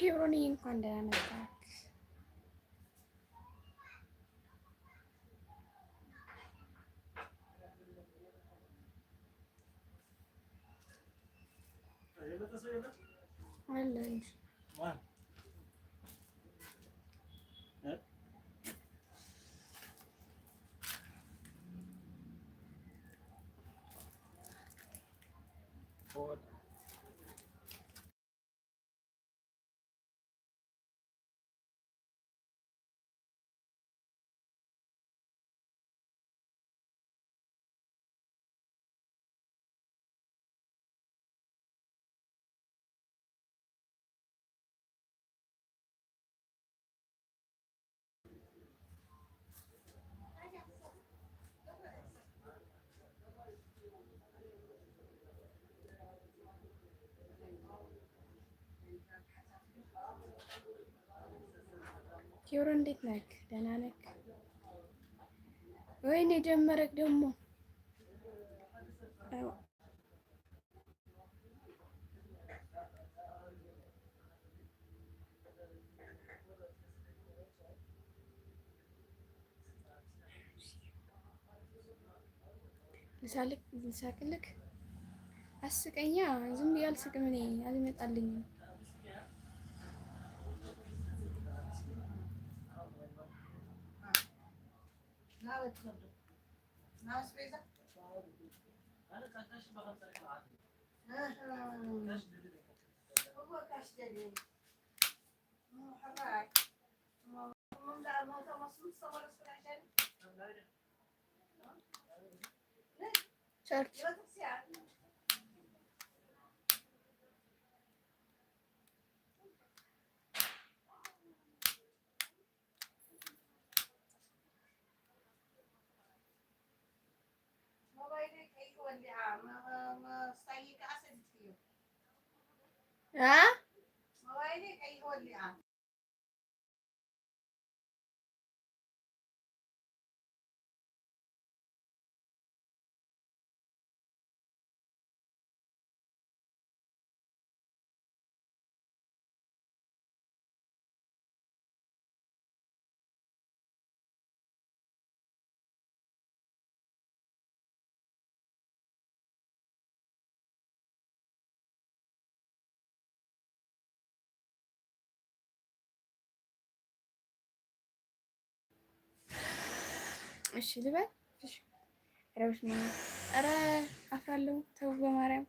ኬብሮንዬ እንኳን ደህና መጣህ። አለ እንጂ ኬብሮ እንዴት ነክ? ደህና ነክ? ወይኔ ጀመረክ ደግሞ። ልሳቅልክ? አስቀኛ። ዝም ብዬ አልስቅም እኔ አልመጣልኝም። ቸርች እሺ ልበል። እሺ ኧረ በስመ አብ ኧረ አፍራለሁ። ተው በማርያም።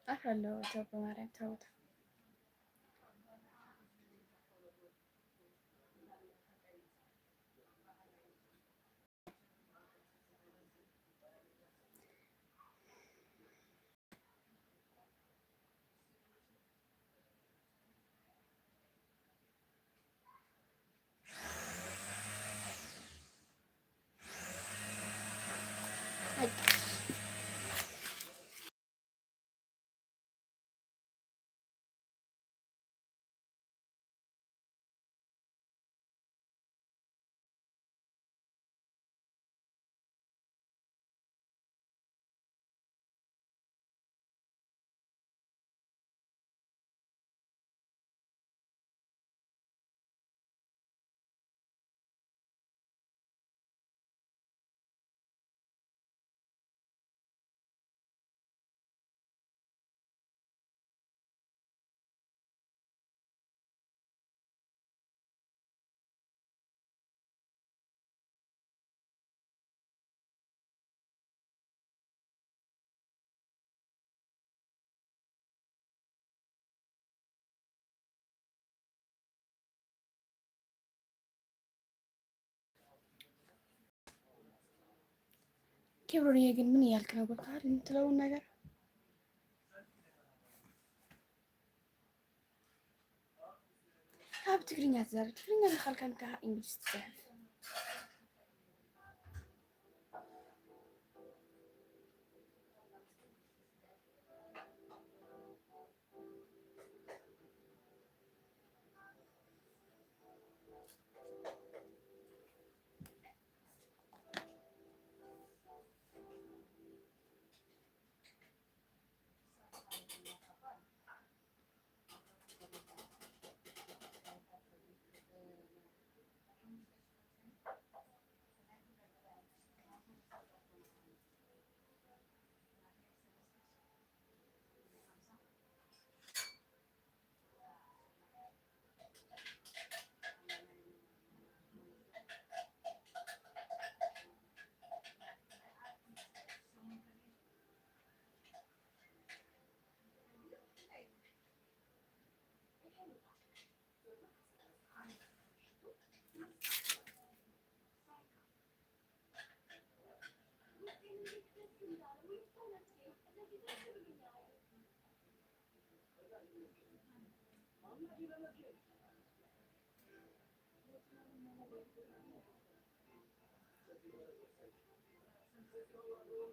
አፍራለሁ። ተው በማርያም ተው ተው። ኬብሮንዬ ግን ምን እያልክ ነው? ገብቶሃል የምትለውን ነገር? ካብ ትግርኛ ትዛረብ፣ ትግርኛ ዝኻልካ እንካ እንግሊዝ ትፅሕፍ።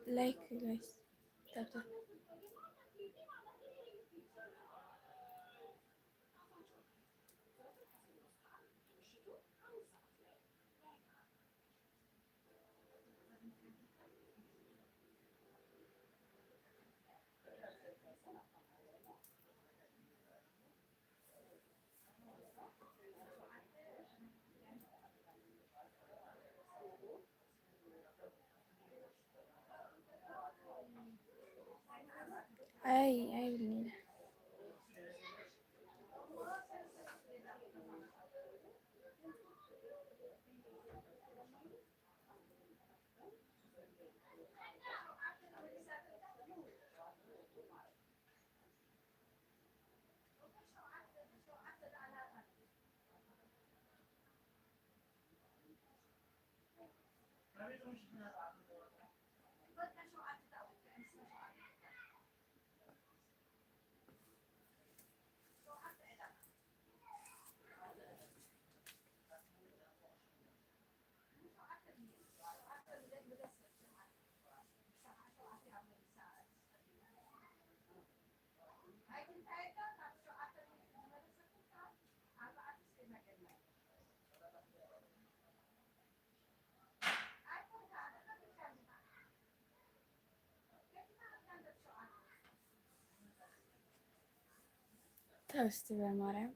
Like guys, tap tap. አይ አይ ብሌና። ተው እስቲ በማርያም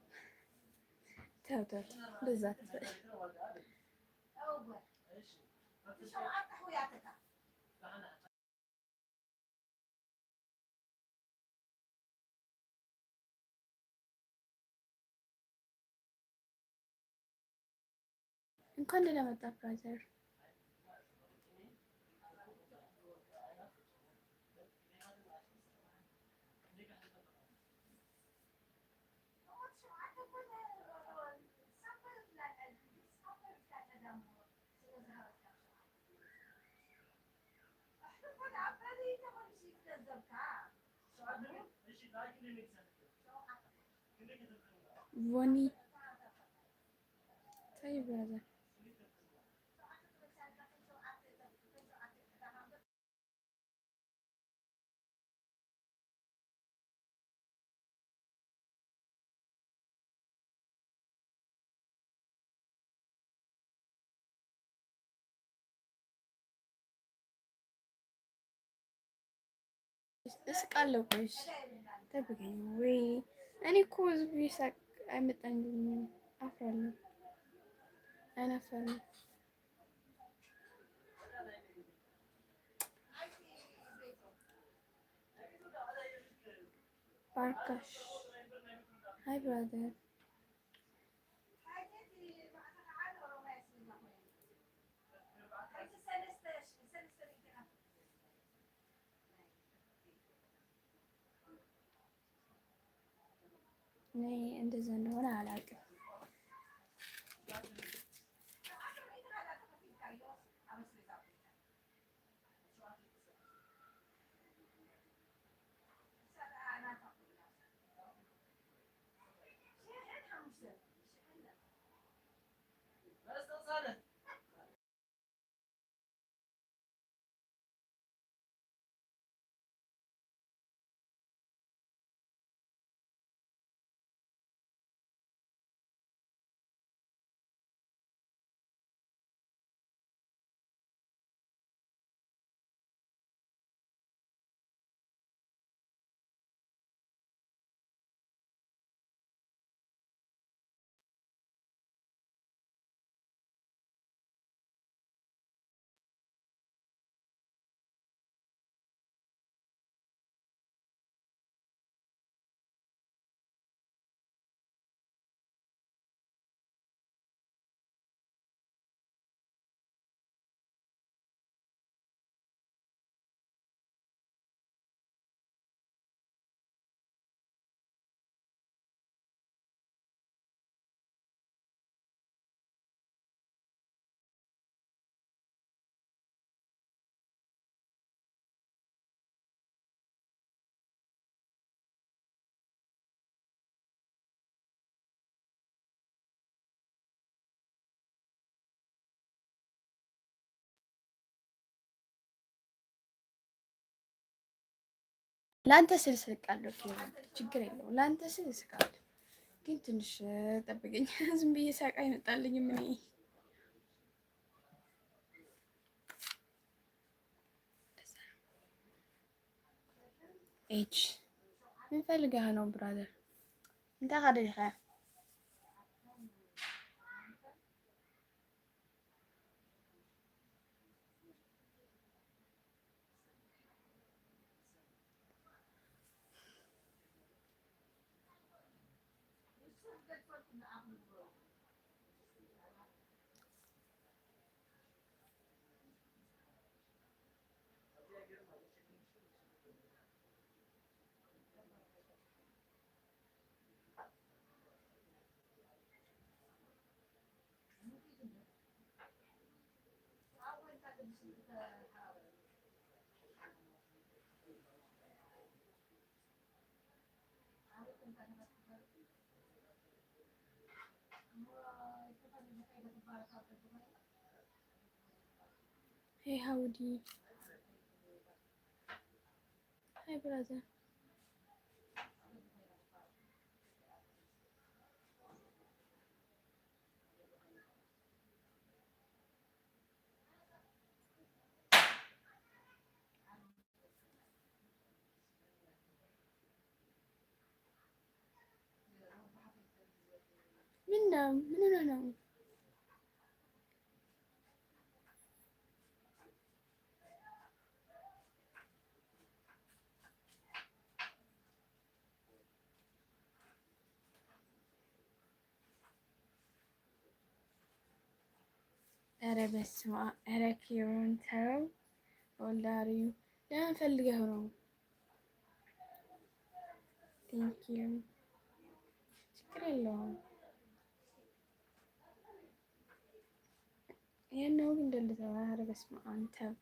ተው ተው፣ እንደዛ አትበል። እንኳን ደህና መጣ brother። ቮኒ ታይ brother። እስቃለሁ። ቆይ ጠብቀኝ። ወይ እኔ እኮ ዝም ብዬ ሳቅ አይመጣኝም። አፍራለሁ። አይናፈርም። ባርካሽ hi brother። እኔ እንደዛ እንደሆነ አላውቅም። ለአንተ ስል ስቃለሁ። ችግር የለውም። ለአንተ ስል ስቃለሁ፣ ግን ትንሽ ጠብቀኝ። ዝም ብዬ ሳቅ አይመጣልኝም እኔ። ኤች ምን ፈልገህ ነው brother? እንታይ ካደሪኻ? Hey howdy. Hi brother. ምን ነው? ምን ሆነህ ነው? ኧረ በስመ አብ! ኧረ ኪሮን ተው። ወልዳሪው ለምን ፈልገህ ነው? Thank you፣ ችግር የለውም። ይሄን ነው ግን ደልተው። ኧረ በስመ አብ ተው።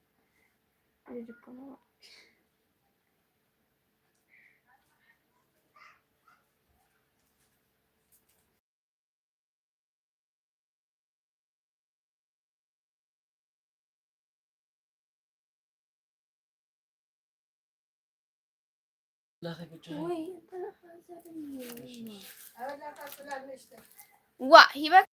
ልጅ እኮ ነው። ዋ ሂበክ።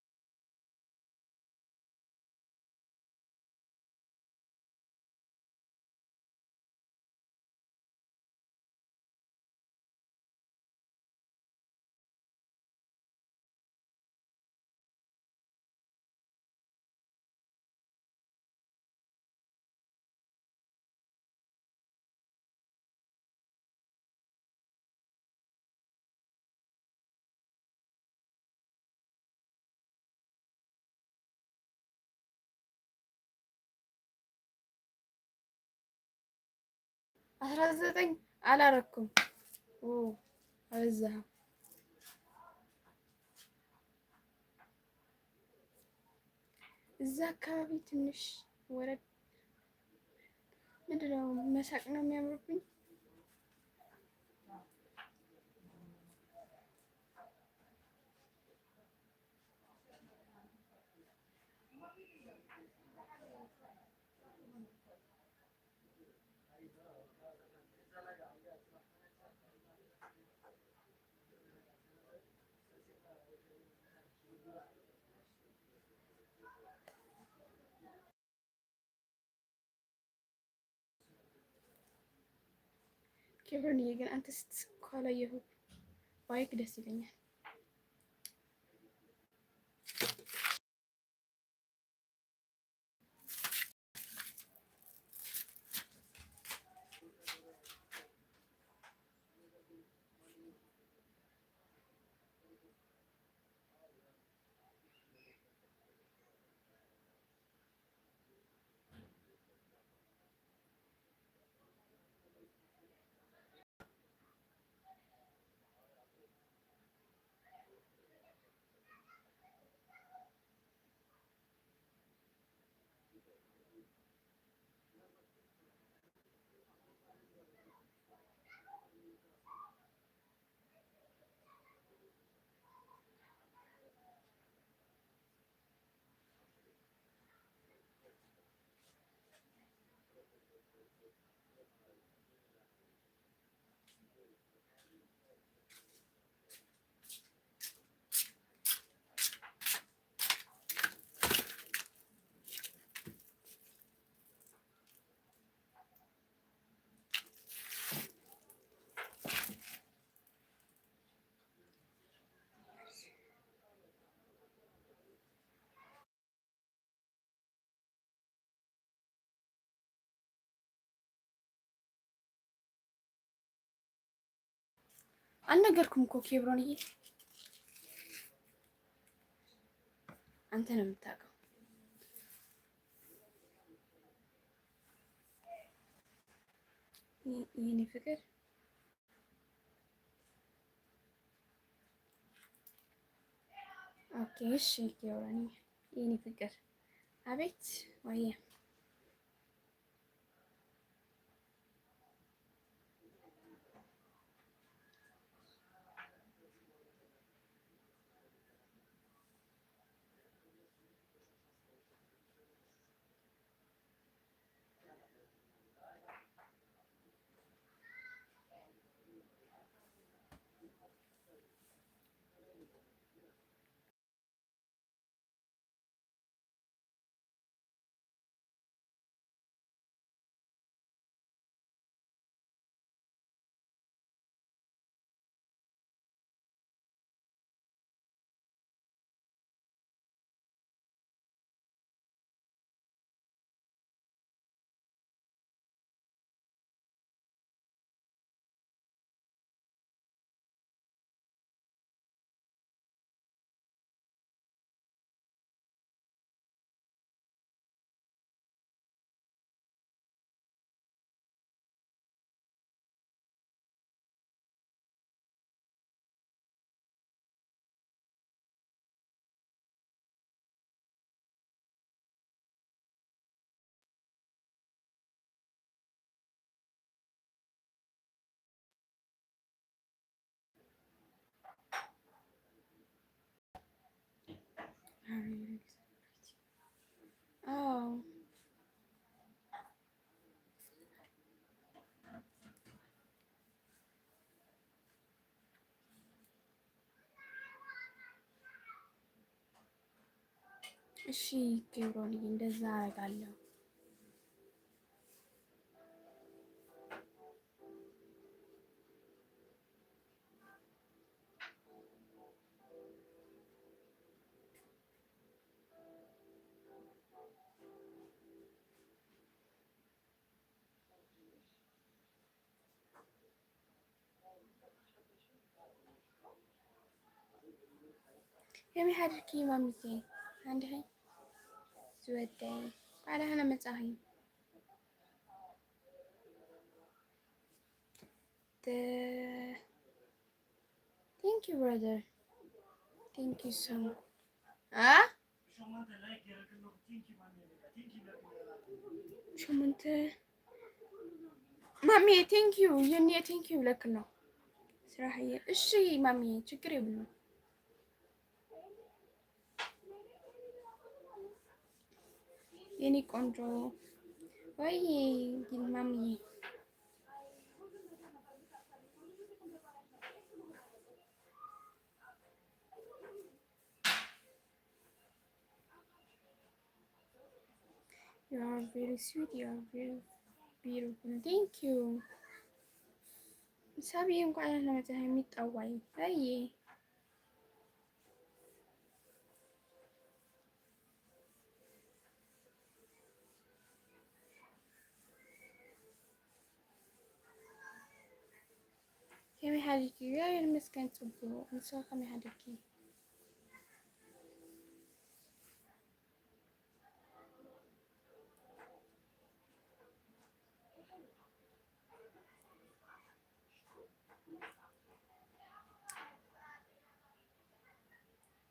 19 አላረኩም። አበዛኸው። እዛ አካባቢ ትንሽ ወረድ። ምንድን ነው፣ መሳቅ ነው የሚያምርብኝ። ኬብሮንዬ ግን አንተ ስትስቅ ካላየሁ ባይክ ደስ ይለኛል። አልነገርኩም እኮ ኬብሮንዬ፣ አንተ ነው የምታውቀው። የኔ ፍቅር። Okay፣ እሺ ኬብሮንዬ፣ የኔ ፍቅር። አቤት ወየ። አዎ፣ እሺ ኬብሮንዬ፣ እንደዛ አደርጋለሁ። ከመይ ሓድርኪ ማሚቴ? አንድኸይ ዝወደይ ባዕልህና መጻኺ። Thank you, brother, thank you so much. ሸሞንተ ማሚ፣ thank you የኔ፣ thank you ለክ ነው ስራሕየ። እሺ ማሚ፣ ችግር የብሉን የኔ ቆንጆ። ወይ ማሚዬ። You are very sweet. You are very beautiful. Thank you. ሳቢ፣ እንኳን ለመጣህ የሚጣዋይ አይ። ከመይ ሓዲርኪ? እግዚአብሔር ይመስገን ፅቡቅ። ንስኺ ከመይ ሓዲርኪ?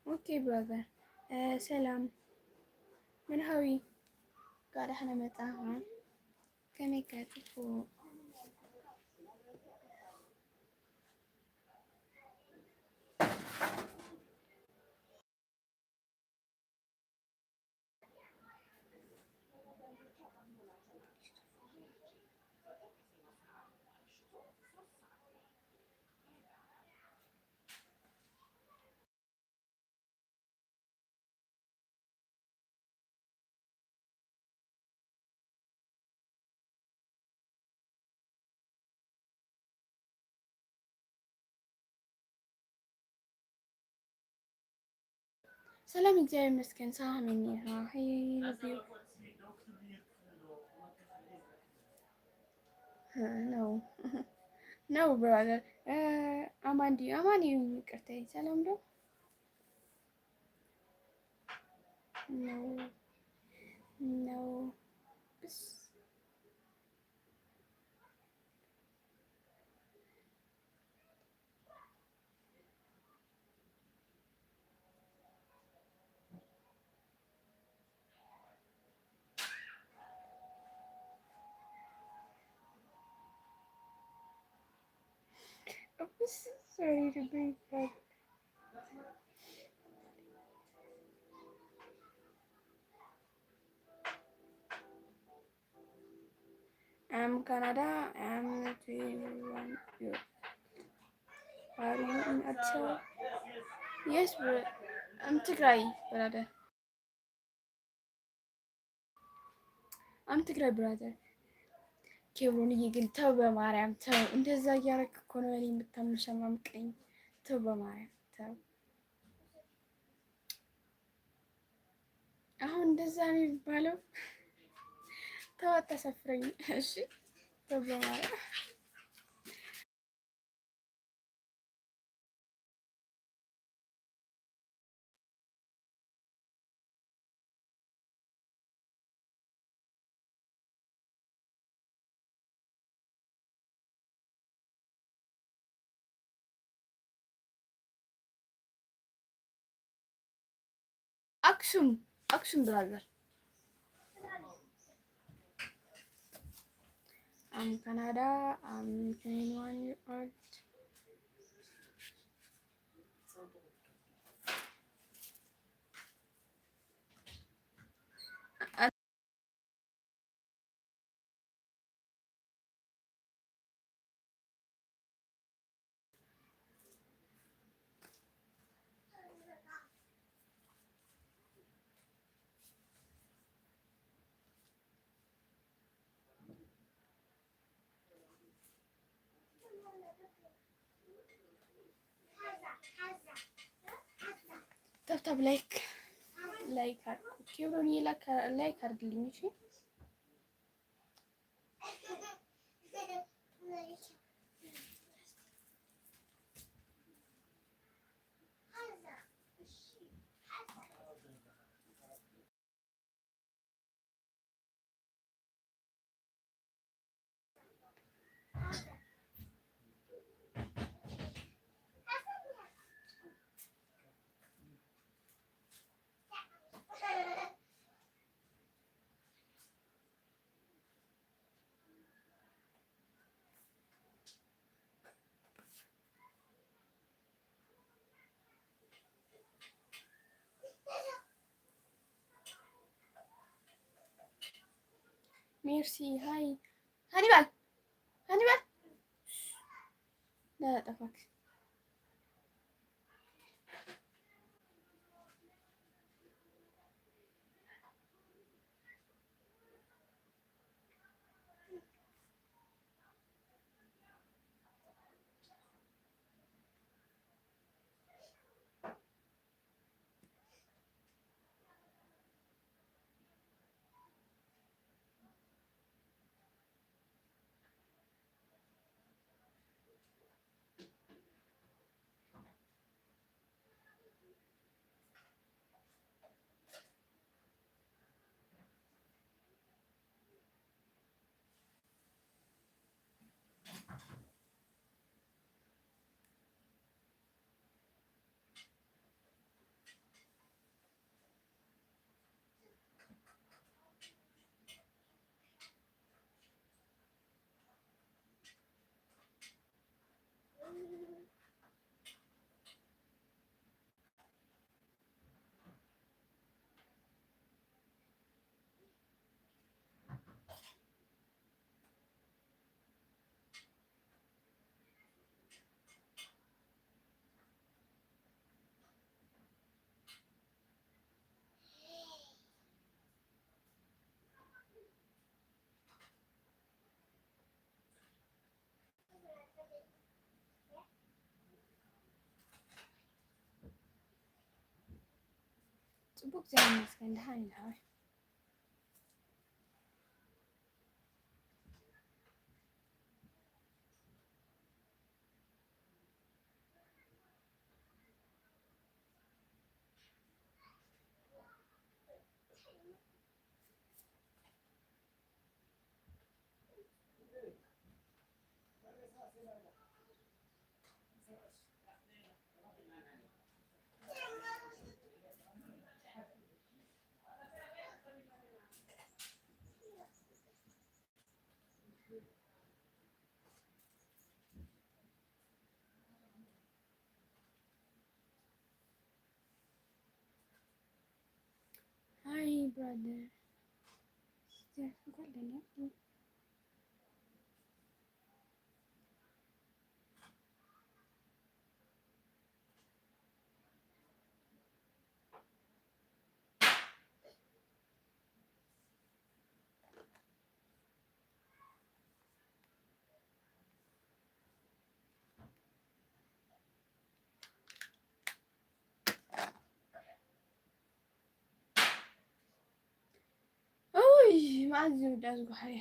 Okay brother፣ ሰላም መርሃዊ ጋር ደሕና መጻኻ። ከመይ ከ? ፅቡቅ። ሰላም፣ እግዚአብሔር ይመስገን። ሳሚ hi, love you. No, ነው brother። አማንዲ አማን ይቅርታ፣ ሰላም ነው ነው ነው ብስ sorry to bring that. I'm Canada. I'm 21 years. Are you in Addis? Yes, but I'm Tigray, brother. I'm Tigray, brother. ኬብሮንዬ ግን ተው በማርያም ተው፣ እንደዛ እያደረክ እኮ ነው እኔ የምታመሸማምቀኝ። ተው በማርያም ተው። አሁን እንደዛ ነው የሚባለው። ተው አታሳፍረኝ። እሺ ተው በማርያም። አክሱም አክሱም brother። I'm Canada. I'm 21 year old. Tap tap like like አድርጉ። ኬብሮን like አድርግልኝ። እሺ ሜርሲ hi ሃኒባል ሃኒባል እንዳላጠፋክ። ጽቡቅ እግዚአብሔር ይመስገን ደህና ነኝ። Brother እንኳን ደህና። ውይ መዓዝ ዝውዳእ ዝጓሓየ።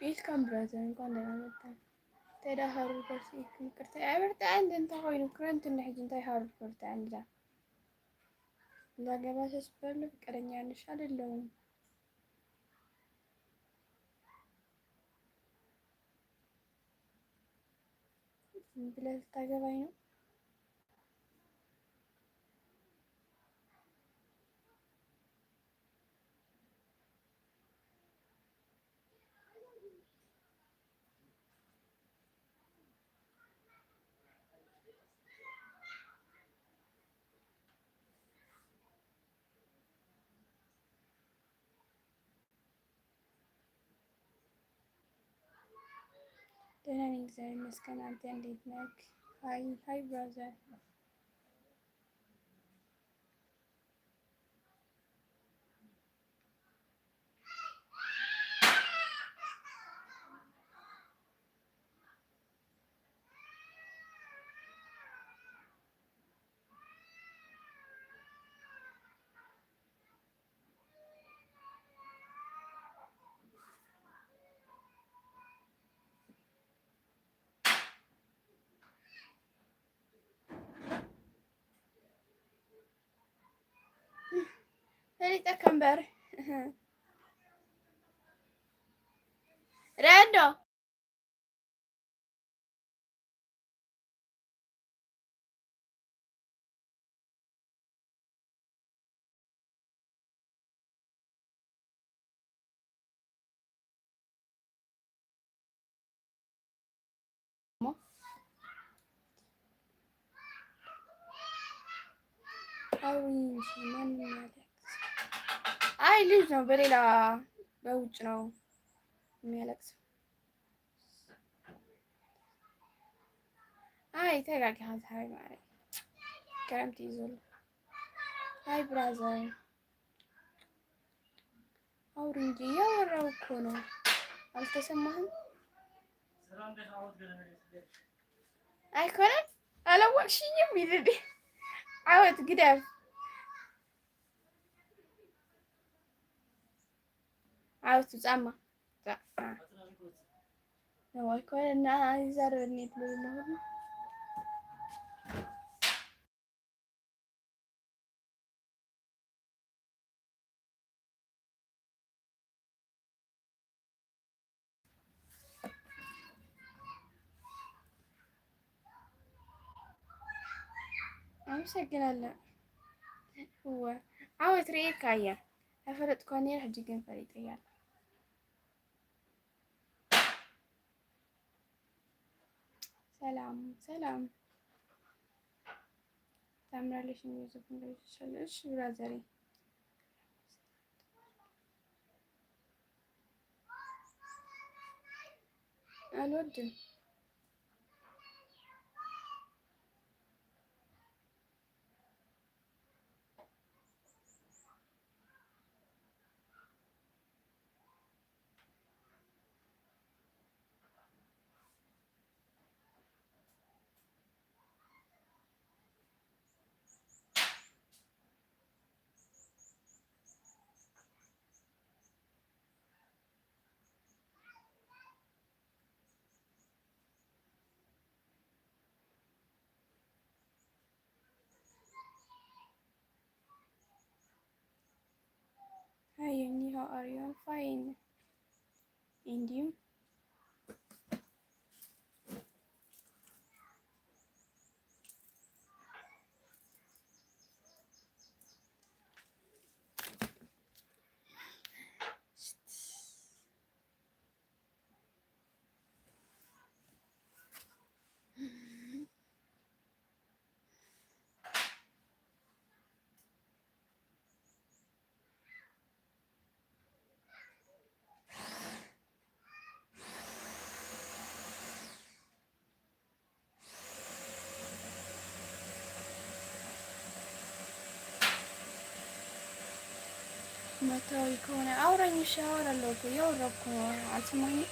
Welcome brother፣ እንኳን ደህና መጣ። እንታይ ዳ ሃሩር በርቲዕኩም? ይቅርታ ኣይበርትዐን። እንታይ ኮይኑ ክረምቲ እንዳ ሕጂ እንታይ ሃሩር በርትዐን ዳ እንዳገባ ተስበሉ ፍቅረኛ ነሽ አይደለሁም። ብለህ ልታገባኝ ነው? ደህና ነኝ፣ እግዚአብሔር ይመስገን። አንተ እንዴት ነህ? Hi hi brother። ፈሊጠካ እምበር ረዶ። አውሪ እንጂ ማንም ያለ። አይ ልጅ ነው፣ በሌላ በውጭ ነው የሚያለቅሰው። አይ ተጋጊ ሃይ ማለት ክረምቲ እዩ ዘሎ። Hi brother፣ አውሪ እንጂ፣ እያወራሁ እኮ ነው። አልተሰማህም? አይኮነም፣ አላወቅሽኝም ይልል ዓወት ግደፍ። ዓወት ፃማ። ነው ኣይኮነ ይዛረበኒ ትብል ዘለኹ። አመሰግናለሁ። እወ ዓወት ርእየካ እያ፣ ኣይፈለጥኳ ነይረ፣ ሕጂ ግን ፈሊጠያ ኣለኹ። ሰላም ሰላም፣ ታምራለሽ። የሚዘፍን እሺ brother ዬ፣ አልወድም። Hi Yoni, how are you? I'm fine. And you? መታወሪ ከሆነ አውራኝ። እሺ አወራለሁ እኮ፣ እያወራሁ እኮ ነው። አልሰማኝም?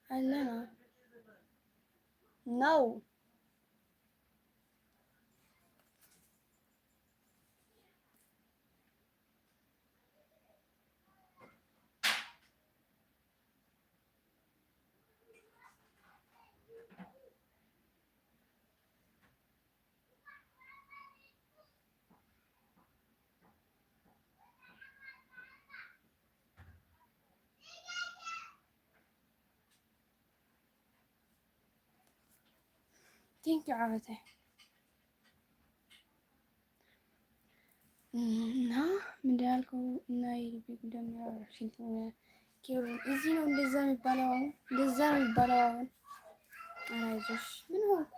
አለና ነው። Thank you ዓወተ። እና ምንድን ያልከው? እና እዚህ ነው እንደዛ የሚባለው፣ አሁን እንደዛ ነው የሚባለው። አሁን ኧረ አይዞሽ፣ ምን ሆንኩ?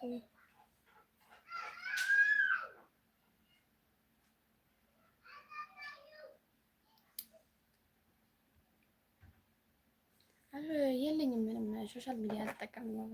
የለኝም ምንም social media አልጠቀምም።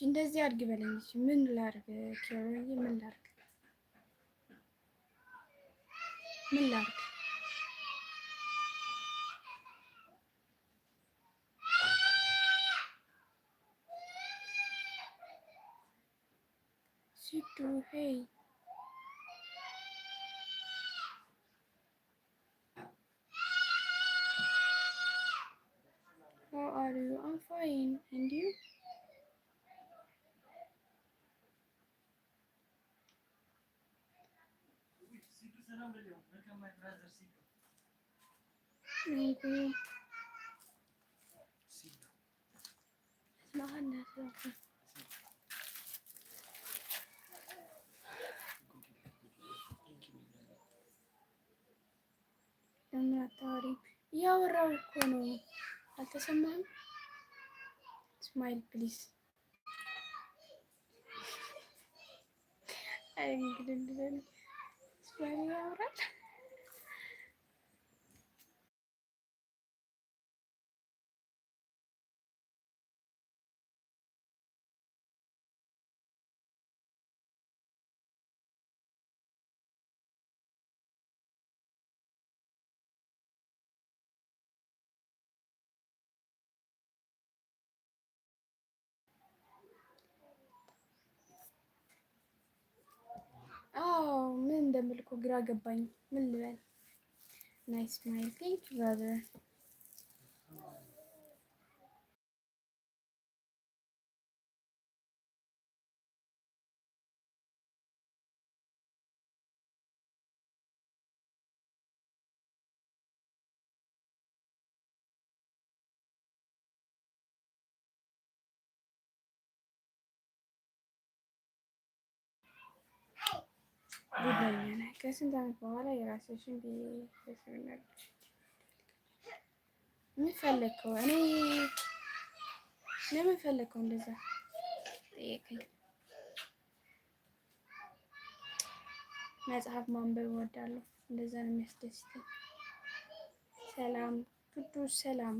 እንደዚህ አድርግ በለኝ። እሺ ምን ላድርግ? ኬሮዬ ምን ላድርግ? ምን ላድርግ? ሲዱ hey. How are you? I'm fine. And you? Thank you. ሲዱ። ማን? ለምን አታወሪም? እያወራሁ እኮ ነው። አልተሰማህም? Smile, please። አይ እንግዲህ smile ያወራል። አዎ ምን እንደምል እኮ ግራ ገባኝ። ምን ልበል? Nice smile, thank you, brother። ጉደኛ ነህ። ከስንት ዓመት በኋላ የራስሽን ቤተሰብ ምን ፈለግከው? እኔ ለምን ፈለግከው እንደዛ ጠየቀኝ። መጽሐፍ ማንበብ እወዳለሁ። እንደዛ ነው የሚያስደስተኝ። ሰላም ቅዱስ ሰላም።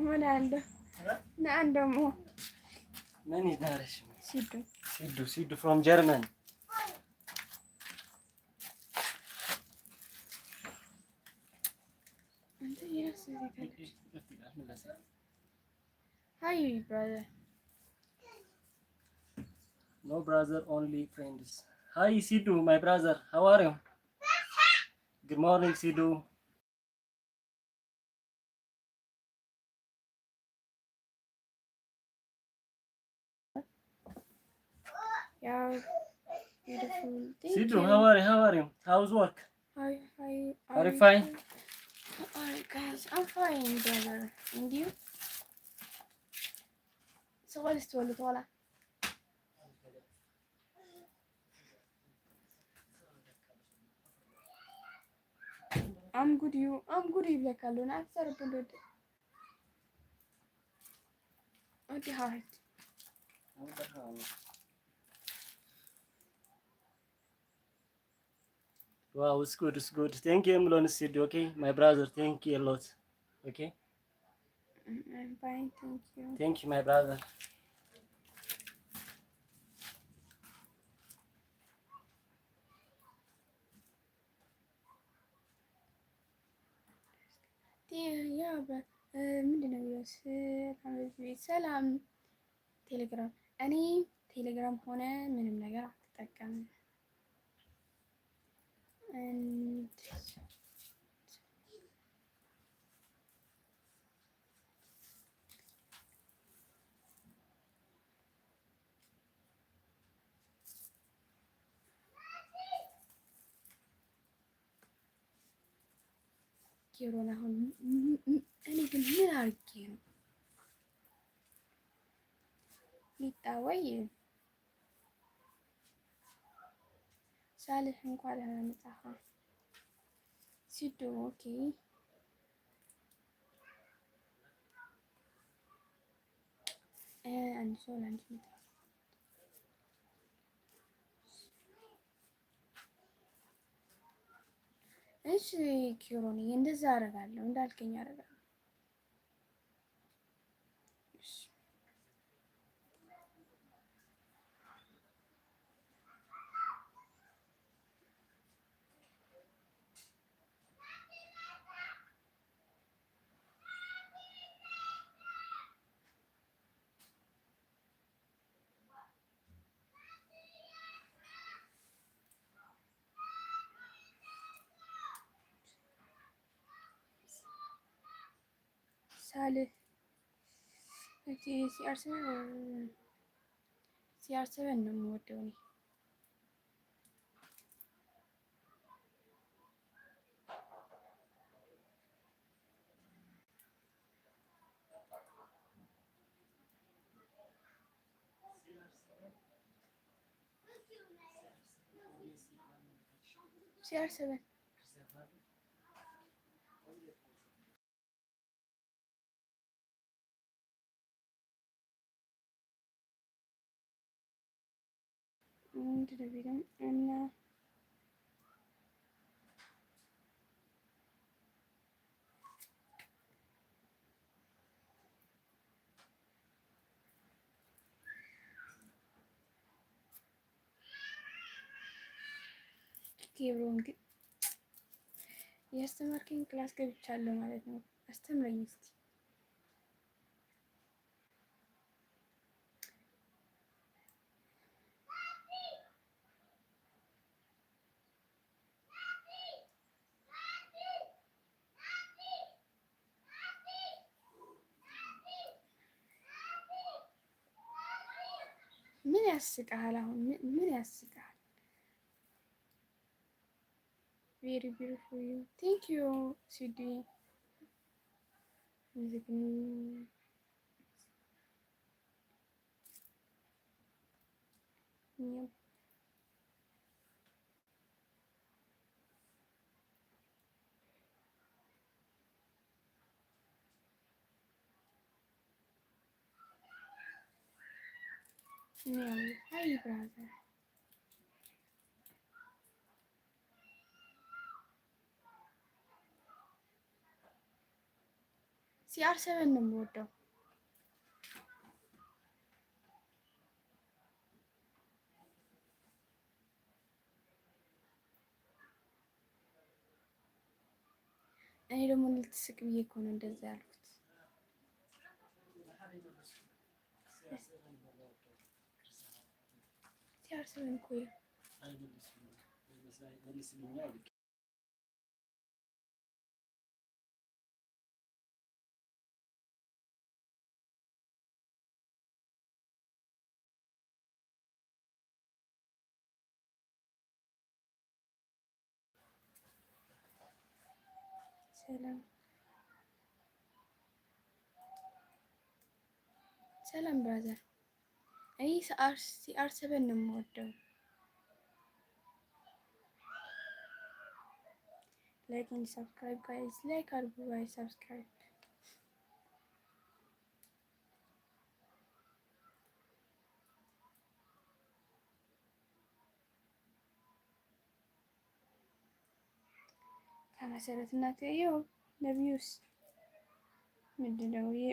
ምን አለ ንአን ደግሞ መን ይዳረሽ? ሲዱ። ሲዱ፣ ሲዱ from German። አንተ የራስህ ዜጋ። Hi, brother. No brother, only friends. Hi ሲዱ, my brother, how are you? Good morning ሲዱ። Yeah, beautiful. Thank ሲዱ you. How are you? How are you? How's work? Hi, hi. Are you fine? Alright, guys, I'm fine, brother. And you? ሰዋል ስትወልድ ኋላ I'm good, you? I'm good ይብለካሉ ና አትሰርብ እንደ ወዲ heart. Wow, it's good, it's good. Thank you, Emlon Sidu. Okay, my brother, thank you a lot. Okay, I'm fine, thank you. Thank you, my brother. Yeah, ምንድን ነው የሚለው? ሰላም ቴሌግራም። እኔ ቴሌግራም ሆነ ምንም ነገር አልጠቀምም። And ኬሮን አሁን እኔ ግን ምን አድርጌ ነው ሊጣ ወይ ሳልህ እንኳን ደህና መጣህ። ሲዱ okay. አንድ ሰው ለአንድ ሜትር። እሺ ኪሮኒ፣ እንደዛ አደርጋለሁ፣ እንዳልከኝ አደርጋለሁ። እሺ። ሳልህ CR7 ነው የምወደው እኔ። CR7። ምንድን ነው ቢለው እና ኬብሮን ግን ያስተማርከኝ class ገብቻለሁ ማለት ነው። አስተምረኝ እስቲ። ምን ያስቅሃል? አሁን ምን ያስቅሃል? Very beautiful you, thank you ሲዲ። Thank you. Hi brother. CR7 ነው የምወደው። እኔ ደግሞ ልትስቅ ብዬ እኮ ነው እንደዛ ያልኩት። CR7 እኮ። መልስልኛ። ሰላም ሰላም brother። እኔ CR7 ነው የምወደው። Like and subscribe guys፣ like አድርጉ guys፣ subscribe። ከመሰረት እናት ይኸው ነቢዩስ ምንድን ነው ይሄ?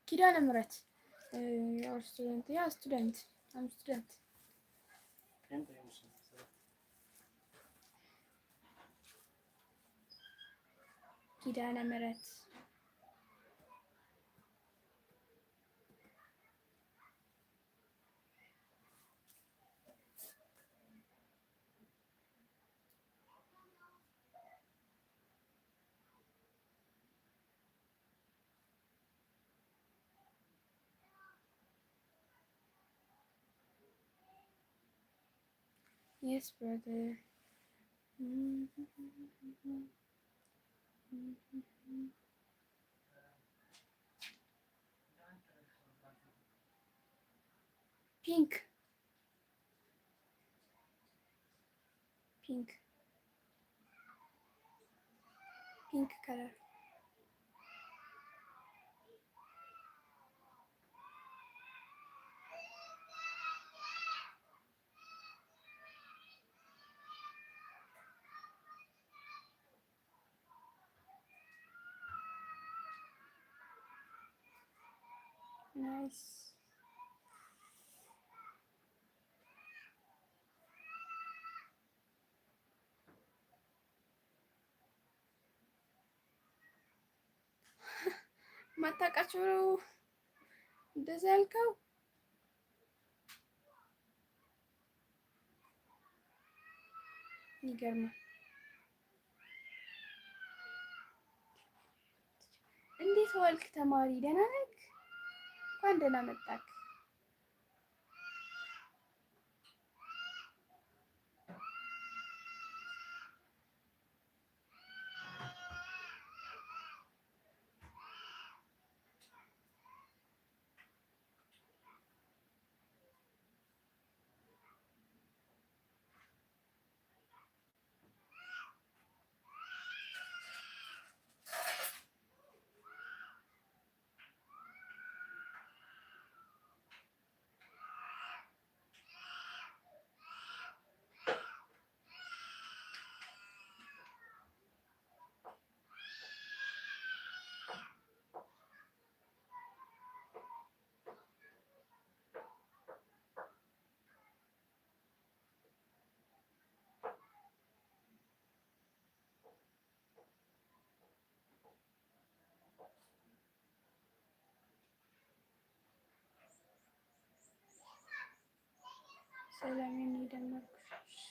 ኪዳነ ምሕረት student, yeah, student, I'm student. ኪዳነ ምሕረት። Yes, brother. Pink, pink, pink color. Nice. ማታውቃቸው ነው እንደዛ ያልከው? ይገርማል። እንዴት ዋልክ ተማሪ? ደህና ነህ? እንኳን ደህና መጣክ። ሰላም የደመርኩሽ።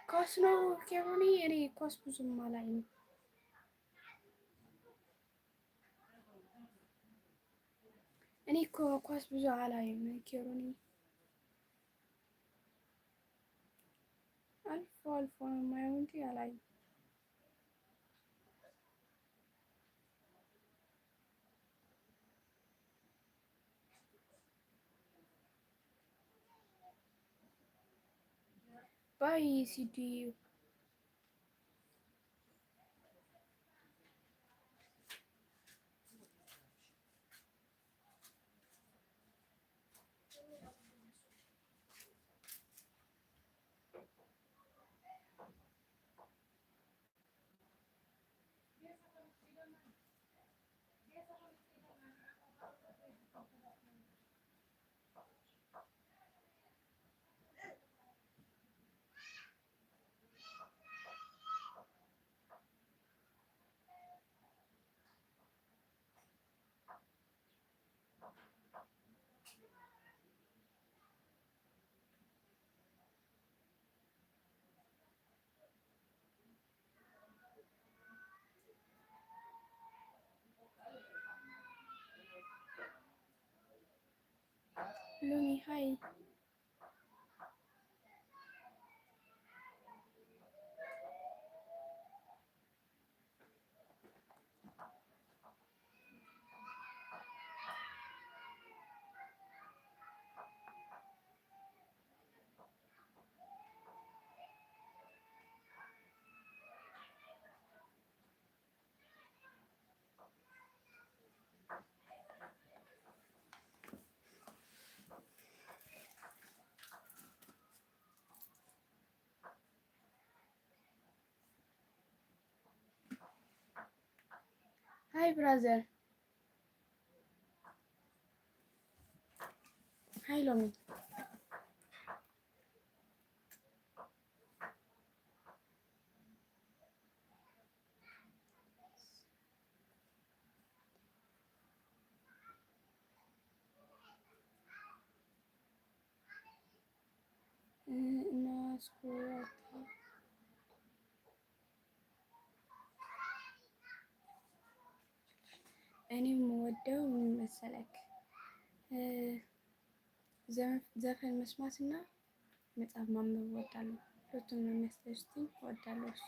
ኳስ ነው ኬሮኒ። እኔ ኳስ ብዙም አላይም። እኔ እኮ ኳስ ብዙ አላይም ኬሮኒ። አልፎ አልፎ ነው የማየው እንጂ አላይም። Bye ሲዲ። ሎሚ hi. Hi brother. Hi ሎሚ። School. እኔ የምወደው ምን መሰለክ፣ ዘፈን መስማትና መጽሐፍ ማንበብ እወዳለሁ። ሁለቱም ነው የሚያስደስቱኝ፣ እወዳለሁ እሱ።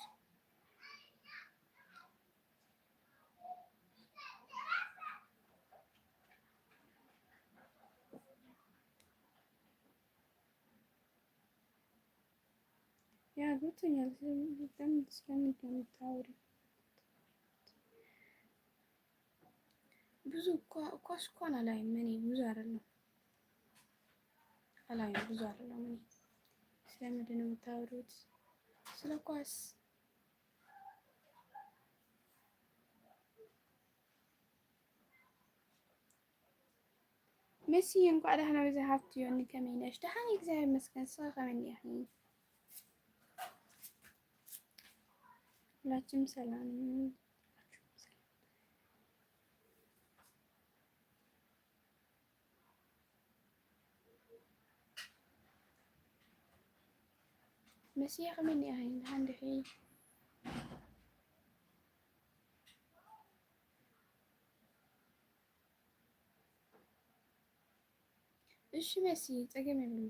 Yeah, ገብቶኛል። ስለምንድን ነው የምታወሪው? ብዙ ኳስ እንኳን አላይም እኔ፣ ብዙ አይደለም አላይም፣ ብዙ አይደለም እኔ። ስለምንድን ነው የምታወሩት? ስለ ኳስ። መሲ፣ እንኳዕ ደህና በዛ። ዮኒ፣ ከመይ ነሽ? ደሓን፣ እግዚአብሔር ይመስገን። ስኻ ከመይ እኒአኺ? ሁላችንም ሰላም። መሲ፣ ከመይ እኒአኺ? ደሓን ዲኺ? እሺ መሲ፣ ፀገም የብሉን።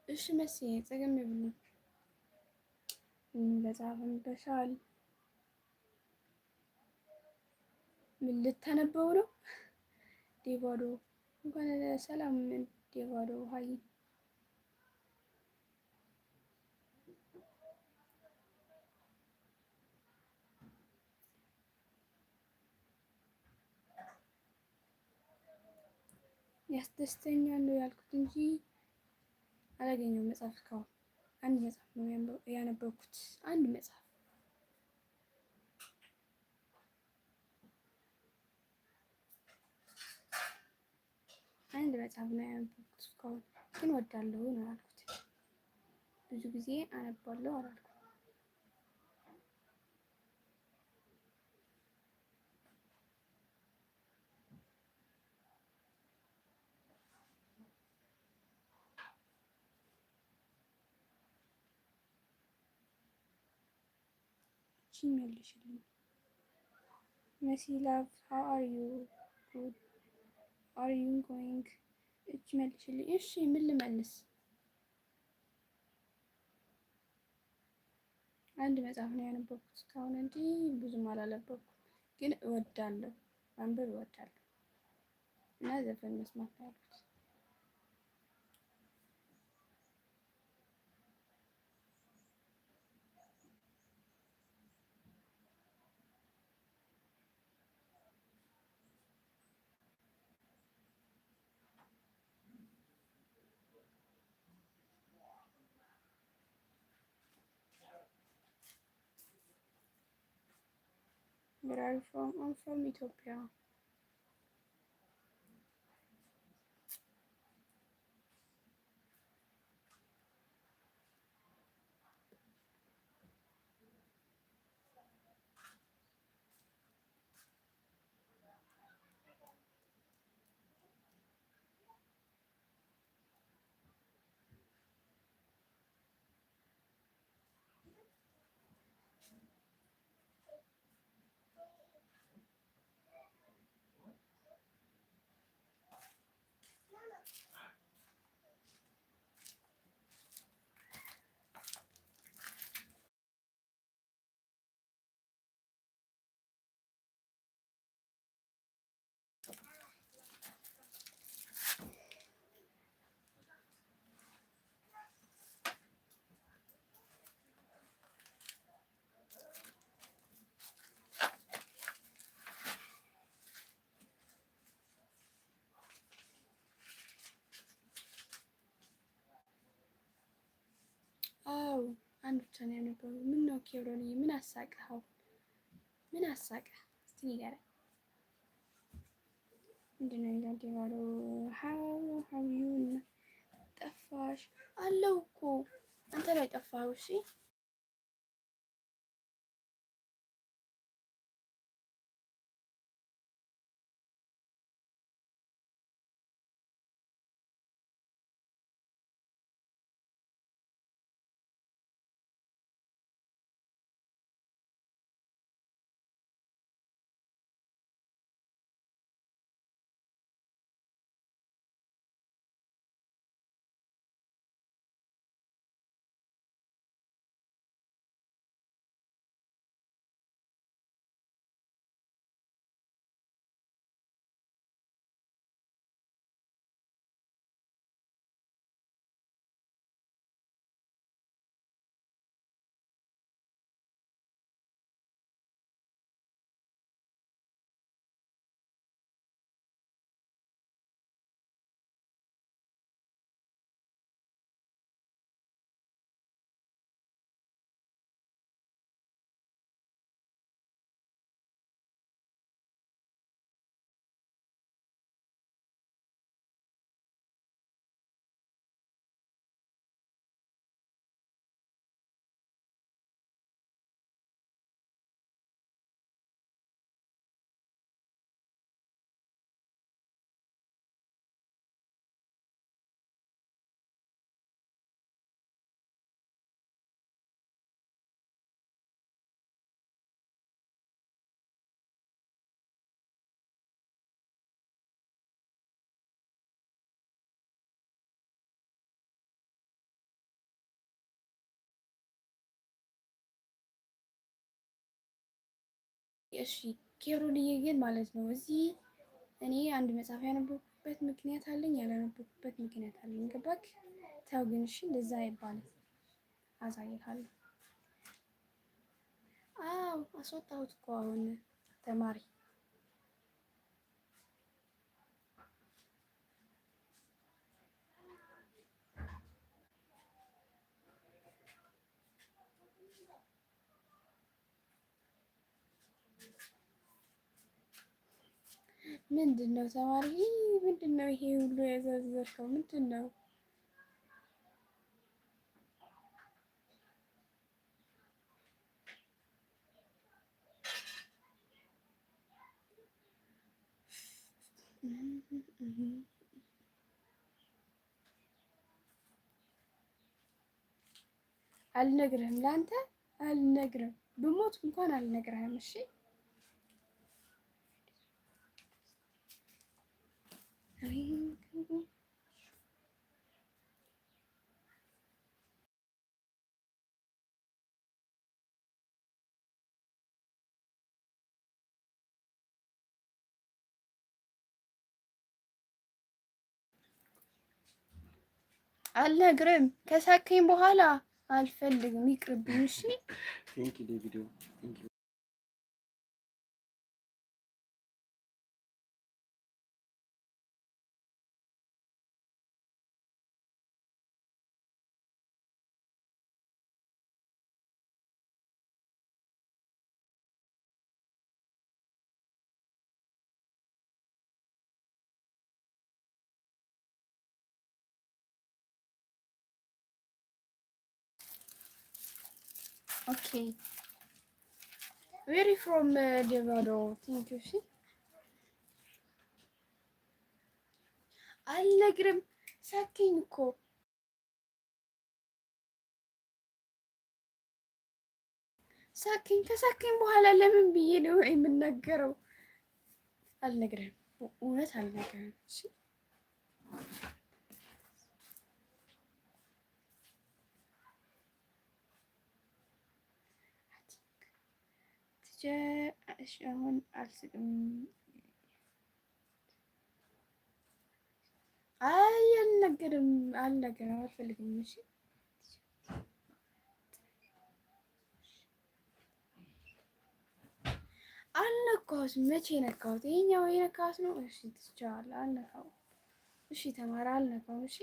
እሺ መሲ፣ ፀገም የብሉን። መጽሐፍ አንብበሻል? ምን ልታነበው ነው? ዴቫዶ፣ እንኳን ሰላም ዴቫዶ፣ hi። ያስደስተኛል ነው ያልኩት እንጂ አላገኘሁም መጽሐፍ እስካሁን። አንድ መጽሐፍ ነው ያነበብኩት። አንድ መጽሐፍ፣ አንድ መጽሐፍ ነው ያነበብኩት እስካሁን። ግን ወዳለሁ ነው ያልኩት። ብዙ ጊዜ አነባለሁ አላልኩም። እቺን መልሽልኝ። መሲ love, how are you? Good, are you going? እች መልሽልኝ። እሺ፣ ምን ልመልስ? አንድ መጽሐፍ ነው ያነበብኩት እስካሁን እንጂ ብዙም አላነበብኩም። ግን እወዳለሁ፣ ማንበብ እወዳለሁ እና ዘፈን መስማት ነው ያልኩት። Where are you from? I'm from Ethiopia. ነው ያነበበው። ምን ነው ኬብሮንዬ፣ ምን አሳቀህ? ምን አሳቀህ? እስቲ ንገረኝ። ምንድን ነው የሚለው ዲባሎ? How you ጠፋሽ? አለው እኮ አንተ ላይ ጠፋህ። እሺ። እሺ ኬብሮንዬ ግን ማለት ነው እዚህ እኔ አንድ መጽሐፍ ያነበብኩበት ምክንያት አለኝ፣ ያላነበብኩበት ምክንያት አለኝ። ገባክ? ተው ግን እሺ፣ እንደዛ አይባልም። አሳይሃለሁ። አዎ አስወጣሁት እኮ አሁን ተማሪ። ምንድን ነው ተማሪ? ምንድን ነው ይሄ ሁሉ የዘርዘርከው? ምንድን ነው? አልነግርህም፣ ለአንተ አልነግርህም። ብሞት እንኳን አልነግርህም። እሺ። አልነግርም። ከሳከኝ በኋላ አልፈልግም፣ ይቅርብኝ። እሺ። Thank you ዴቪዶ፣ thank you. Okay, where from ዴቫዶ? Thank you። እሺ አልነግርም። ሳከኝ እኮ፣ ሳከኝ። ከሳከኝ በኋላ ለምን ብዬ ነው የምናገረው? አልነግርህም፣ እውነት አልነግርህም። እሺ። እሺ አሁን አልስቅም። አይ አልነገርም፣ አልነገርም፣ አልፈልግም። እሺ። አልነካሁትም። መቼ ነካሁት? ይሄኛው የነካሁት ነው። እሺ ትቼዋለሁ። አልነካሁም። እሺ ተማሪ አልነካሁም። እሺ።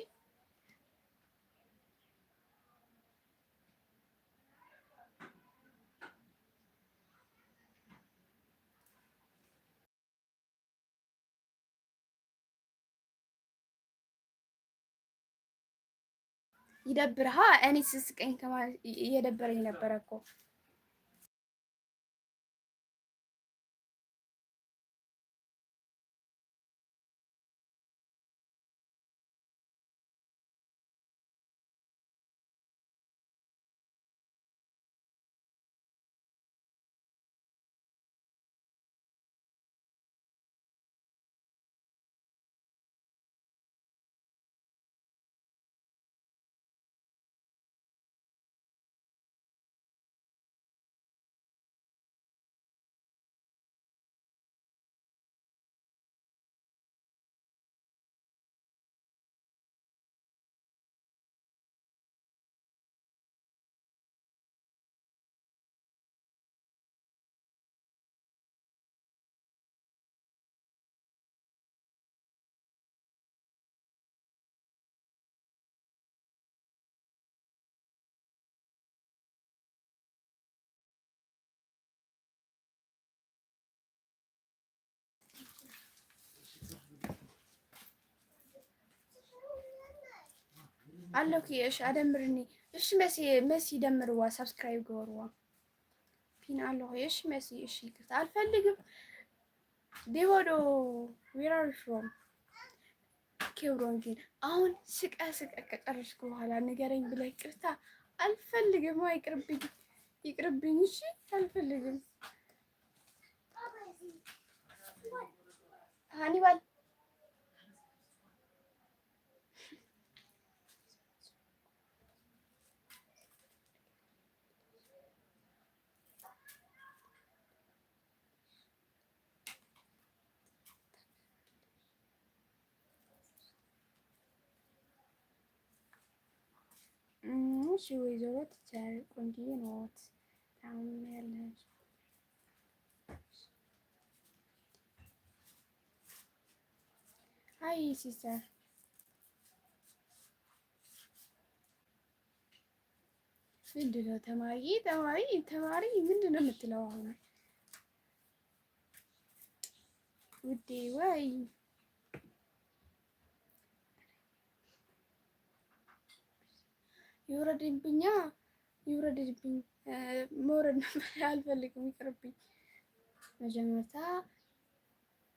ይደብርሃ። እኔ ስስቀኝ እየደበረኝ ነበረ እኮ። ኣለኩ። እሺ ኣደምርኒ። እሺ መሲ፣ መሲ ደምርዋ፣ subscribe ግበርዋ። Pin ኣለኹ። እሺ መሲ፣ እሺ ይቅርታ አልፈልግም። ዴቮዶ፣ where are from? ኬብሮን። ግን አሁን ስቀ ስቀ ከጨረስኩ በኋላ ንገረኝ ብለህ ይቅርታ አልፈልግም። ይቅርብኝ፣ ይቅርብኝ። እሺ አልፈልግም። ሃኒባል። እሺ ወይዘሮ teacher ቆንጆዬ ነዎት፣ ታምያለሽ። Hi sister። ምንድን ነው ተማሪ ተማሪ ተማሪ ምንድን ነው የምትለው አሁን? ውዴ ወይ ይውረድብኛ፣ ይውረድብኝ። መውረድ ነበር አልፈልግም፣ ይቅርብኝ። መጀመርታ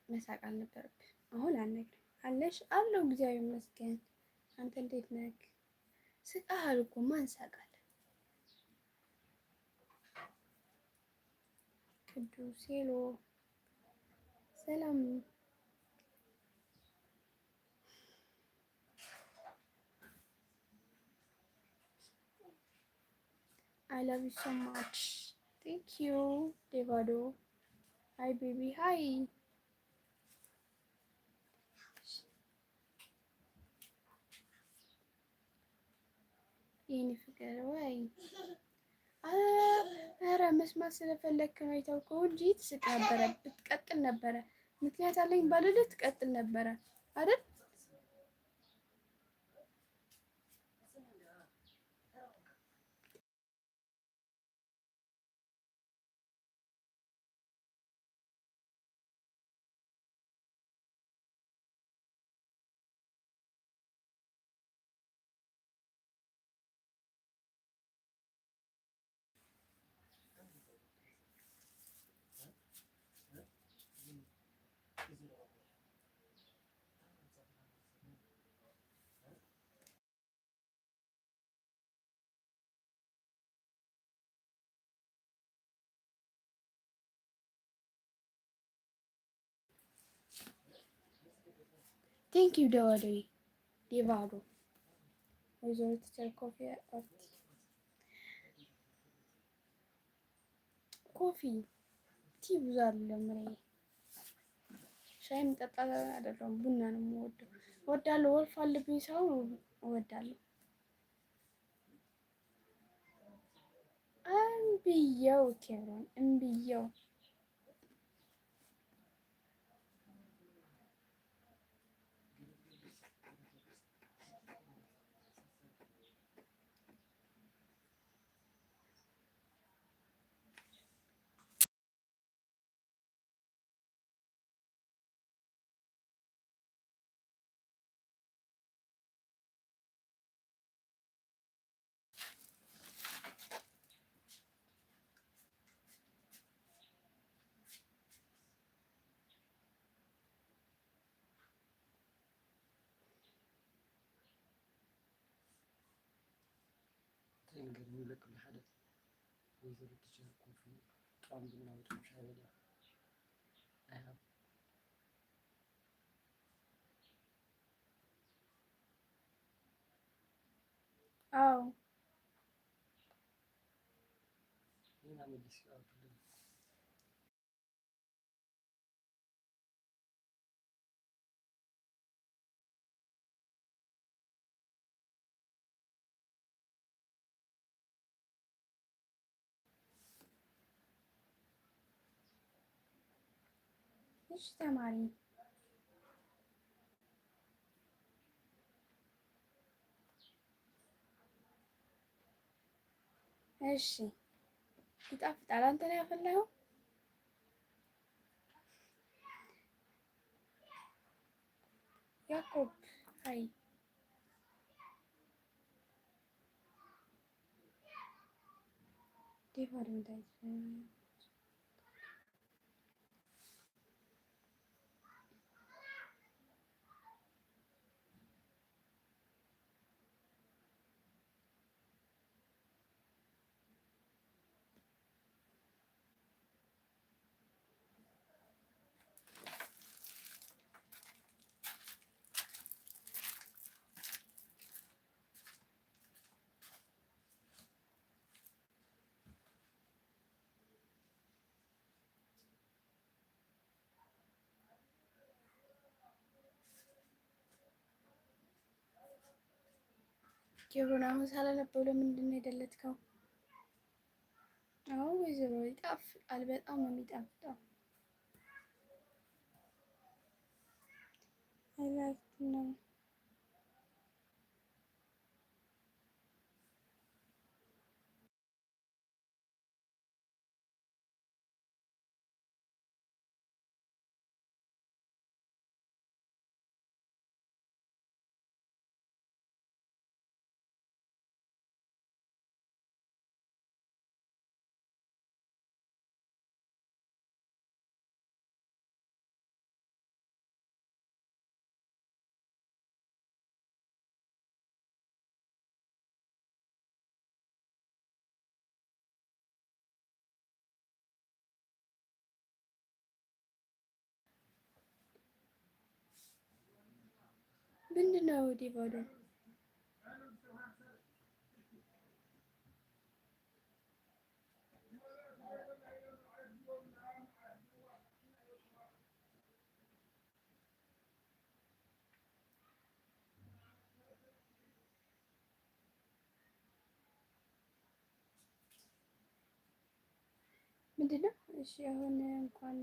መሳቅ አልነበረብኝ። አሁን አልነግርም። አለሽ አለው። እግዚአብሔር ይመስገን። አንተ እንዴት ነህ? ስቃሃል እኮ፣ ማን ሳቃል? ቅዱስ hello፣ ሰላም። I love you so much. Thank you, Devado. Hi, baby. Hi. የኔ ፍቅር ወይ፣ ኧረ መስማት ስለፈለግክ ነው የተውከው እንጂ ትስቅ ነበረ፣ ብትቀጥል ነበረ። ምክንያት አለኝ ባልልህ ትቀጥል ነበረ አይደል? Thank you ደዋዶ፣ ዴቫዶ። ወይዘሮ teacher፣ coffee or tea? Coffee። Tea ብዙ አይደለም። እኔ ሻይ የምጠጣ አይደለም፣ ቡና ነው የምወደው። እወዳለሁ፣ ወልፍ አለብኝ ሳይሆን እወዳለሁ። እምብየው ኬብሮን እምብየው። ንገሪኝ። ሁለት ሓደ ወይዘሮ teacher coffee ጥዑም ቡና ወይ ጥዑም ሻሂ በልያ። I have አዎ። ሌላ መልስ አውጡልኝ። እሺ ተማሪ። እሺ፣ ይጣፍጣል። አንተ ነው ያፈላኸው? ያዕቆብ hi። ዴቭ። ኬብሮን፣ አሁን ሳላነበው ለምንድን ነው የደለትከው? አዎ ወይዘሮ፣ ይጣፍጣል። በጣም ነው የሚጣፍጠው። I like ነው። ምንድን ነው ዲቫዶ? ምንድን ነው? እሺ፣ አሁን እንኳን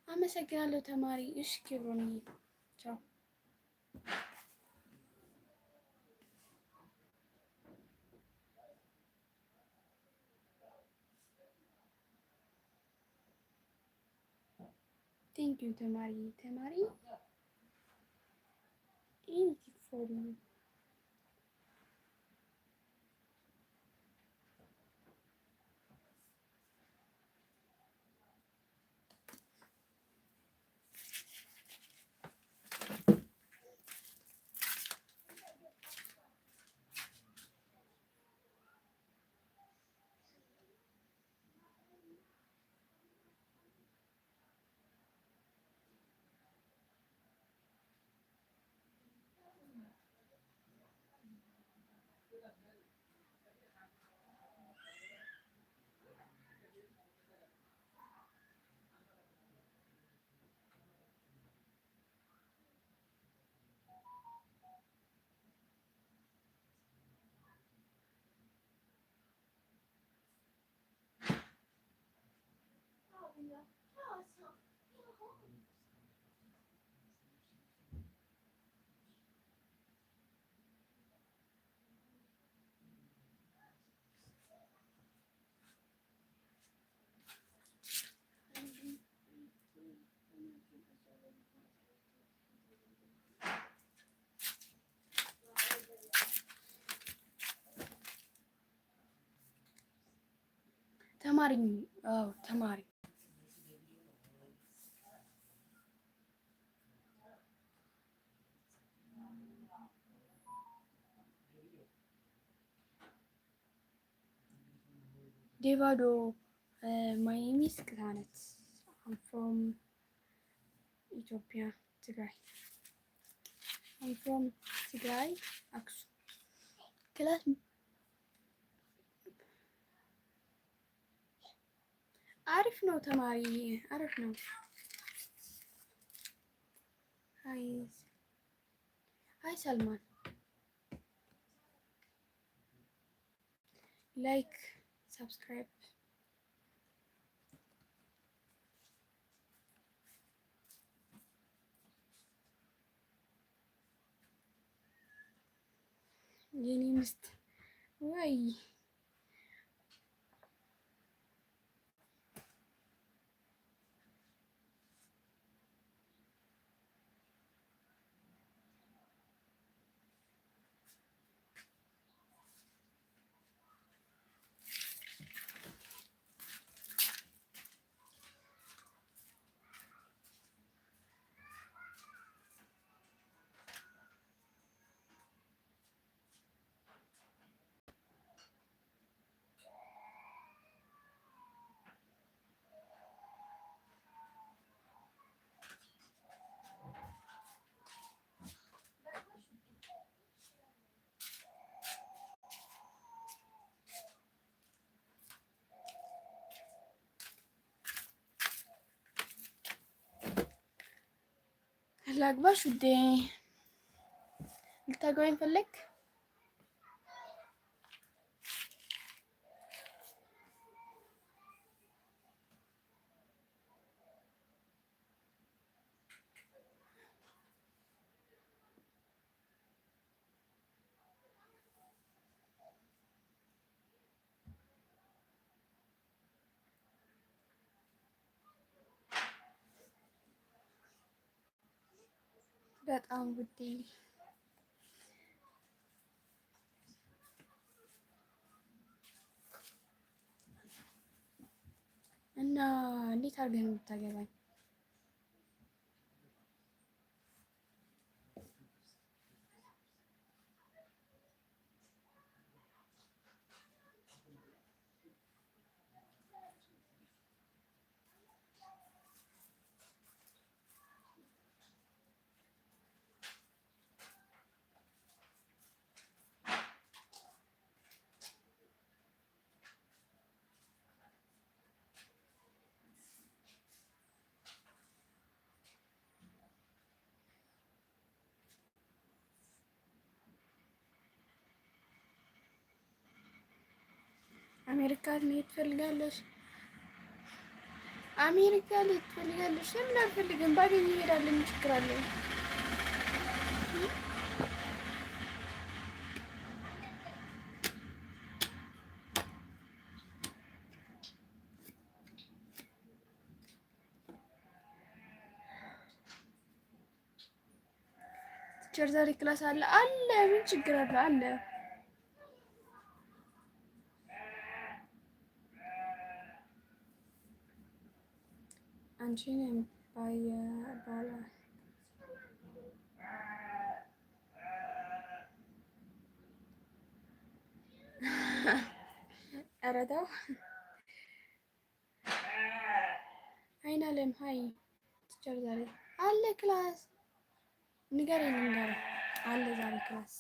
አመሰግናለሁ ተማሪ። እሺ ኬብሮን፣ ቻው። Thank you ተማሪ። ተማሪ፣ thank you for you. ተማሪ። አዎ ተማሪ። ዴቫዶ, my name is ቅሳነት. I'm from ኢትዮጵያ፣ ትግራይ። I'm from ትግራይ፣ አክሱም። Class አሪፍ ነው። ተማሪ አሪፍ ነው። Hi, hi ሰልማን። Like, subscribe. የኔ ሚስት ወይ። ላግባሽ ውዴ? ልታገባኝ ፈለግ? በጣም ውዴ። እና እንዴት አድርገህ ነው የምታገባኝ? አሜሪካ መሄድ ትፈልጋለሽ? አሜሪካ ልሄድ ትፈልጋለሽ? ለምን አልፈልግም? ባገኝ እሄዳለሁ። ምን ችግር አለው? Teacher, ዛሬ class አለ? አለ። ምን ችግር አለ? አለ። አንቺን ባላ። ኧረ ተው። አይናለም, hi teacher፣ ዛሬ አለ class? ንገረኝ፣ ንገረኝ። አለ ዛሬ class?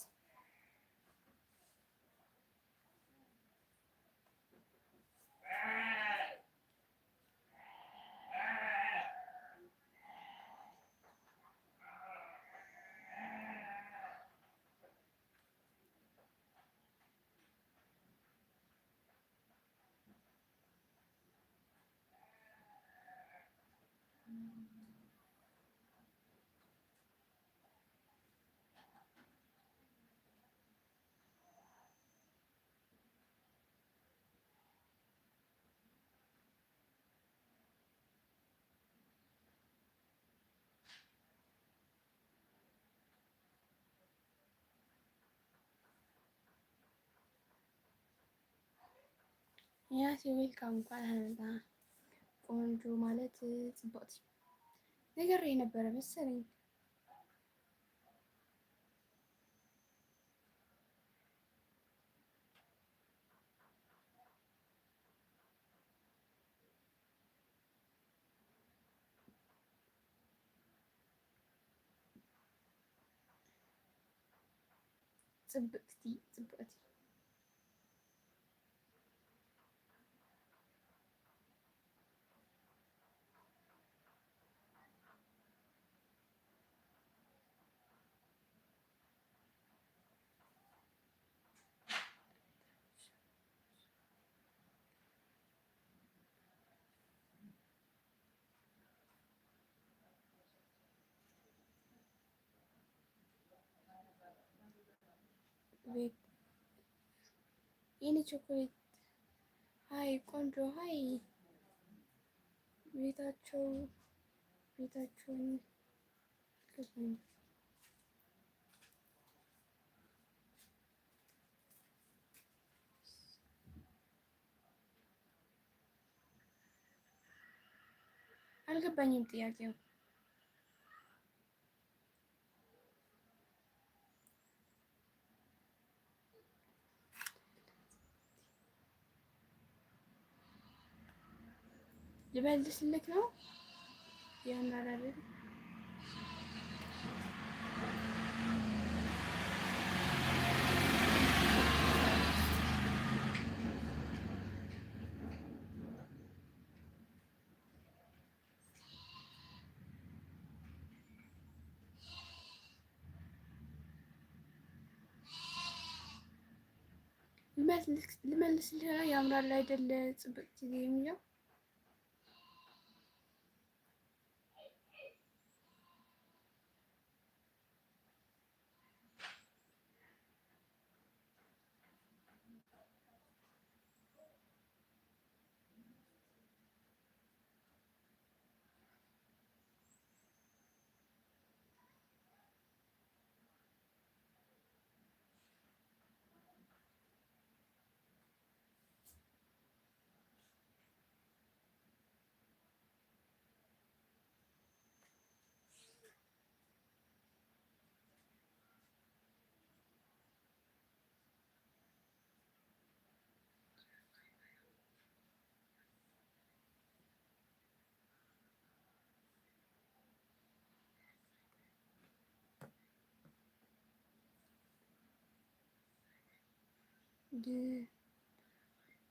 ያሴ welcome፣ እንኳን አመጣ። ቆንጆ ማለት ጽብቕቲ ነገር የነበረ መሰለኝ። ጽብቕቲ ጽብቕቲ። ቤት የኔ ቾኮሌት፣ hi ቆንጆ፣ hi። ቤታቸው ቤታቸውን አልገባኝም። አልገባኝም ጥያቄው። ልመልስልክ ነው ያምራል አይደል? ልመልስልህ ነው ያምራል አይደል? ጽብቅቲ የሚለው።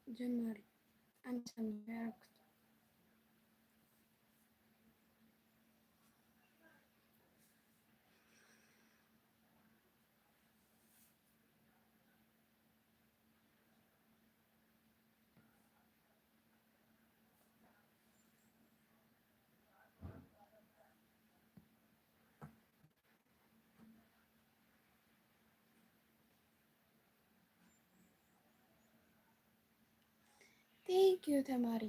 ጀማሪ አንድ ሳምንት ያደረኩት። Thank you ተማሪ፣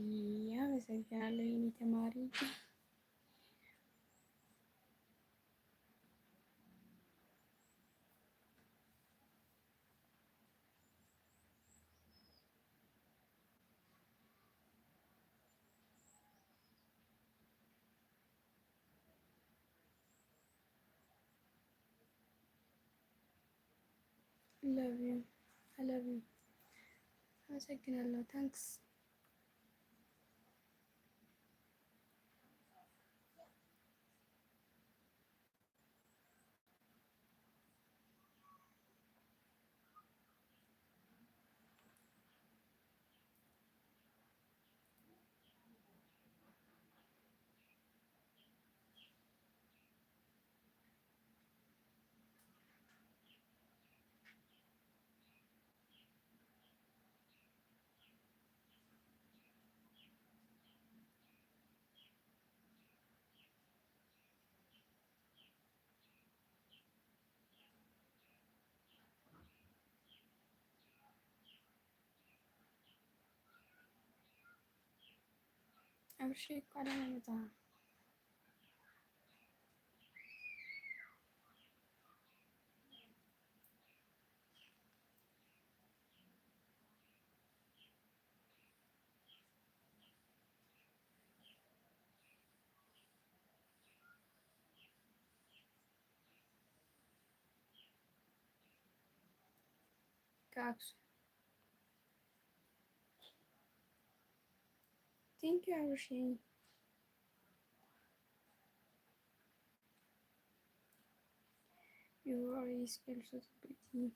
አመሰግናለሁ የኔ ተማሪ። Love you, I love you። አመሰግናለሁ። Thanks። አብርሽ እንኳን ደህና መጣህ። ከአክሱም። Thank you አብርሽ። Your eyes also pretty.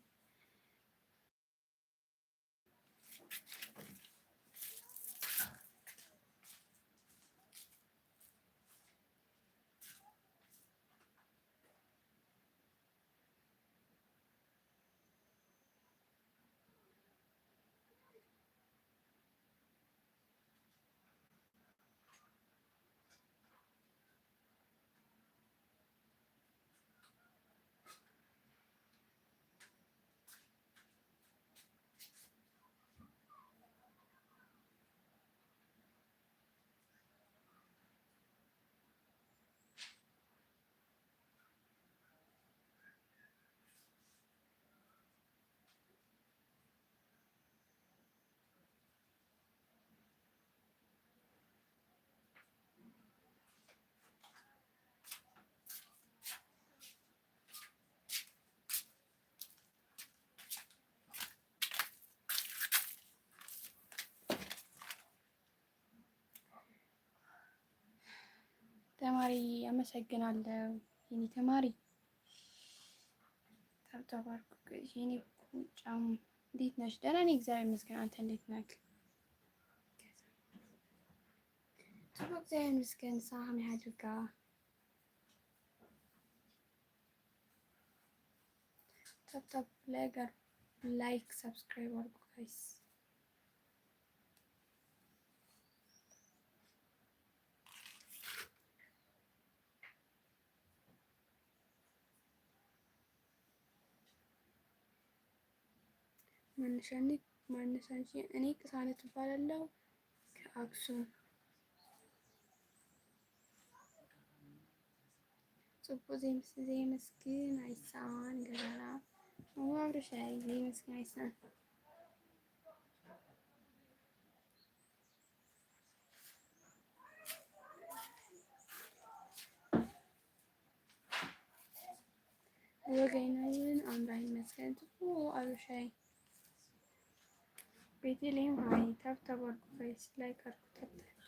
ተማሪ አመሰግናለሁ። የኔ ተማሪ tap tap አድርጉ። የኔ ቁጫም እንዴት ነሽ? ደህና ነኝ እግዚአብሔር ይመስገን። አንተ እንዴት ነህ? ጥሩ እግዚአብሔር ይመስገን። ሳሚ አድርጋ tap tap like subscribe አድርጉ guys። ማነሽ አንቺ? እኔ ቅሳነት እባላለሁ ከአክሱም። ጽቡቅ ዘይመስግን አይሳን ገዛና አብርሻይ ዘይመስግን አይሳን። ወገናውን አምላክ ይመስገን። ጽቡቅ አብርሻይ። ቤተልሔም hi። Tap tap አድርጉ guys፣ like አድርጉ። Tap tap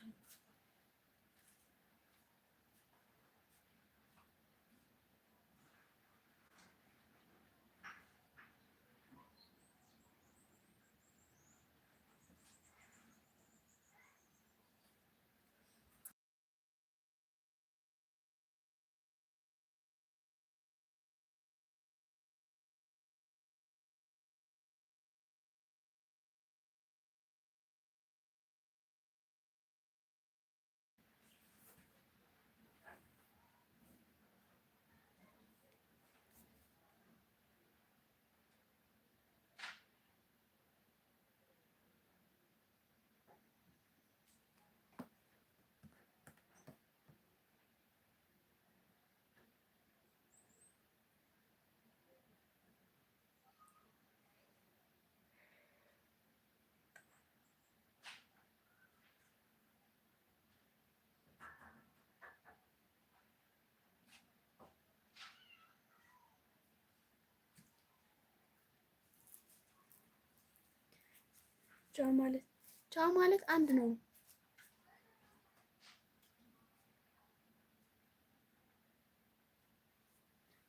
ቻው ማለት ቻው ማለት አንድ ነው።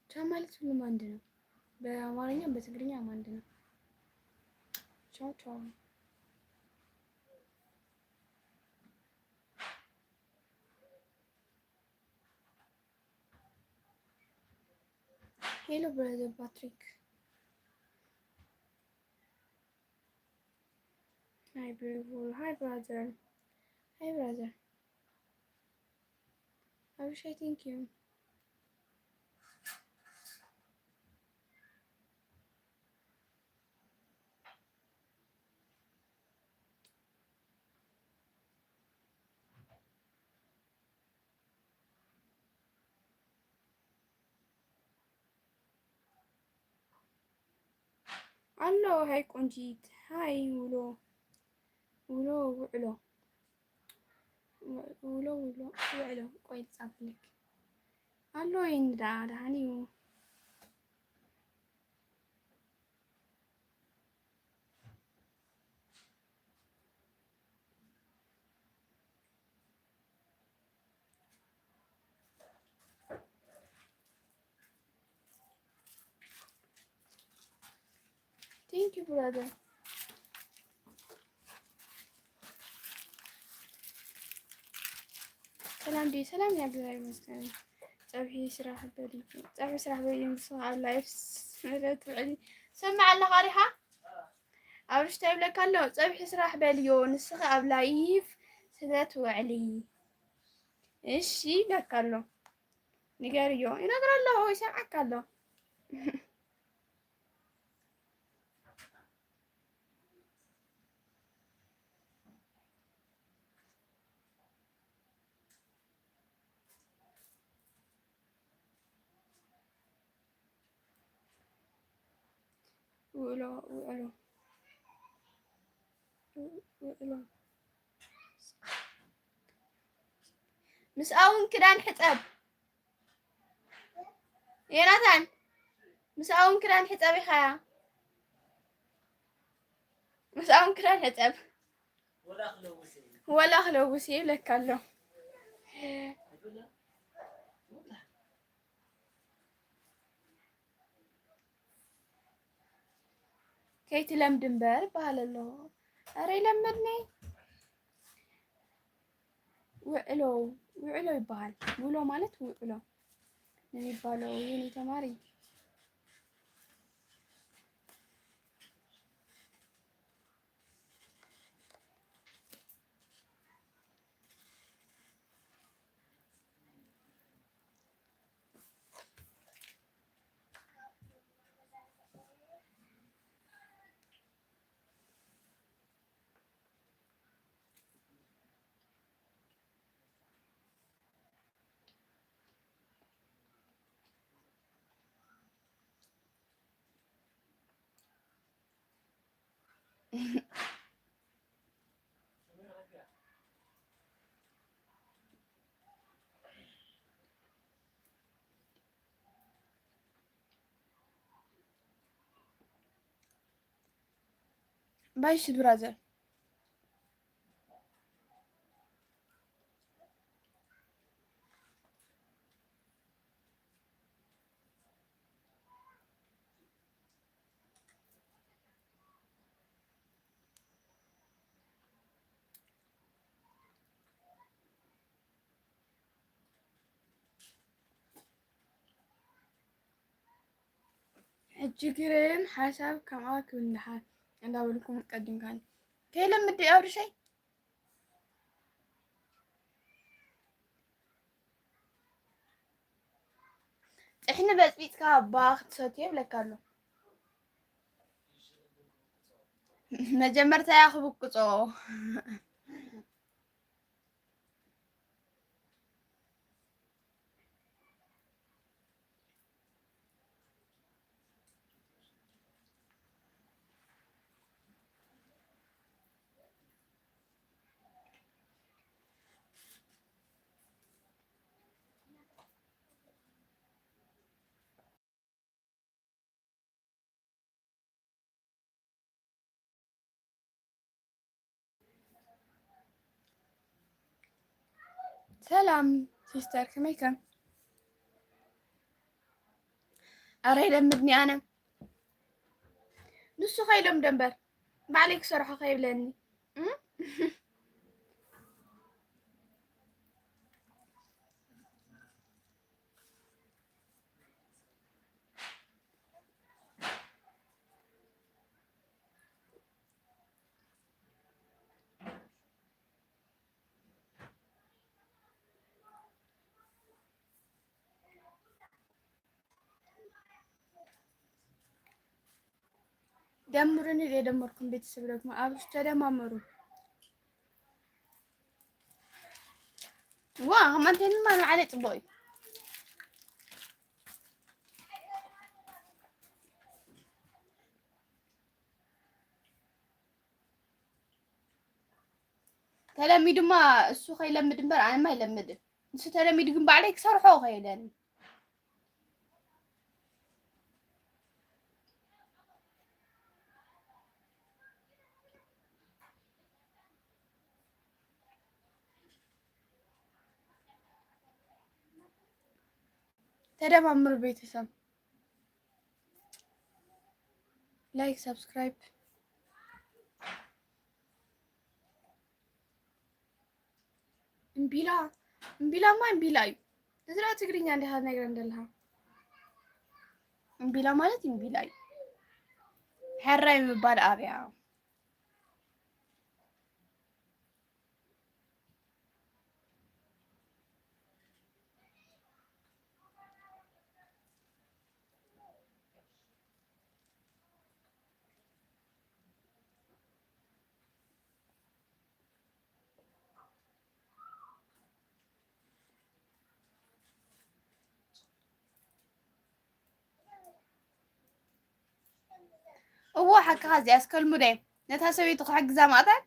ቻው ማለት ሁሉም አንድ ነው። በአማርኛም በትግርኛም አንድ ነው። ቻው ቻው። Hello brother ፓትሪክ። Hi beautiful. Hi brother. Hi brother. አብሻይ thank you. አሎ hi ቆንጂት። Hi ውሎ ውሎ ውዕሎ ውሎ ውሎ ውዕሎ። ቆይ ልጻፍልክ። አሎ ይንዳ ደሃን እዩ። Thank you brother። ሰላም ዲ ሰላም እግዚአብሔር ይመስገን። ፀብሒ ስራሕ በሊ ፀብሒ ስራሕ በሊ ንስኻ ኣብ live ትውዕሊ ሰማዕ ኣለኻ ዲኻ? ኣብርሽ እንታይ ይብለካ ኣሎ? ፀብሒ ስራሕ በልዮ ንስኻ ኣብ live ስለ ትውዕሊ። እሺ ይብለካ ኣሎ። ንገርዮ ይነግሮ ኣለኹ፣ ይሰምዓካ ኣሎ። ውዕሎ ውዕሎ ውዕሎ ምስኣውን ክዳን ሕፀብ ዮናታን፣ ምስኣውን ክዳን ሕፀብ ኢኻያ፣ ምስኣውን ክዳን ሕፀብ። ወላ ክለውስ ይብለካ ኣሎ። ከይትለምድ እምበር ይበሃል ኣሎ። ኧረ ይለመድኒ። ውዕሎ ውዕሎ ይበሃል። ውሎ ማለት ውዕሎ ነው የሚባለው የኔ ተማሪ። Bye brother። ሕጂ ግርም ሓሳብ ከምኣ ክብልሓ እንዳበልኩም ቀዲምካኒ ከይለምድ ኣብርሸይ። ጥሕኒ በፅቢፅካ ባ ክትሰትዮ ይብለካ ኣሎ። መጀመርታ ያ ክብቅፆ። ሰላም sister፣ ከመይ ከም? ኣረ ይለምድኒ ኣነ። ንሱ ከይለምዶ እምበር ባዕለይ ክሰርሖ ከይብለኒ። ደምሩኒ፣ የደመርኩም ቤተሰብ ደግሞ አብሽ ተደማመሩ። ዋ ከማንተንማ ንዓለይ ፅቡቅ እዩ። ተለሚዱማ እሱ ከይለምድ እምበር ኣነማ ኣይለምድን። ንሱ ተለሚዱ ግን ባዕለይ ክሰርሖ ከይለኒ። ተደማምሩ ቤተሰብ። Like, subscribe. እምቢላ እምቢላማ እምቢላ እዩ። እዚ ትግርኛ እንዲኻ ነገር እንደለኻ እምቢላ ማለት እምቢላ እዩ። ሕራይ ምባል ኣብያ። እዎ ሓቅኻ፣ እዚኣስ ከልሙደ ነታ ሰበይቱ ክሕግዛ ማእታን።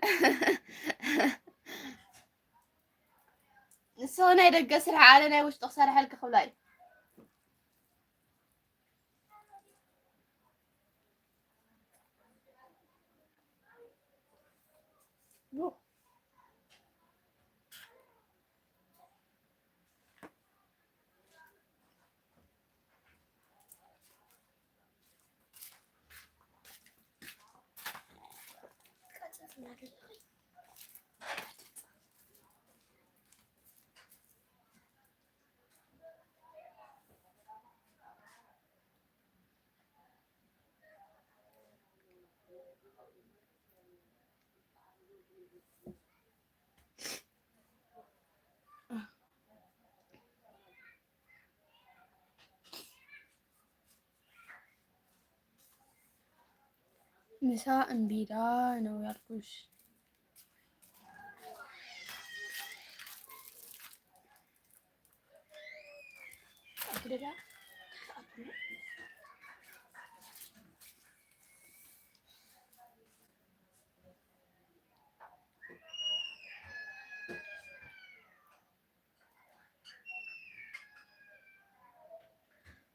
ንስኺ ናይ ደገ ስራሕ፣ ኣነ ናይ ውሽጢ ክሰርሐልክ ክብላ እዩ። ምሳ እምቢላ ነው ያልኩሽ።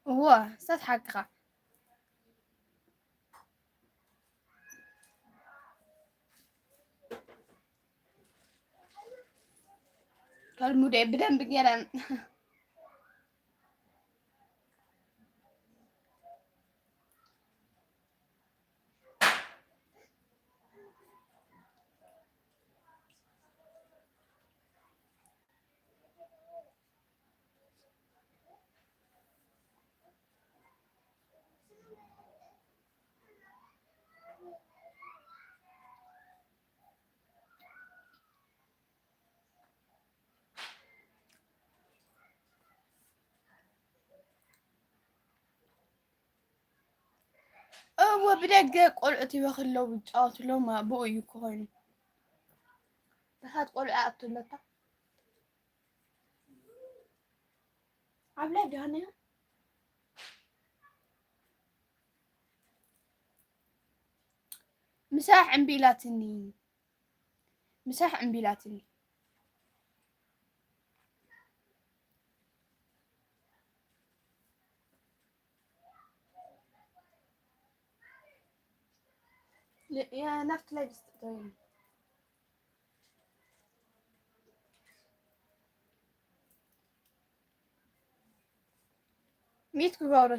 እዎ ስታት ሓቅኻ። ከልሙደ ብደንብ ገይረ። እዎ ብደገ ቆልዑት ይበክለው ይጫወትሎም ብኡ እዩ እኮ ኮይኑ። በሳት ቆልዑ ኣትለታ ኣብ ላይ ዲሃና። ምሳሕ እምቢላትኒ፣ ምሳሕ እምቢላትኒ። ናፍቲ ላይ mute ክገብሮ።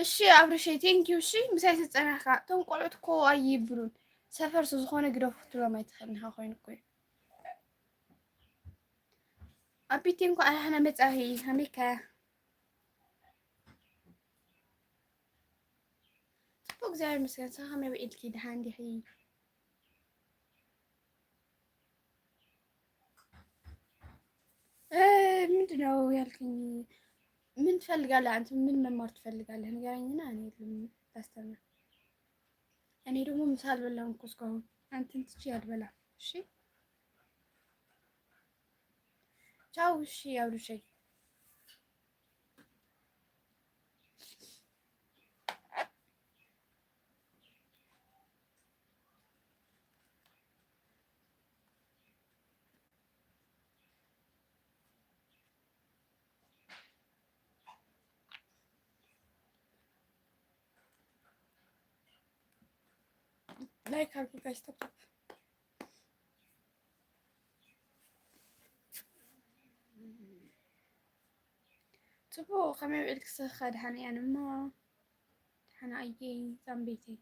እሺ ኣብርሸ፣ thank you። እሺ፣ ምሳይ ዝፀናሕካ። እቶም ቆልዑት እኮ ኣይብሉን፣ ሰፈር ዝኾነ ግደፉ ክትብሎም ኣይትኽእልን ኢኻ። ኮይኑ እኮ እዩ። ኣቢቴ፣ እንኳ ኣሕና መፃሂ፣ ከመይከ? ፅቡቅ፣ እግዚአብሔር ይመስገን። ንስኻ ከመይ ውዒልኪ? ድሓን ዲኺ? ምንድን ነው ያልከኝ? ምን ትፈልጋለህ አንተ? ምን መማር ትፈልጋለህ? ንገረኝና እኔ ላስተምር። እኔ ደግሞ ምሳ አልበላሁም እኮ እስካሁን፣ አንተን ትቼ አልበላም። እሺ ቻው። እሺ አብሩሸኝ። Like አድርጉ guys፣ tap tap። ፅቡቅ፣ ከመይ ውዒልክ ስኻ? ድሓን እያ ድማ፣ ድሓን ኣየ ዛምቤተይ።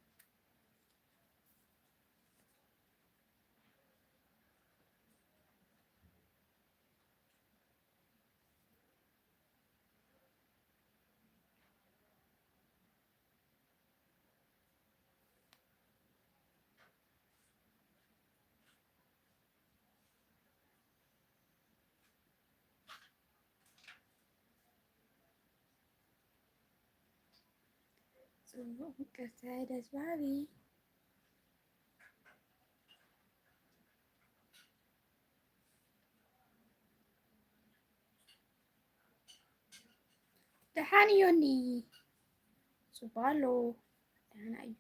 ፅቡቅ፣ ምቅርቲ፣ ደስ በሃሊ። ደሓን እዮኒ፣ ፅቡቅ ኣሎ፣ ደሓና እዩ።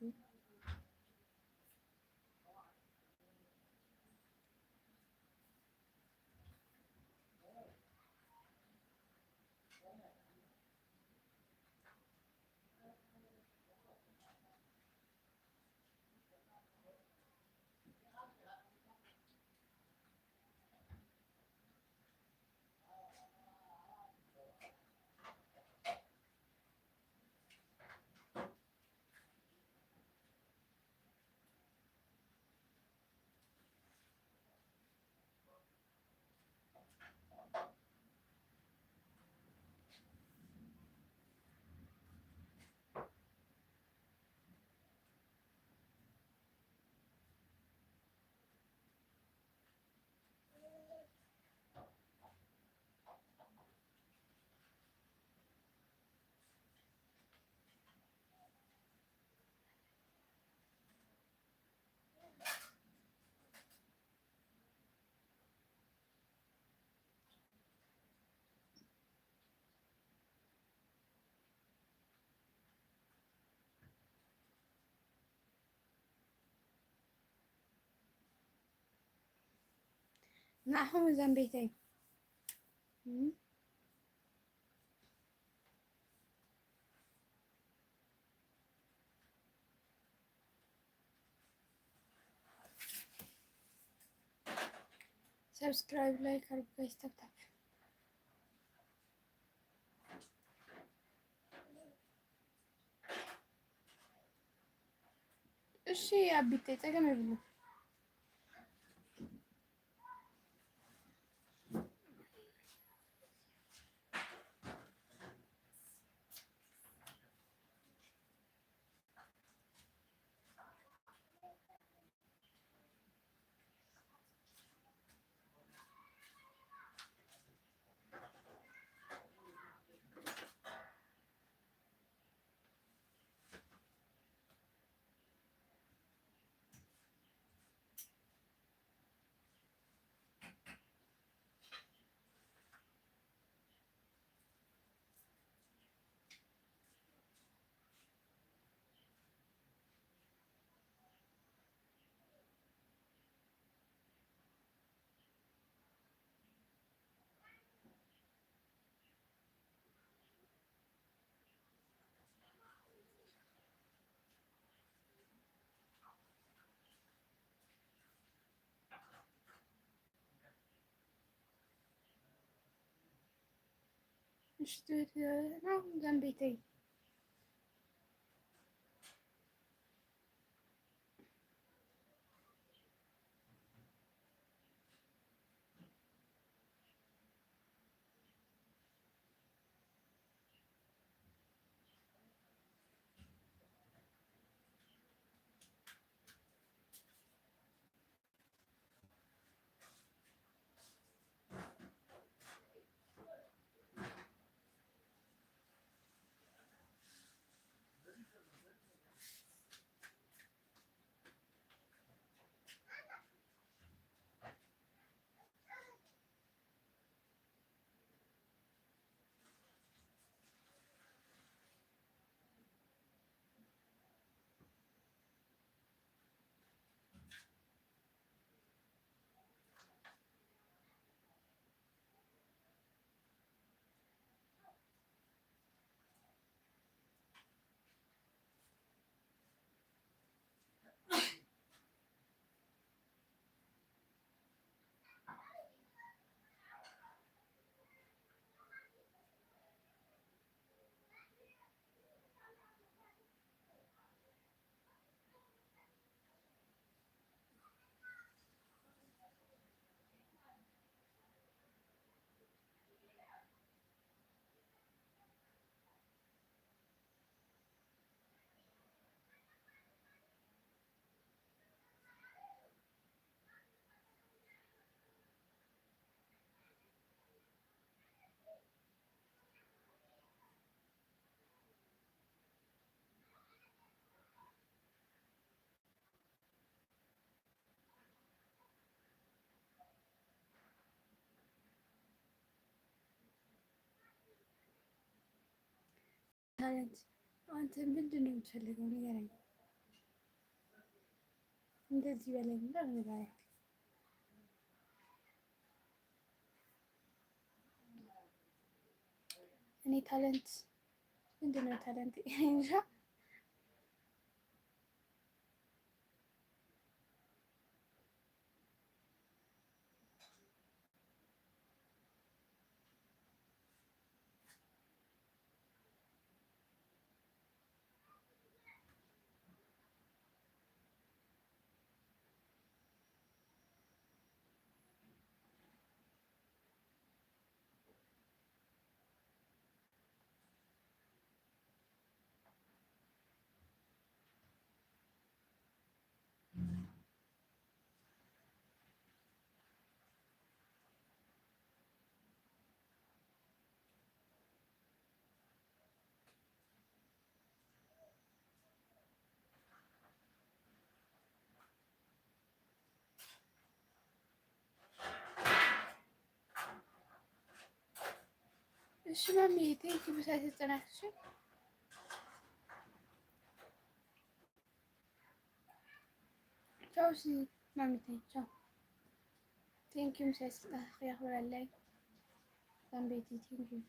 ንዓኹም እዛን ቤተይ። Subscribe, like አድርጉ guys፣ tap tap። እሺ አቢቴ፣ ፀገም የብሉ። እሺ ንዓኹም እዛን ቤተይ። Talent አንተ ምንድን ነው የምትፈልገው? ንገረኝ። እንደዚህ በለኝና ንገረኝ። እኔ talent ምንድን ነው talent? እንጃ። እሺ ማሚ፣ thank you ምሳ ሰጠናት። እሺ፣ ቻው። እሺ ማሚ፣ ቻው። Thank you ምሳ ሰጠናት። ያኽብረለይ ቤቲ፣ thank you።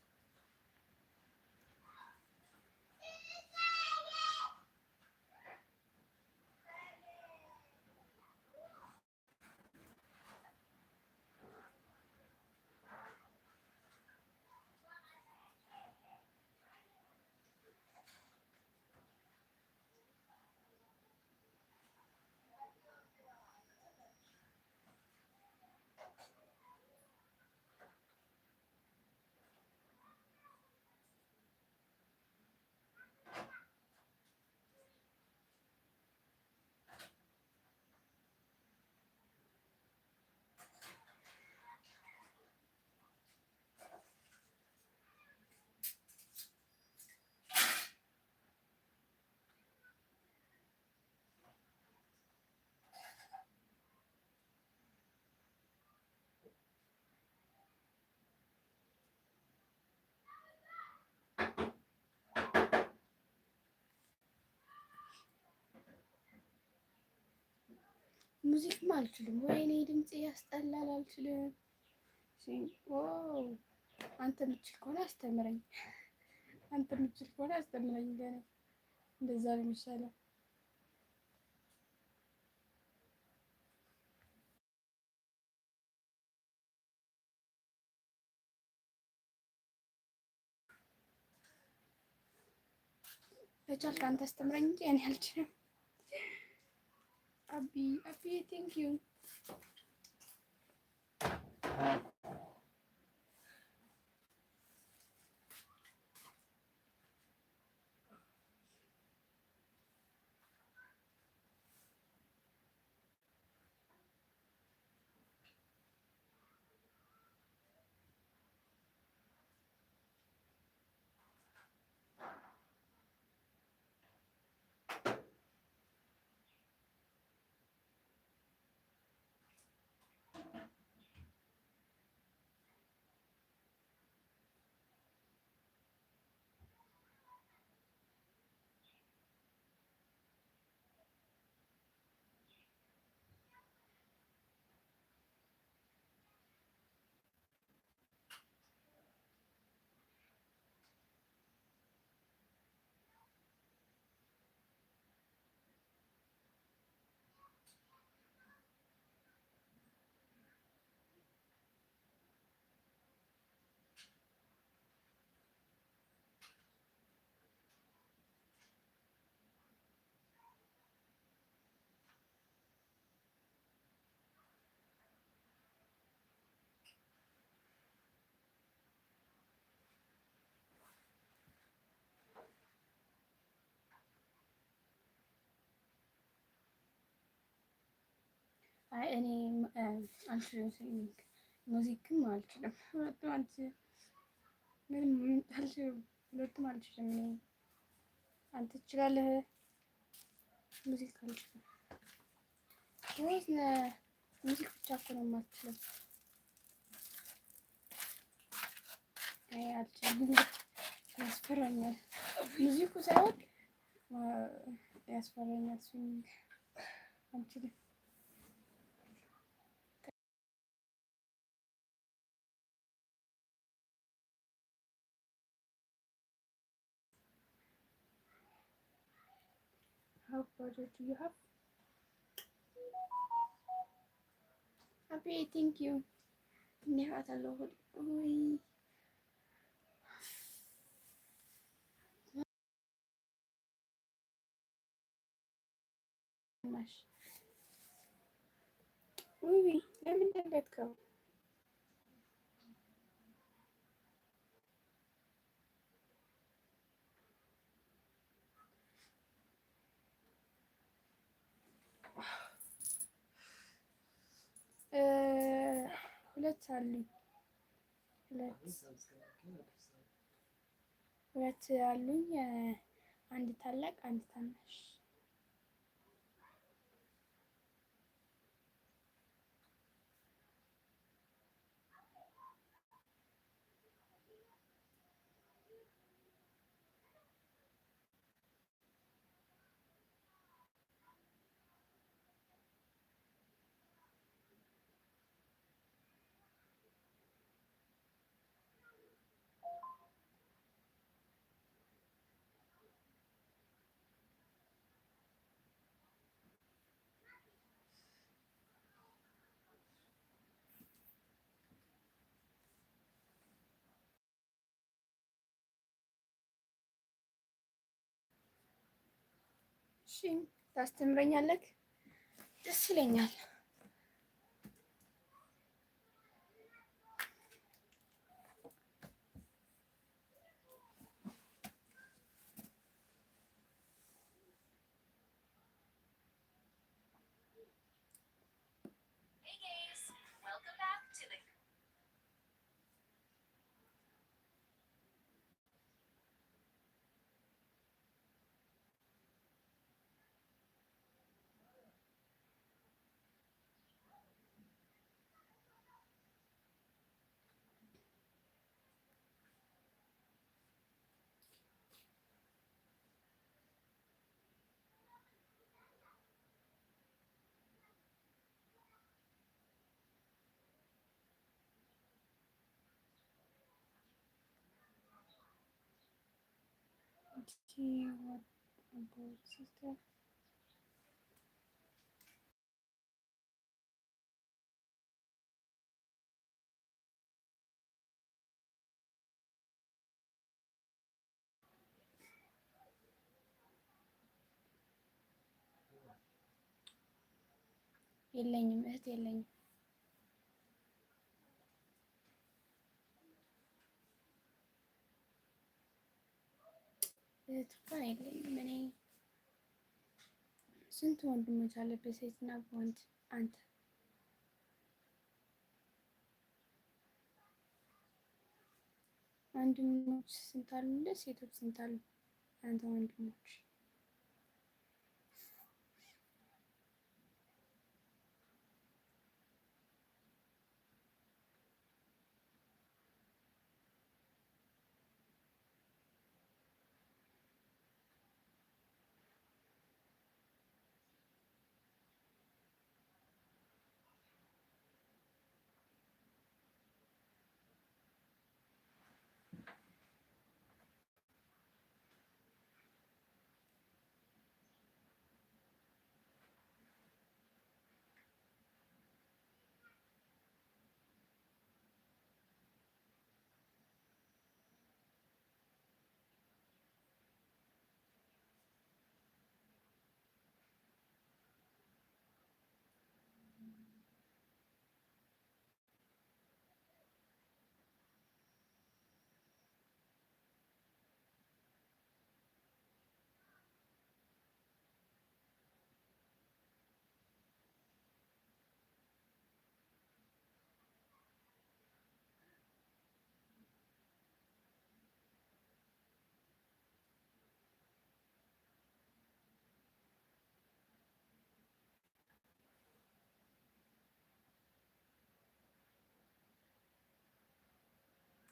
Music ም አልችልም። ወይኔ ድምጽ ያስጠላል፣ አልችልም። አንተ የምችል ከሆነ አስተምረኝ። አንተ የምችል ከሆነ አስተምረኝ። ገና እንደዛ ነው የሚሻለው። በቻልክ አንተ አስተምረኝ እንጂ እኔ አልችልም። አቢ፣ አቢ፣ thank you። አይ፣ እኔ አልችልም፣ singing music ም አልችልም። ሁለቱም አልችልም። ምንም አልችልም። ሁለቱም አልችልም። እኔ አንተ ትችላለህ። Music አልችልም። ወይስ music ብቻ እኮ ነው የማልችለው። አይ፣ አልችልም። ያስፈራኛል። Music ኡ ሳይሆን ያስፈራኛል። Swimming አልችልም። How brother do you have? Happy, thank you. እኒሃት ኣለኹ። ውይ፣ ማሽ፣ ውይ፣ ለምን ደለትከው? ሁለት አሉኝ። ሁለት ሁለት አሉኝ። አንድ ታላቅ፣ አንድ ታናሽ። እሺ፣ ታስተምረኛለህ? ደስ ይለኛል። Hey guys, welcome back to the Okay, what about sister? የለኝም፣ እህት የለኝም። እህት እንኳን የለኝም። እኔ ስንት ወንድሞች አለ በሴትና በወንድ አንተ? ወንድሞች ስንት አሉ? ሴቶች ስንት አሉ? አንተ ወንድሞች?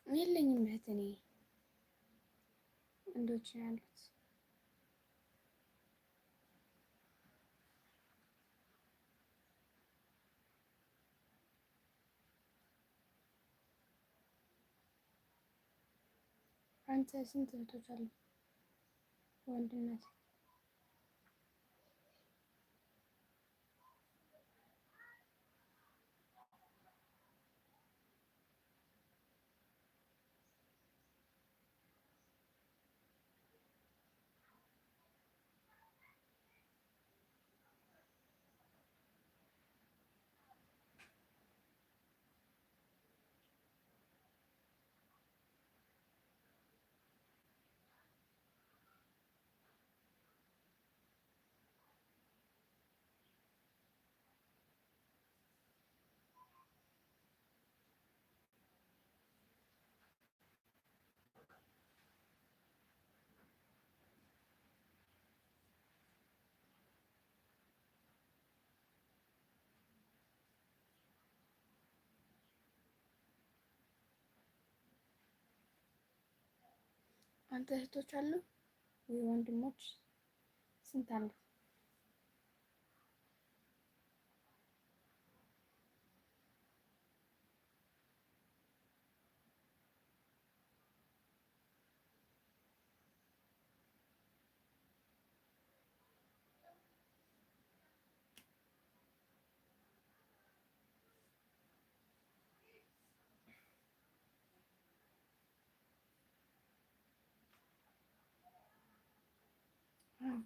የለኝም እህት እኔ። ወንዶች ነው ያሉት። አንተ ስንት እህቶች አሉ? ወንድና ሴት? አንተ እህቶች አሉ ወይ ወንድሞች? ስንት አሉ?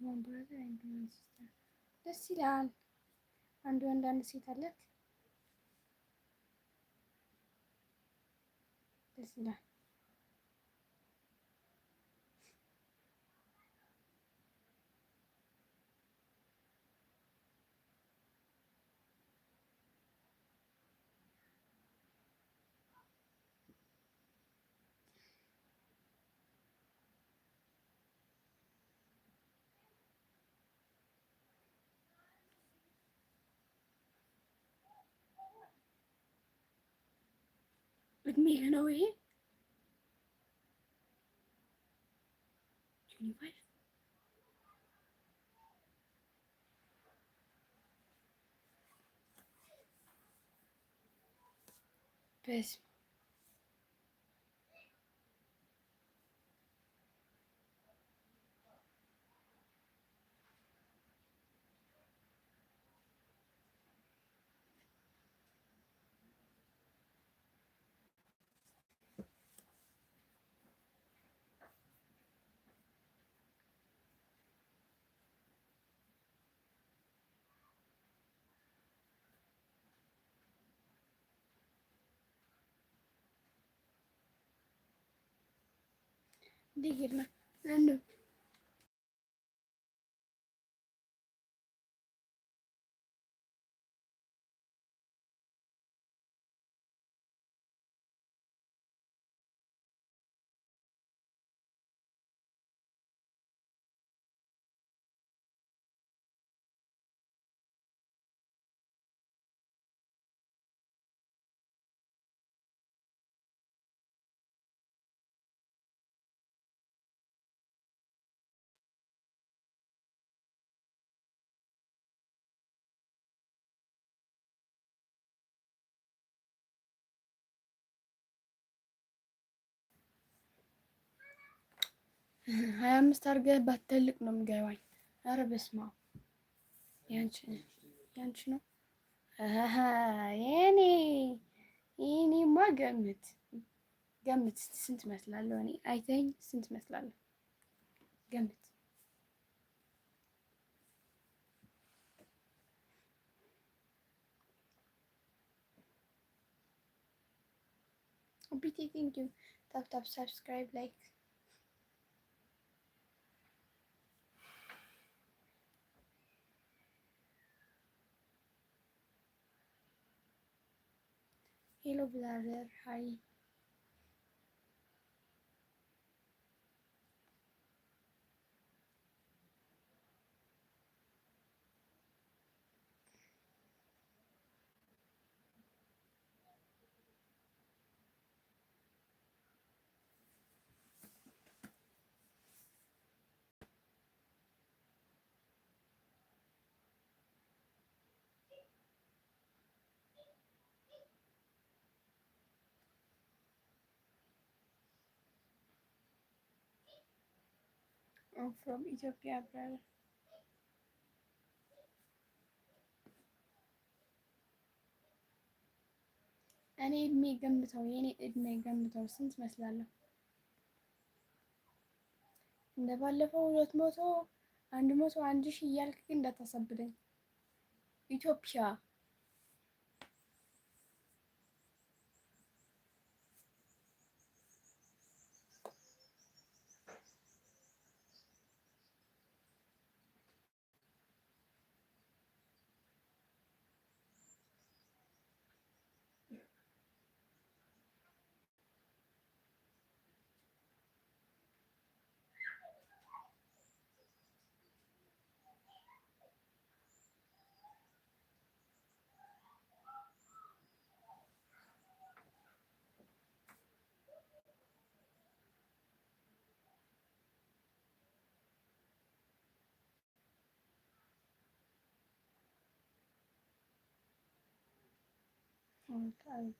One brother and one sister። ደስ ይላል። አንድ ወንድ አንድ ሴት አለክ። ደስ ይላል። እድሜህ ነው ይሄ 25። በስመ እንዴት ነው? 25 አድርገህ ባትተልቅ ነው የሚገባኝ። ኧረ በስመ አብ፣ ያንቺ ነው የኔ። የኔማ ገምት ገምት፣ ስንት እመስላለሁ እኔ? አይተኸኝ ስንት እመስላለሁ? ገምት። ቢቲ thank you። Tap tap, subscribe, like. Hello brother, hi. I'm from Ethiopia, brother. እኔ እድሜ ገምተው፣ የኔ እድሜ ገምተው፣ ስንት መስላለሁ? እንደ ባለፈው 200፣ 100፣ 1000 እያልክ ግን እንዳታሳብደኝ። ኢትዮጵያ። Okay.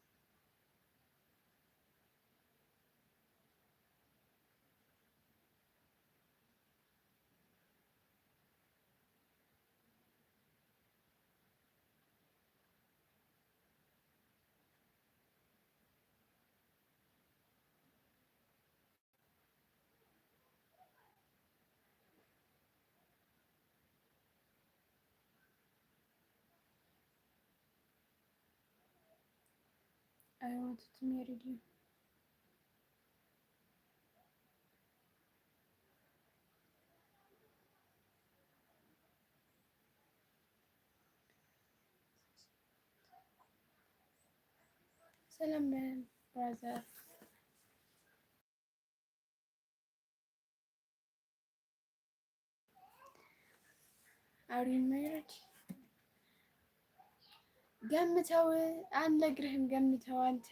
I wanted to marry you. ሰላም brother። Are you married? ገምተው፣ አልነግርህም። ገምተው፣ አንተ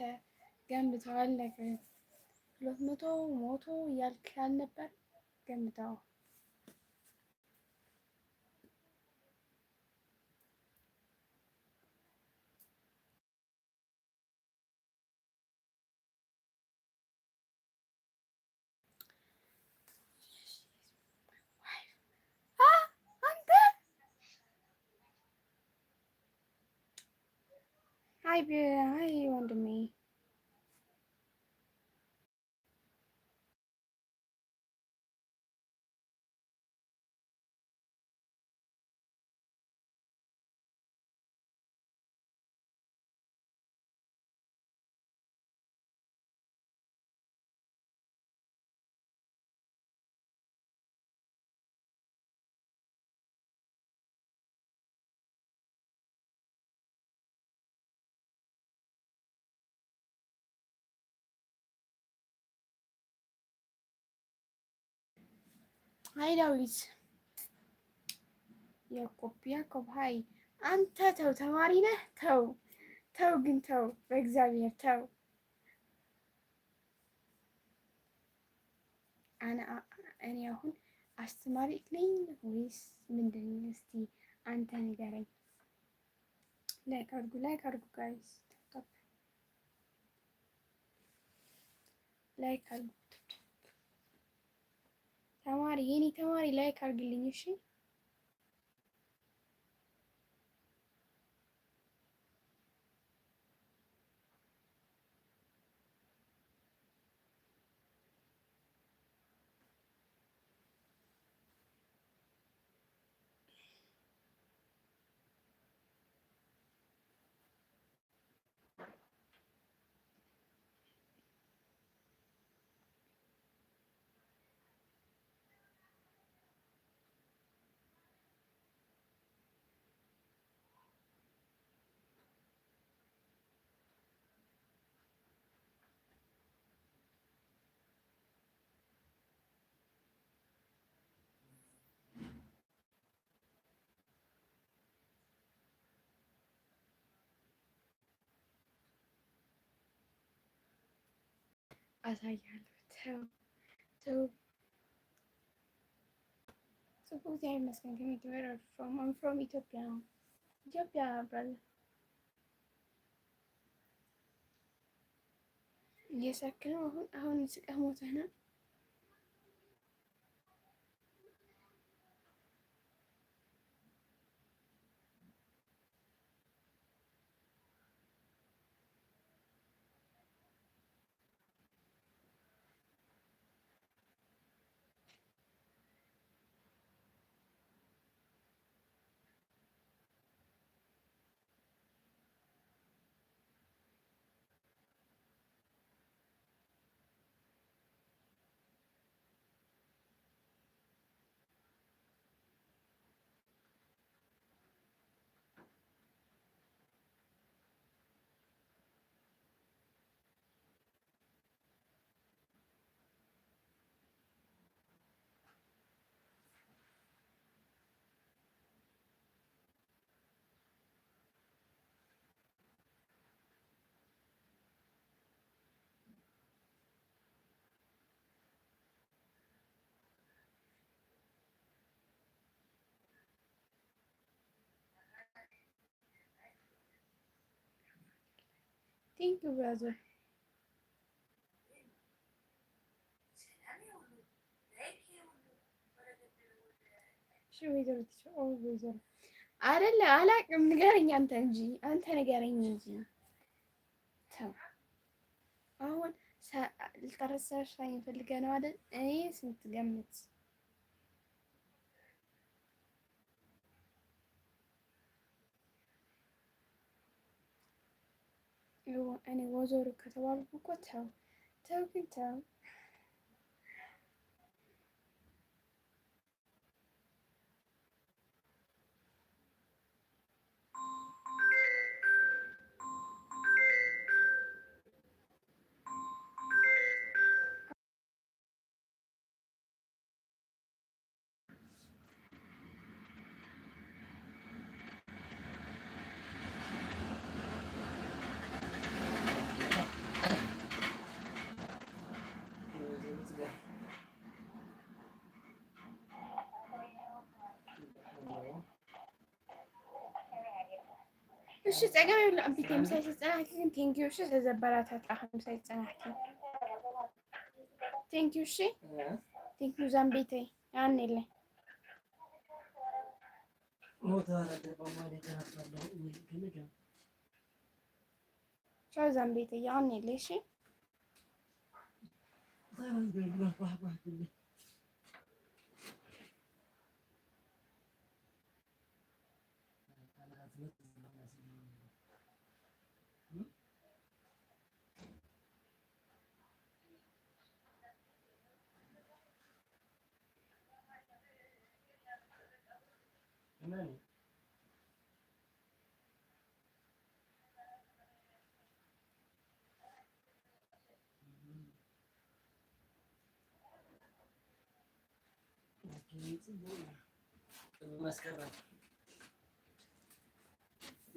ገምተው፣ አልነግርህም። 200 100 እያልክ አልነበር? ገምተው። አንተ። Hi, hi ወንድሜ። Hi ዳዊት። ያዕቆብ፣ ያዕቆብ hi። አንተ ተው፣ ተማሪ ነህ። ተው ተው፣ ግን ተው፣ በእግዚአብሔር ተው። እኔ አሁን አስተማሪ ነኝ ወይስ ምንድን? እስቲ አንተ ንገረኝ። Like አድርጉ፣ like አድርጉ guys፣ like አድርጉ። ተማሪ፣ የኔ ተማሪ like አድርግልኝ እሺ። አሳያለሁ። ተው ተው። ጽቡቅ፣ እግዚአብሔር ይመስገን። ከሚት from? I'm from ኢትዮጵያ፣ ኢትዮጵያ brother። እየሳክ ነው አሁን? አሁን ስቀህ ሞተህ ነው። Thank you brother። እሺ ወይዘሮ ወይዘሮ አይደለ አላቅም። ንገረኝ አንተ እንጂ አንተ ንገረኝ እንጂ ተው። አሁን ልጠረሰሽ ፈልገህ ነው አይደል? እኔ ስንት ገምት እኔ ወይዘሮ ከተባልኩ እኮ ተው ተው ግን ተው። እሺ ፀገም የብሉ ኣቢቴ ምሳይ ዝፀናሕኪ ግን thank you። እሺ ተዘበራታትካ ምሳይ ዝፀናሕኪ thank you። እሺ thank you ዛምቤተይ ያኔለይ ቻው ዛምቤተይ ያኔለይ። እሺ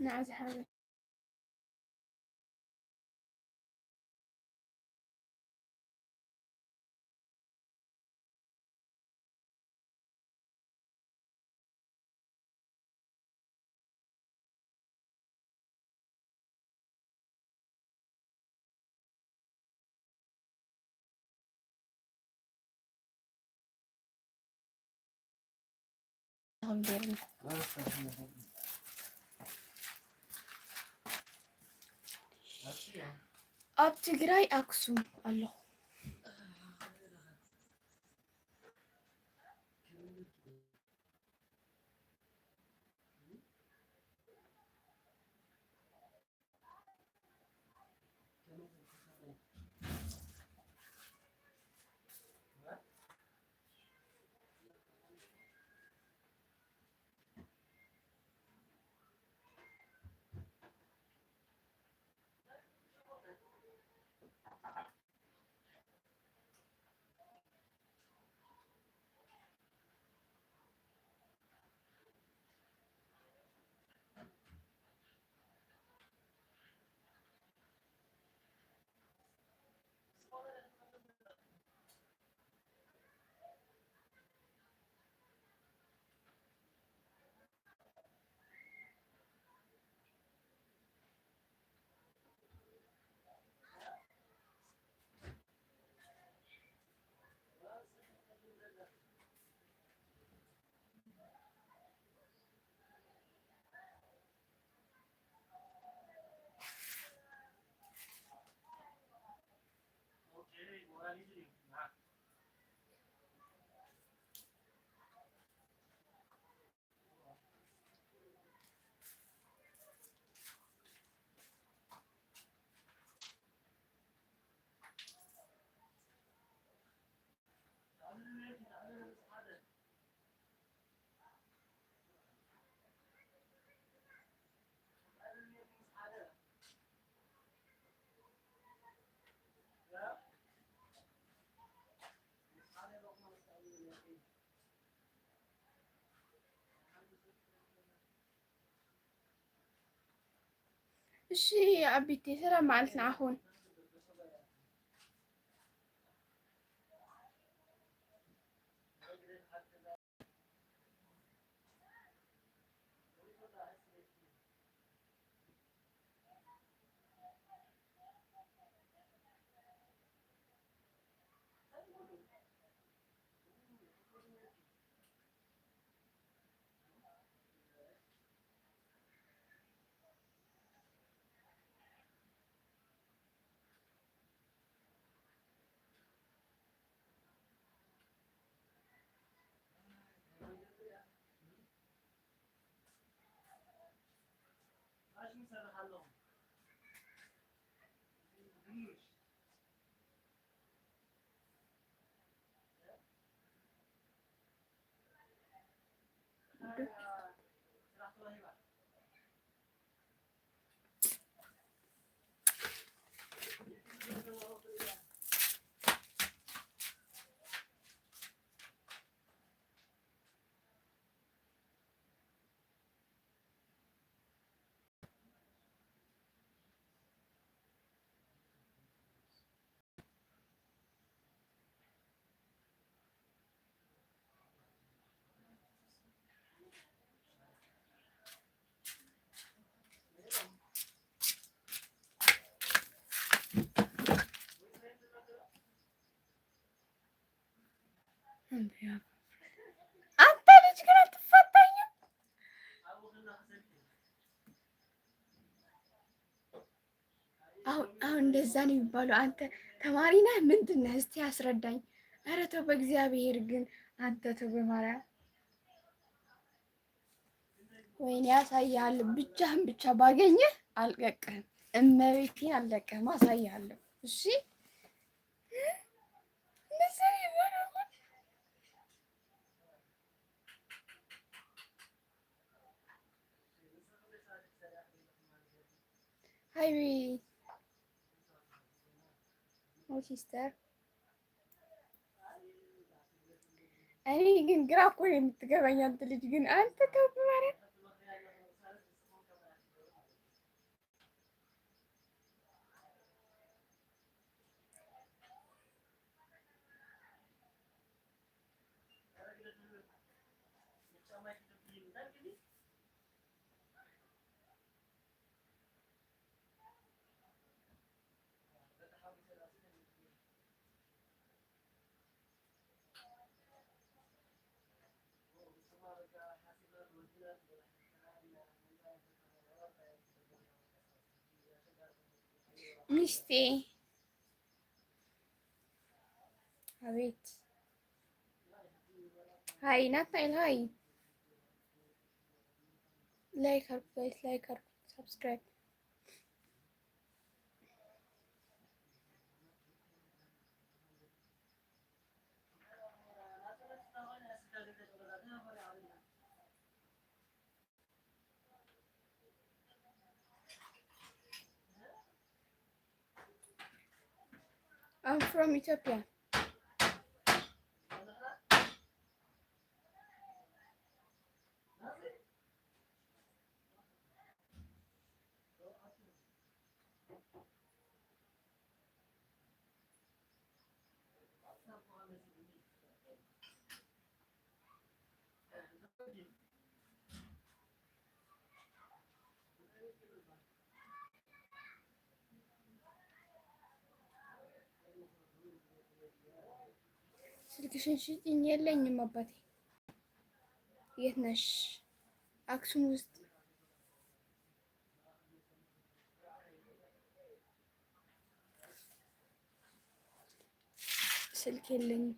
ንዓዚ ሓበ ኣብ ትግራይ ኣክሱም ኣለኹ። እሺ ኣቢቴ ሰላም መዓልቲ ንዓኹን። አንተ ልጅ ግን አትፋታኝም። አሁን አሁን እንደዛ ነው የሚባለው። አንተ ተማሪ ነህ ምንድን ነህ? እስቲ አስረዳኝ። ኧረ ተው በእግዚአብሔር ግን አንተ ተው በማርያም። ወይኔ አሳይሃለሁ። ብቻህን ብቻ ባገኘህ አልለቅህም። እመቤቴን አልለቅህም፣ አሳይሃለሁ። እሺ እንደዛ ነው የሚባለው። Hi sister። እኔ ግን ግራ እኮ ነው የምትገባኝ አንተ ልጅ ግን አንተ ተው በማርያም። ሚስቴ አቤት። Hi ናትናኤል hi። Like አድርጉ guys፣ like አድርጉ፣ subscribe። I'm from Ethiopia. ስልክሽን ሽጭኝ። የለኝም አባቴ። የት ነሽ? አክሱም ውስጥ። ስልክ የለኝም።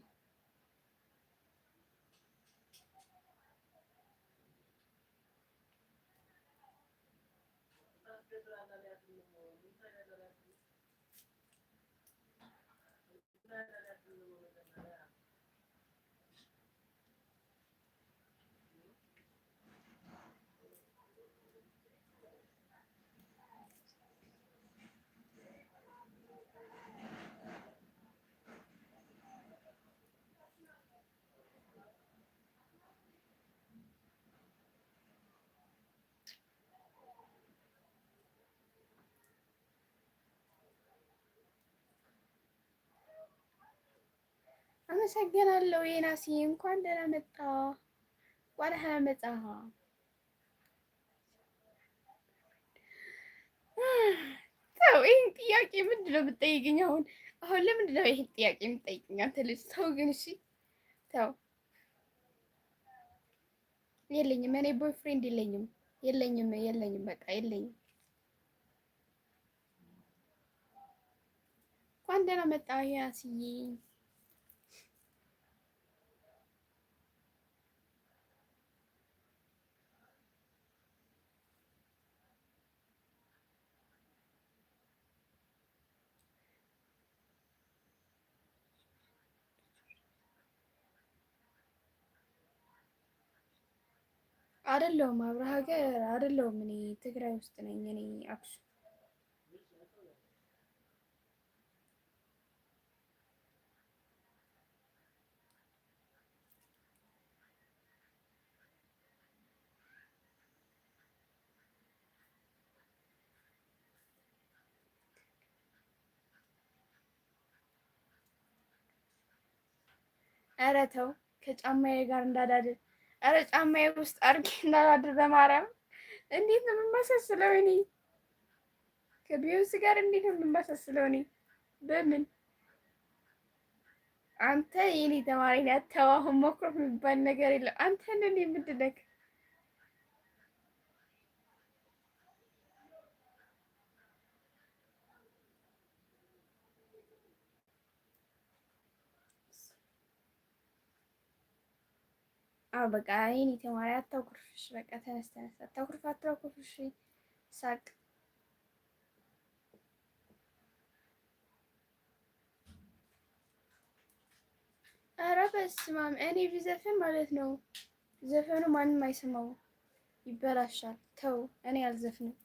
አመሰግናለሁ የናሲ፣ እንኳን ደህና መጣ። እንኳን ደህና መጣህ። ተው፣ ይህን ጥያቄ ምንድን ነው የምትጠይቅኝ? አሁን አሁን ለምንድን ነው ይህን ጥያቄ የምትጠይቅኝ? አንተ ልጅ ተው ግን፣ እሺ ተው። የለኝም፣ እኔ boyfriend የለኝም፣ የለኝም፣ የለኝም፣ በቃ የለኝም። እንኳን ደህና መጣህ ያስዬ። አይደለሁም፣ አብረ ሀገር አይደለሁም። እኔ ትግራይ ውስጥ ነኝ። እኔ አክሱም። ኧረ ተው ከጫማዬ ጋር እንዳዳድር፣ ኧረ ጫማዬ ውስጥ አድርጌ እንዳላድር በማርያም። እንዴት ነው የምመሳስለው እኔ ከቢዮንስ ጋር? እንዴት ነው የምመሳስለው እኔ በምን? አንተ የኔ ተማሪ ነህ። ተው አሁን መኩረፍ የሚባል ነገር የለም። አንተ ነህ ምንድን ነህ? አዎ በቃ የኔ ተማሪ አታኩርፍሽ። በቃ ተነስ ተነስ፣ አታኩርፍ አታኩርፍሽ። ሳቅ። ኧረ በስመ አብ፣ እኔ ብዘፍን ማለት ነው ዘፈኑ ማንም አይሰማው፣ ይበላሻል። ተው እኔ አልዘፍንም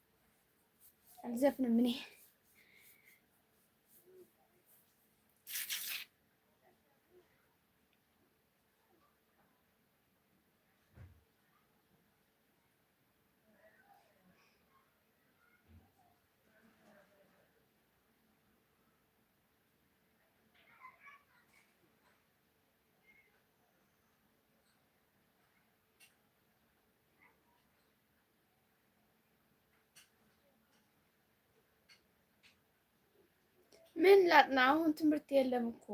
አልዘፍንም እኔ። ምን ላጥና? አሁን ትምህርት የለም እኮ።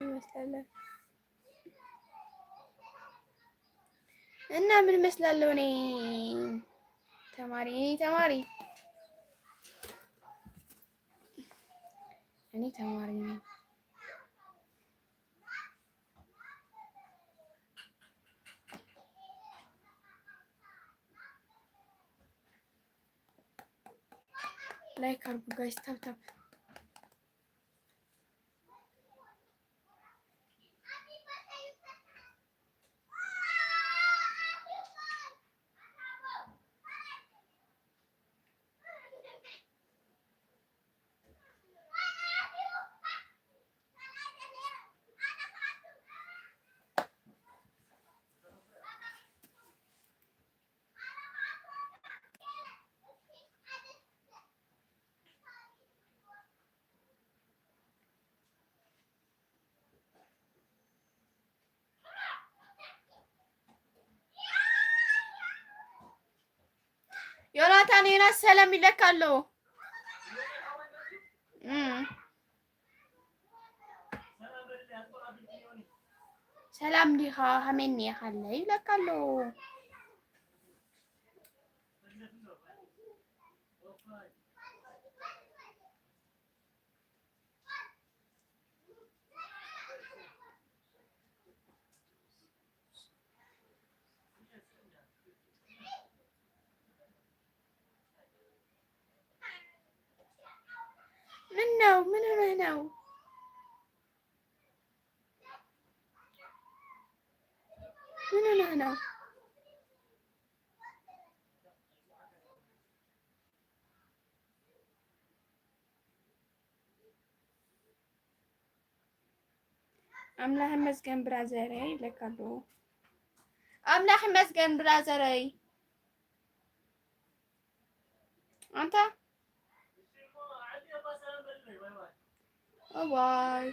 ይመስላል እና ምን እመስላለሁ እኔ? ተማሪ፣ ተማሪ፣ እኔ ተማሪ ነኝ። Like አድርጉ guys፣ tap tap። ዮናታን ዮናስ ሰላም ይለካሉ። ሰላም ዲኻ ሀሜን ያለ ይለካሉ። ምን ነው? ምን ሆነህ ነው? ምን ሆነህ ነው? አምላክ ይመስገን brother ይ ይለካሉ። አምላክ ይመስገን brother ይ፣ አንተ ባይ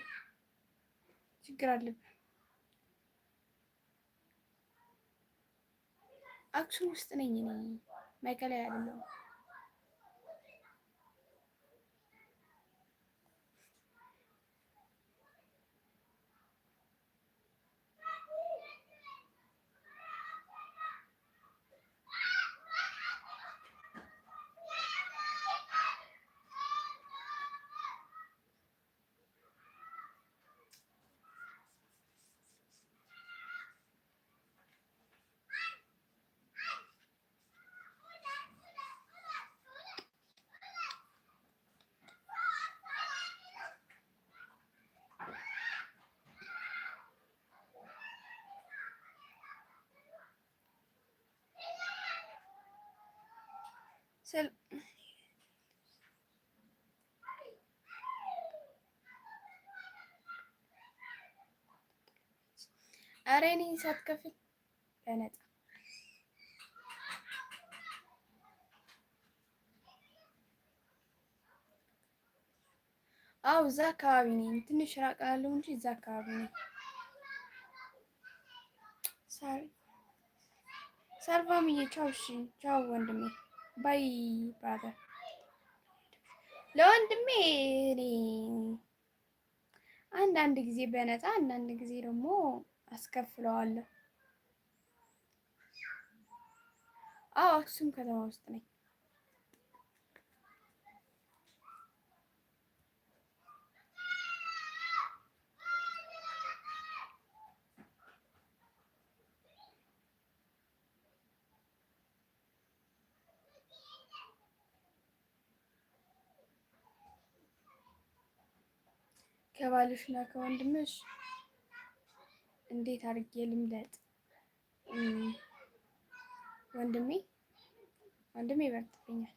ችግር አለብህ። አክሱም ውስጥ ነኝ እኔ፣ ማዕከላዊ አይደለሁም። ስል ኧረ እኔ ሳትከፍል በነፃ። አው እዛ አካባቢ ነኝ። ትንሽ ራቅ እላለሁ እንጂ እዛ አካባቢ ነኝ። Sorry ሳርቫምዬ፣ ቻው። እሺ ቻው ወንድሜ፣ bye brother። ለወንድሜ እኔ አንዳንድ ጊዜ በነፃ፣ አንዳንድ ጊዜ ደግሞ አስከፍለዋለሁ። አዎ አክሱም ከተማ ውስጥ ነኝ። ከባልሽ እና ከወንድምሽ እንዴት አድርጌ ልምለጥ? ወንድሜ ይበልጥብኛል።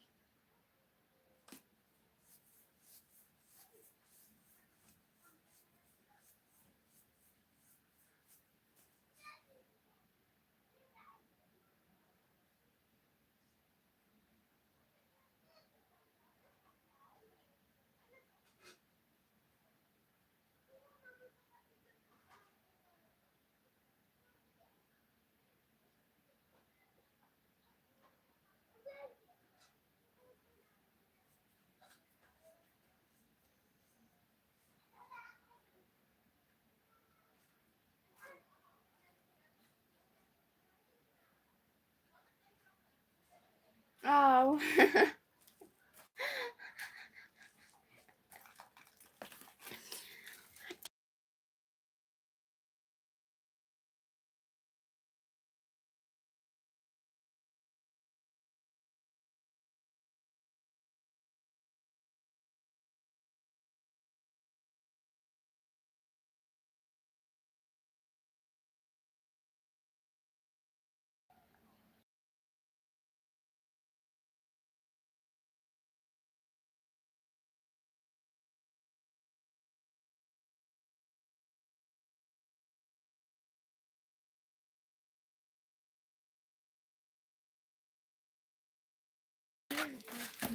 አዎ።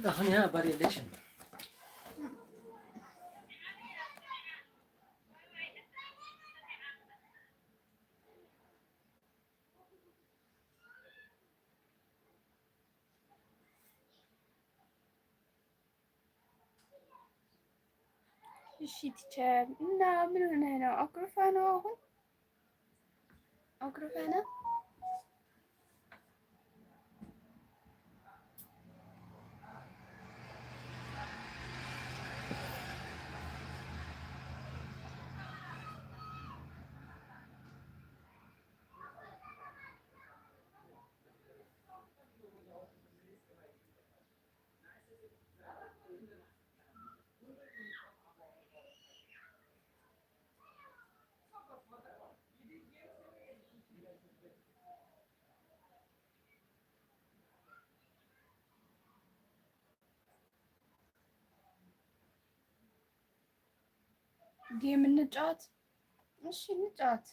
አሁን ያ ባል የለሽም። እሺ teacher፣ እና ምን ሆነህ ነው? አኩርፈህ ነው? አሁን አኩርፈህ ነው? Game እንጫወት። እሺ እንጫወት።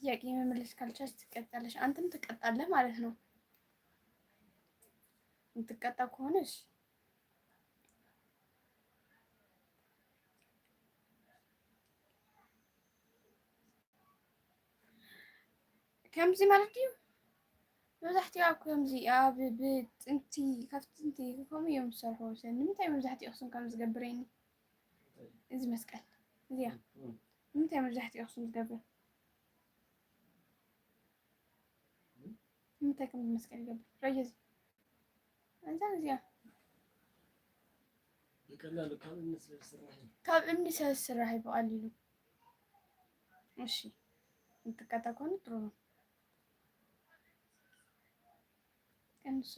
ጥያቄ መመለስ ካልቻልሽ ትቀጣለሽ። አንተም ትቀጣለህ ማለት ነው። የምትቀጣ ከሆነሽ ከምዚ ማለት እዩ። መብዛሕትኡ ኣብ ከምዚ ኣብ ብጥንቲ ካብ ጥንቲ ከምኡ እዮም ዝሰርሕዎ። ንምንታይ መብዛሕትኡ ኣክሱም ከም ዝገብር እኒ እዚ መስቀል እዚኣ ንምንታይ መብዛሕትኡ ኣክሱም ዝገብር? ንምንታይ ከምዚ መስቀል ይገብር? ረየ እዚ እዛ እዚኣ በቀላሉ ካብ እምኒ ስለዝስራሕ እዩ። ካብ እምኒ ስለዝስራሕ እዩ ብቀሊሉ። እሺ፣ የምትቀጣ ከሆነ ጥሩ ነው። ቀንሶ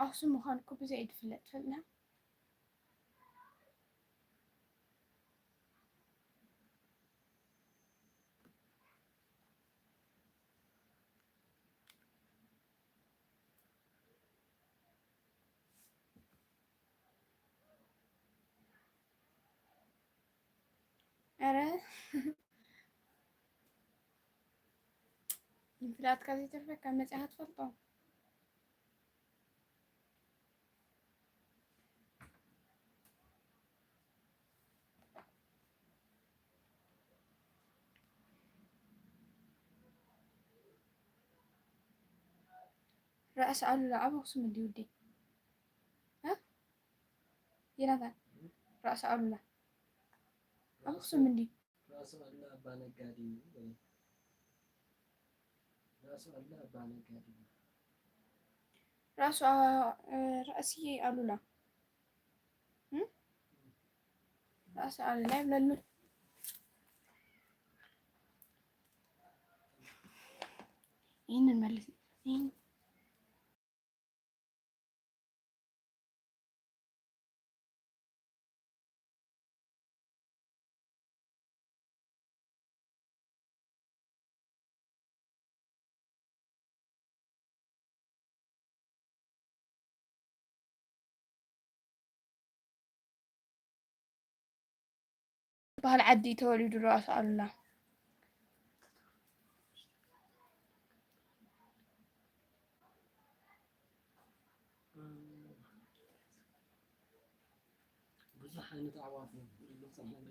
ኣክሱም ምዃኑ እኮ ብዘይ እዩ ዝፍለጥ፣ ትፈልጥና? ኧረ ምፍላጥካ ዘይተርፈካ መፅኻ ትፈልጦ። ራእሲ ኣሉላ ኣብ ኣክሱም እንዲ ውዴ ዮናታን፣ ራእሲ ኣሉላ ኣብ ኣክሱም እንዲ። ራሱ አሉላ አባ ነጋ ድዩ ወይ ራሱ አሉላ አባ ነጋ ድዩ? ራሱ ራእሲ ኣሉላ፣ ራእሲ ኣሉላ ይብለሉ። ይህንን መልስ፣ ይህን ባህል ዓዲ ተወሊዱ ራእሲ ኣሉላ? ብዙሕ ዓይነት ኣዕዋፍ እዩ ዝፀንሐ።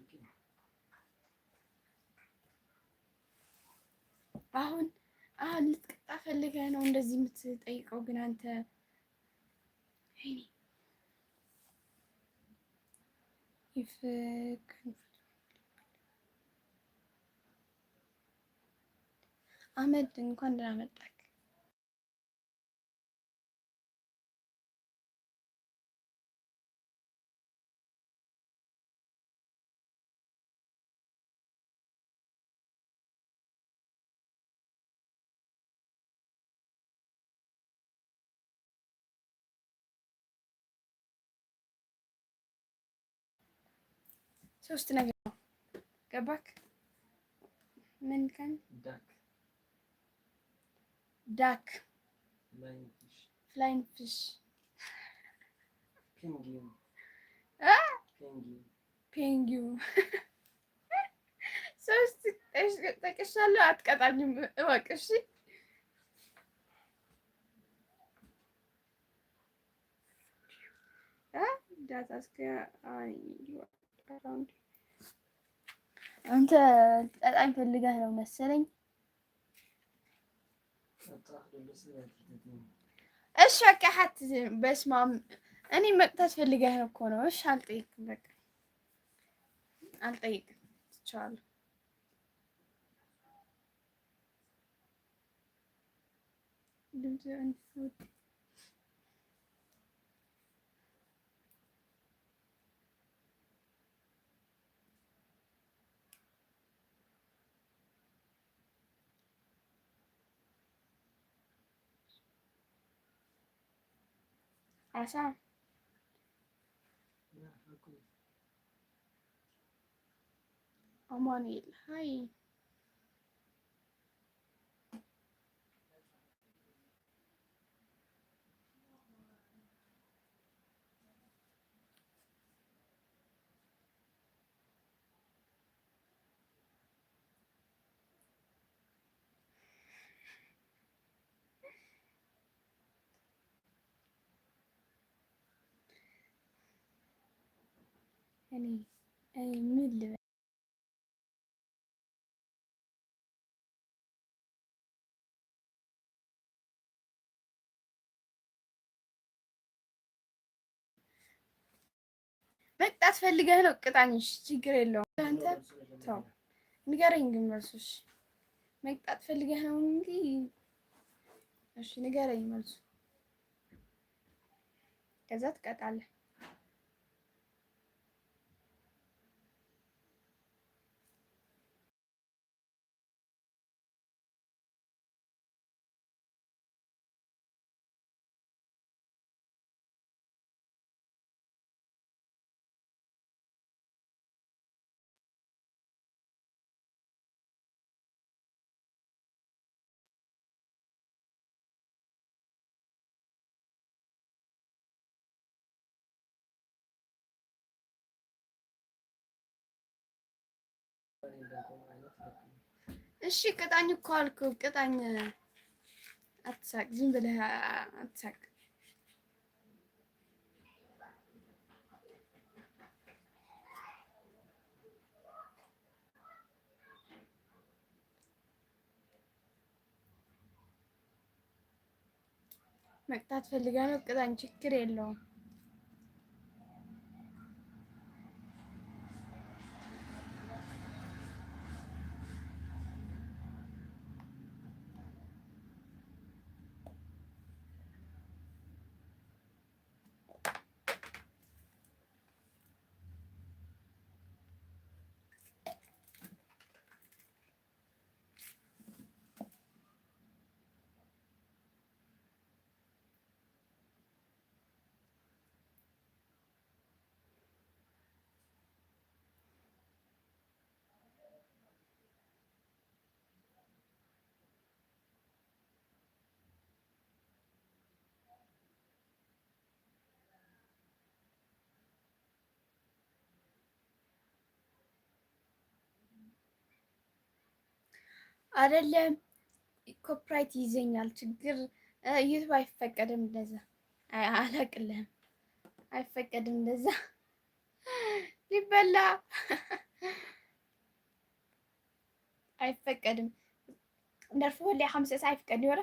አሁን አሁን ልትቀጣ ፈልገህ ነው እንደዚህ የምትጠይቀው? ግን አንተ ወይኔ ይፍ አህመድ እንኳን ደህና መጣክ። ሶስት ነገር ነው። ገባክ? ምን ከን Duck. Duck. Flying fish. Flying fish. Penguin. Penguin. Penguin። ሶስት ጠቅሻለሁ። አትቀጣኝም፣ እወቅ። እሺ፣ ዳታ እስከ አንተ ቀጣኝ ፈልገህ ነው መሰለኝ። እሺ በቃ ሀት በስመ አብ፣ እኔ መቅጣት ፈልገህ ነው እኮ ነው። እሺ አልጠይቅም፣ በቃ አልጠይቅም፣ ትቼዋለሁ። ድምፅ አሳ። Yeah, okay. አማኑኤል hi። እኔ ምን ልበል? መቅጣት ፈልገህ ነው? ቅጣኝሽ፣ ችግር የለውም። አንተ ተው ንገረኝ ግን መልሱሽ። መቅጣት ፈልገህ ነው እንጂ፣ እሺ ንገረኝ መልሱ። ከዛ ትቀጣለህ። እሺ ቅጣኝ እኮ አልኩህ። ቅጣኝ። አትሳቅ፣ ዝም ብለህ አትሳቅ። መቅጣት ፈልጋ ነው። ቅጣኝ፣ ችግር የለውም። አይደለም copyright ይዘኛል። ችግር ዩቲዩብ አይፈቀድም እንደዛ። አላቅልህም፣ አይፈቀድም እንደዛ ሊበላ አይፈቀድም። ደርፎ ወላ 50 አይፈቀድ ይወራ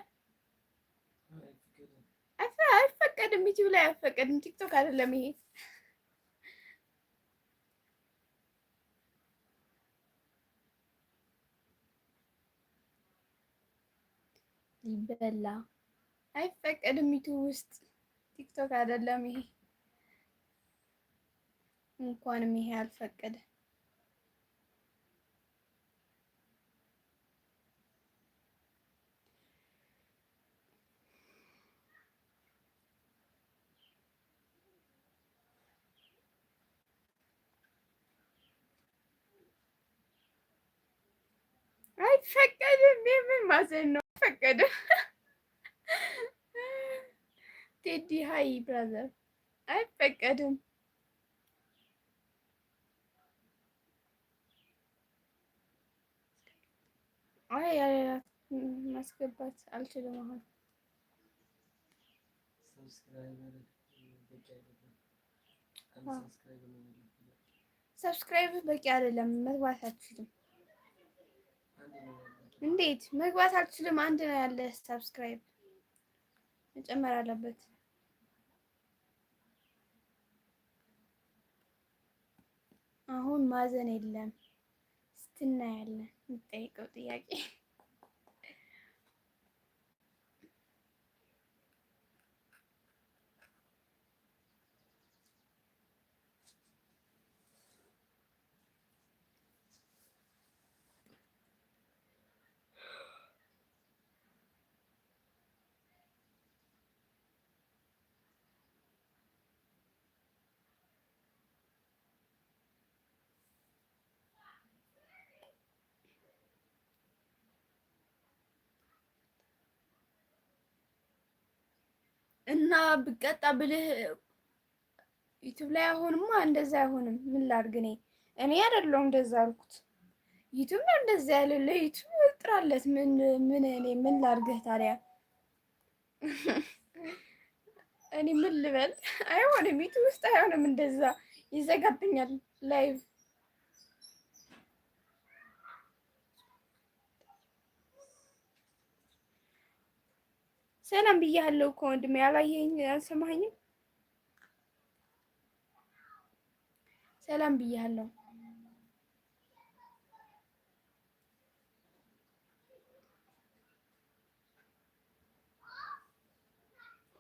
አይፈቀድም። ዩቲዩብ ላይ አይፈቀድም። ቲክቶክ አይደለም ይሄ። ሊበላ አይፈቀድም። ዩቲዩብ ውስጥ ቲክቶክ አይደለም ይሄ። እንኳንም ይሄ አልፈቀደ። አይፈቀድም። የምን ማዘን ነው? አይፈቀድም። ቴዲ hi brother፣ አይፈቀድም። አይ ማስገባት አልችልም አሁን። Subscribe በቂ አይደለም። መግባት አልችልም። እንዴት መግባት አልችልም? አንድ ነው ያለ subscribe መጨመር አለበት። አሁን ማዘን የለም ስትናያለን የምጠይቀው ጥያቄ። እና ብቀጣ ብልህ YouTube ላይ አሁንማ እንደዛ አይሆንም። ምን ላድርግ እኔ እኔ አይደለሁም እንደዛ አልኩት። YouTube ነው እንደዛ ያለ። ለ YouTube ጥራለት። ምን ምን እኔ ምን ላድርግህ ታዲያ? እኔ ምን ልበል? አይሆንም፣ YouTube ውስጥ አይሆንም። እንደዛ ይዘጋብኛል live። ሰላም ብያለሁ እኮ ወንድሜ፣ አላየኸኝ? አልሰማኸኝም? ሰላም ብያለሁ።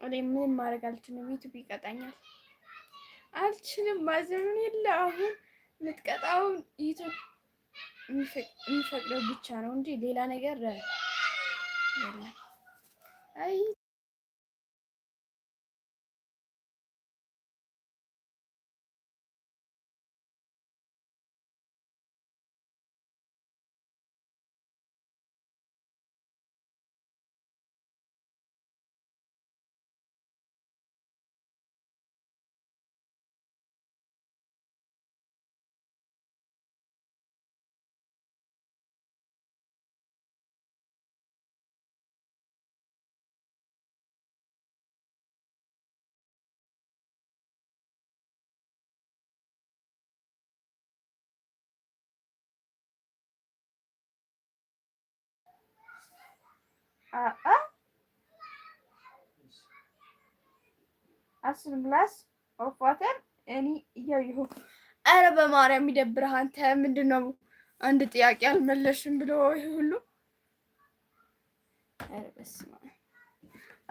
እኔ ምንም ማድረግ አልችልም። YouTube ይቀጣኛል። አልችልም። ማዘኑን የለ አሁን የምትቀጣውን YouTube የሚፈቅደው ብቻ ነው እንጂ ሌላ ነገር የለም። አይ አ 10 glass of water እኔ እያየሁ፣ ኧረ በማርያም ይደብርህ። አንተ ምንድን ነው አንድ ጥያቄ አልመለሽም ብሎ ይሄ ሁሉ? ኧረ በስመ አብ፣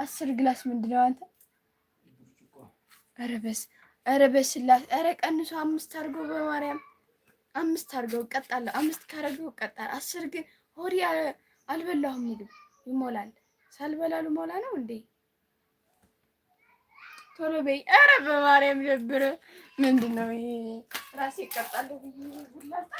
10 glass ምንድን ነው አንተ? ኧረ በስ ኧረ በስላሴ፣ ኧረ ቀንሶ አምስት አድርገው፣ በማርያም አምስት አድርገው እቀጣለሁ። አምስት ካደረገው እቀጣለሁ። 10 ግን ሆዴ አልበላሁም፣ ምግብ ይሞላል። ሳልበላ ልሞላ ነው እንዴ? ቶሎ በይ። ኧረ በማርያም ደብረ ምንድን ነው ይሄ? ራሴ እቀጣለሁ ብዬ ጉላጣ።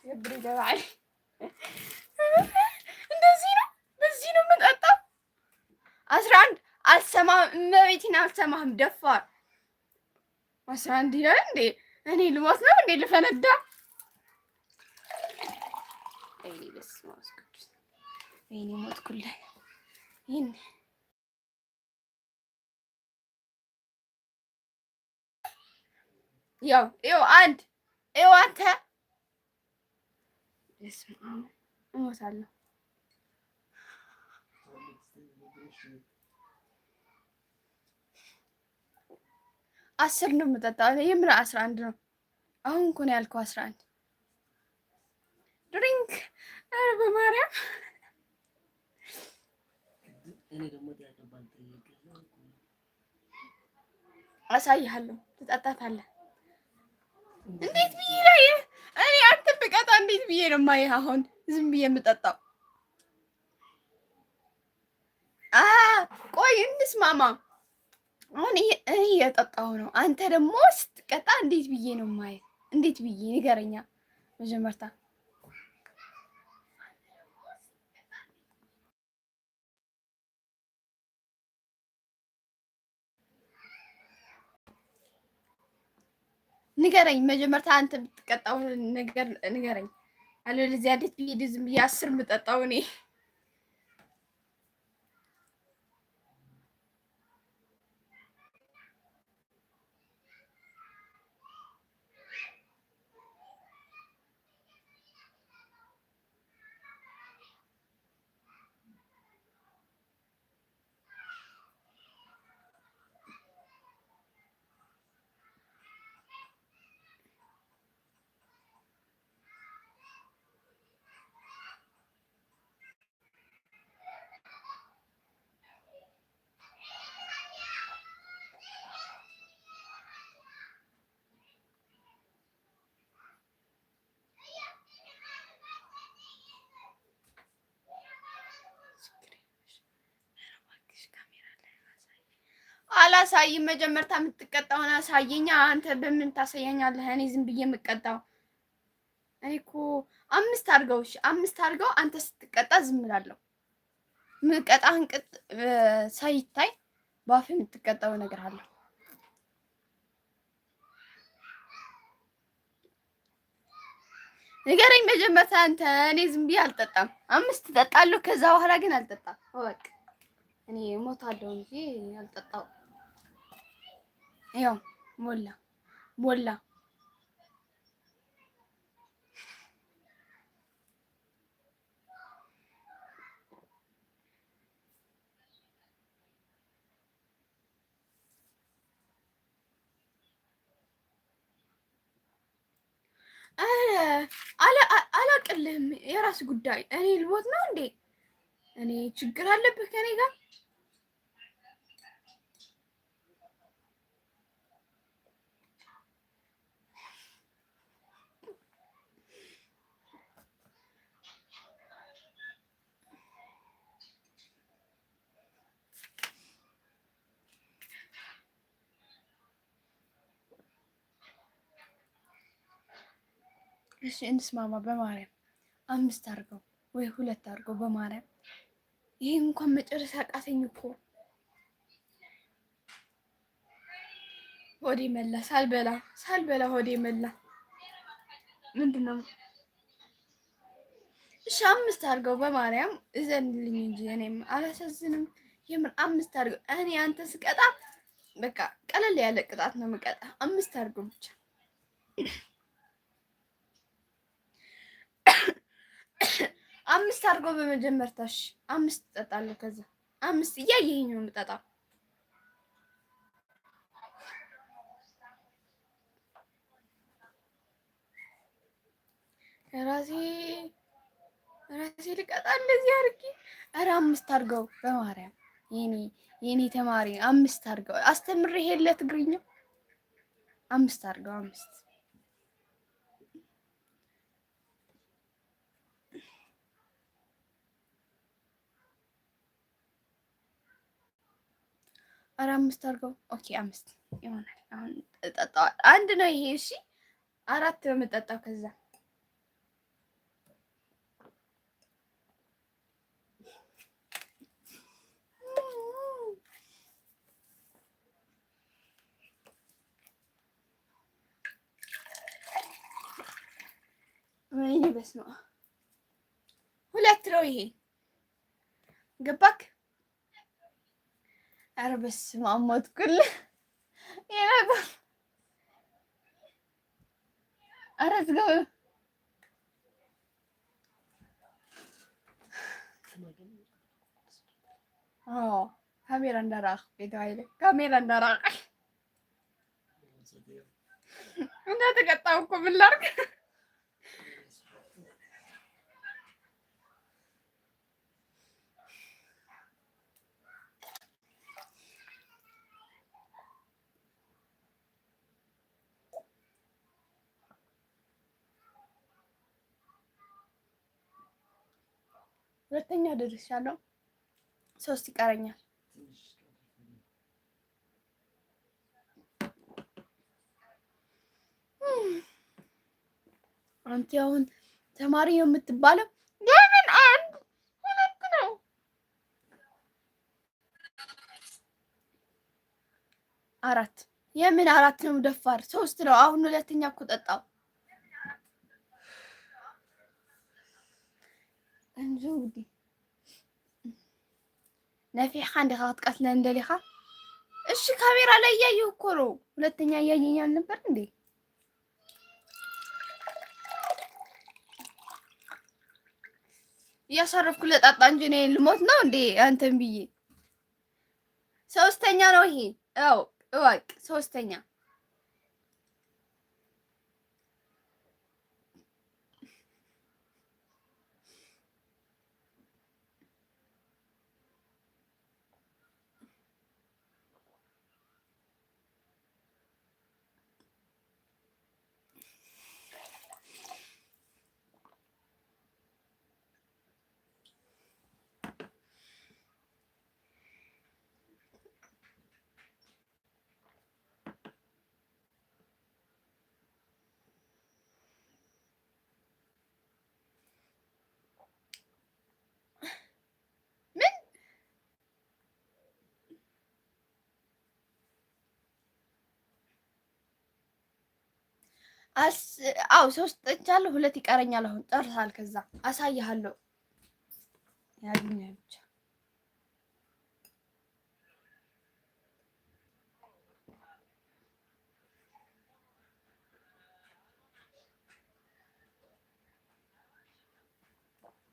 ይገባል። እንደዚህ ነው፣ በዚህ ነው የምጠጣው። 11 አልሰማህም፣ እመቤቴን አልሰማህም። ደፋር 11 ይላል እንዴ? እኔ ልሞት ነው እንዴ? ልፈነዳ? ወይኔ በስመ አብ ቅዱስ፣ ወይኔ ሞትኩልህ። ይሄን ያው ይኸው አንድ ይኸው አንተ፣ በስመ አብ እሞታለሁ። 10 ነው የምጠጣው። የምር 11 ነው። አሁን እኮ ነው ያልከው 11 drink። ኧረ በማርያም። እኔ ደግሞ ጥያቄ ባልጠየቅህ አሳይሃለሁ። ትጠጣታለህ። እንዴት ብዬ ላይ እኔ አንተ ብቀጣ እንዴት ብዬ ነው የማይህ? አሁን ዝም ብዬ የምጠጣው? አ ቆይ እንስማማ። አሁን እኔ እየጠጣሁ ነው። አንተ ደግሞ ስትቀጣ እንዴት ብዬ ነው የማይህ? እንዴት ብዬ ንገረኛ መጀመርታ። ንገረኝ መጀመርታ፣ አንተ ብትቀጣው ነገር ንገረኝ። አለበለዚያ እንዴት ብዬ ዝም ብዬ 10 የምጠጣው እኔ? አላሳይም። መጀመርታ የምትቀጣውን አሳየኛ። አንተ በምን ታሳየኛለህ? እኔ ዝም ብዬ የምቀጣው እኔ እኮ አምስት አድርገው፣ እሺ አምስት አድርገው። አንተ ስትቀጣ ዝም እላለሁ። ምቀጣህን ቅጥ ሳይታይ በአፍ የምትቀጣው ነገር አለው። ንገረኝ መጀመርታ አንተ። እኔ ዝም ብዬ አልጠጣም። አምስት እጠጣለሁ፣ ከዛ በኋላ ግን አልጠጣም። በቃ እኔ እሞታለሁ እንጂ አልጠጣም። ያው ሞላ ሞላ። አላቅልህም። የራስ ጉዳይ። እኔ ልሞት ነው እንዴ? እኔ ችግር አለብህ ከኔ ጋር? እሺ እንስማማ። በማርያም አምስት አድርገው ወይ ሁለት አድርገው። በማርያም ይሄ እንኳን መጨረስ አቃተኝ እኮ፣ ሆዴ መላ። ሳልበላ ሳልበላ ሆዴ መላ። ምንድን ነው? እሺ አምስት አድርገው በማርያም እዘንልኝ እንጂ እኔም አላሳዝንም። የምር አምስት አድርገው። እኔ አንተ ስቀጣ በቃ ቀለል ያለ ቅጣት ነው የምቀጣ። አምስት አድርገው ብቻ። አምስት አድርጎ በመጀመርታሽ አምስት እጠጣለሁ። ከዛ አምስት እያየኸኝ ነው የምጠጣው። ራሴ ራሴ ልቀጣ እንደዚህ አድርጌ። ኧረ አምስት አድርገው በማርያም፣ የኔ የኔ ተማሪ አምስት አድርገው። አስተምሬ የለ ትግርኛ። አምስት አድርገው፣ አምስት። ኧረ አምስት አድርገው። Okay አምስት ይሆናል። አሁን እጠጣዋለሁ። አንድ ነው ይሄ። እሺ አራት ነው የምጠጣው ከዛ። ወይኔ በስመ አብ። ሁለት ነው ይሄ። ገባክ? ኧረ በስመ አብ ሞትኩልህ። ይሄ ነገር፣ ኧረ ዝጋው። አዎ ካሜራ እንዳራቅ ቤት ካሜራ እንዳራቅ እንዳተቀጣው እኮ ምን ላድርግ? ሁለተኛ ደርሻለሁ። ሶስት ይቀረኛል። አንተ አሁን ተማሪ ነው የምትባለው? ለምን አንድ ሁለት ነው? አራት፣ የምን አራት ነው? ደፋር፣ ሶስት ነው። አሁን ሁለተኛ እኮ ጠጣው። እንጂ ነፊሕካ እንዲኻ ክትቀትለኒ ደሊኻ? እሺ ካሜራ ላይ እያየሁ እኮ ነው። ሁለተኛ እያየኝ አልነበር እንዴ? እያሳረፍኩ ለጣጣ እንጂ እኔ ልሞት ነው እንዴ? አንተን ብዬ ሶስተኛ ነው ይሄ። አዎ እወቅ፣ ሶስተኛ። አው ሶስት ጠጥቻለሁ፣ ሁለት ይቀረኛል። አሁን ጨርሳል። ከዛ አሳይሃለሁ። ያግኛል ብቻ።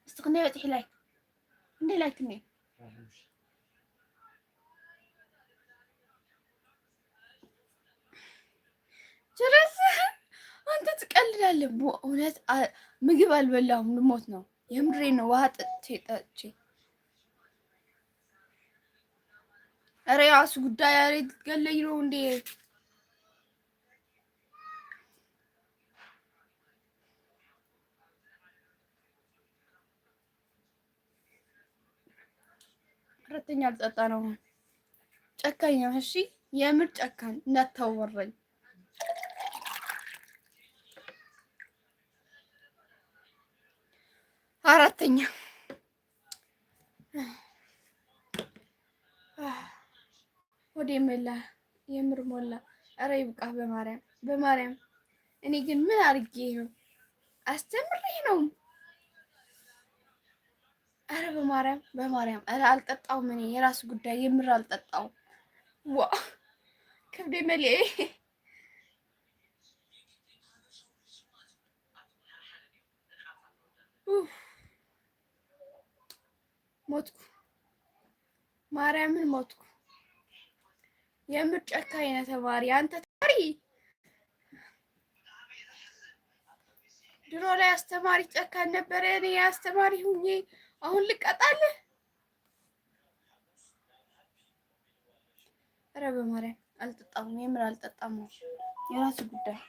እስቲ ክንደይ በፂሑ like? ክንደይ like እኒአ? ጭራሽ አንተ ትቀልዳለህ። በእውነት ምግብ አልበላሁም፣ ልሞት ነው። የምሬ ነው። ውሃ ጠጥቼ ጠጥቼ። ኧረ የራሱ ጉዳይ። ኧረ ልትገለኝ ነው እንዴ? አራተኛ አልጠጣ ነው። ጨካኝ ነው። እሺ የምር ጨካኝ፣ እንዳታወራኝ። አራተኛ ወደ ሞላ፣ የምር ሞላ። ኧረ ይብቃ፣ በማርያም በማርያም። እኔ ግን ምን አድርጌ ነው? አስተምሬ ነው። ኧረ በማርያም በማርያም፣ ኧረ አልጠጣውም። እኔ የራሱ ጉዳይ፣ የምር አልጠጣውም። ዋ ከብዴ መሌ፣ ሞትኩ፣ ማርያምን ሞትኩ። የምር ጨካኝ ነህ ተማሪ፣ አንተ ተማሪ። ድሮ ላይ አስተማሪ ጨካኝ ነበረ። እኔ አስተማሪ ሁኜ አሁን ልቀጣልህ። ኧረ በማርያም አልጠጣም፣ የምር አልጠጣም። የራሱ ጉዳይ፣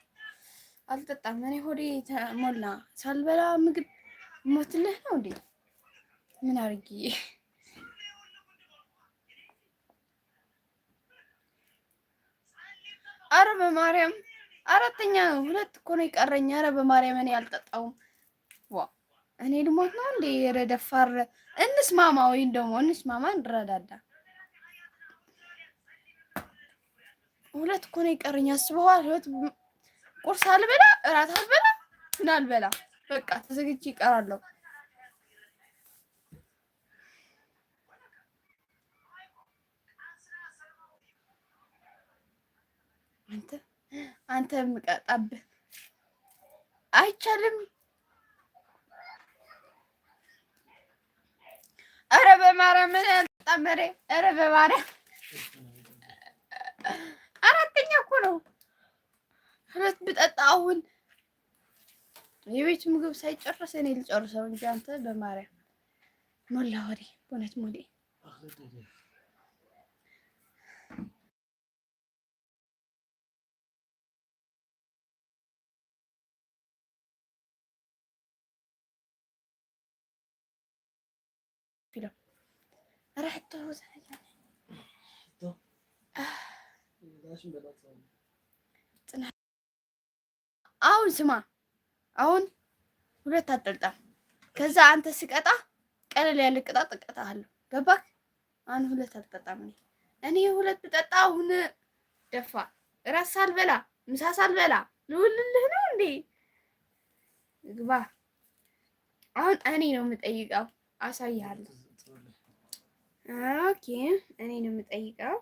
አልጠጣም። እኔ ሆዴ ሞላ። ሳልበላ ምግብ ሞትልህ ነው እንዴ? ምን አድርጌ? አረ በማርያም አራተኛ ነው። ሁለት እኮ ነው የቀረኝ። አረ በማርያም እኔ አልጠጣውም። ዋ እኔ ልሞት ነው እንዴ? ኧረ ደፋር፣ እንስማማ ወይም ደግሞ እንስማማ፣ እንረዳዳ። ሁለት እኮ ነው የቀረኝ። አስበዋል። ሁለት ቁርስ አልበላ፣ እራት አልበላ፣ ምን አልበላ፣ በቃ ተዘግቼ ይቀራለሁ። አንተ አንተ የምቀጣብህ አይቻልም። ኧረ በማርያም አልጠጣም። ኧረ በማርያም አራተኛ እኮ ነው። ሁለት ብጠጣ አሁን የቤት ምግብ ሳይጨርስ እኔ ልጨርሰው እንጂ አንተ በማርያም ሞላ ወሬ በእውነት ሞሌ። ኧረ አሁን ስማ፣ አሁን ሁለት አጠልጣም። ከዛ አንተ ስቀጣ ቀለል ያለ ቅጣት እቀጣሃለሁ። ገባክ? አሁን ሁለት አልጠጣም። እኔ ሁለት ብጠጣ አሁን ደፋ እራት ሳልበላ ምሳ ሳልበላ ልውልልህ ነው እንዴ? ግባ። አሁን እኔ ነው የምጠይቀው፣ አሳይሃለሁ። Okay፣ እኔ ነው የምጠይቀው።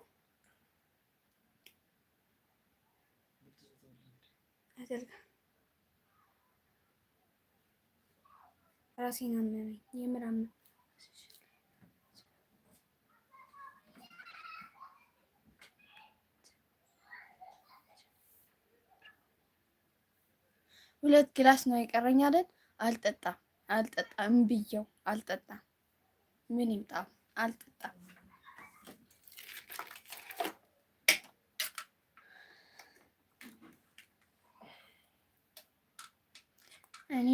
ራሴን አመመኝ፣ የምር አመመኝ። ሁለት glass ነው የቀረኝ አይደል? አልጠጣም፣ አልጠጣም ብየው አልጠጣም። ምን ይምጣ፣ አልጠጣም። እኔ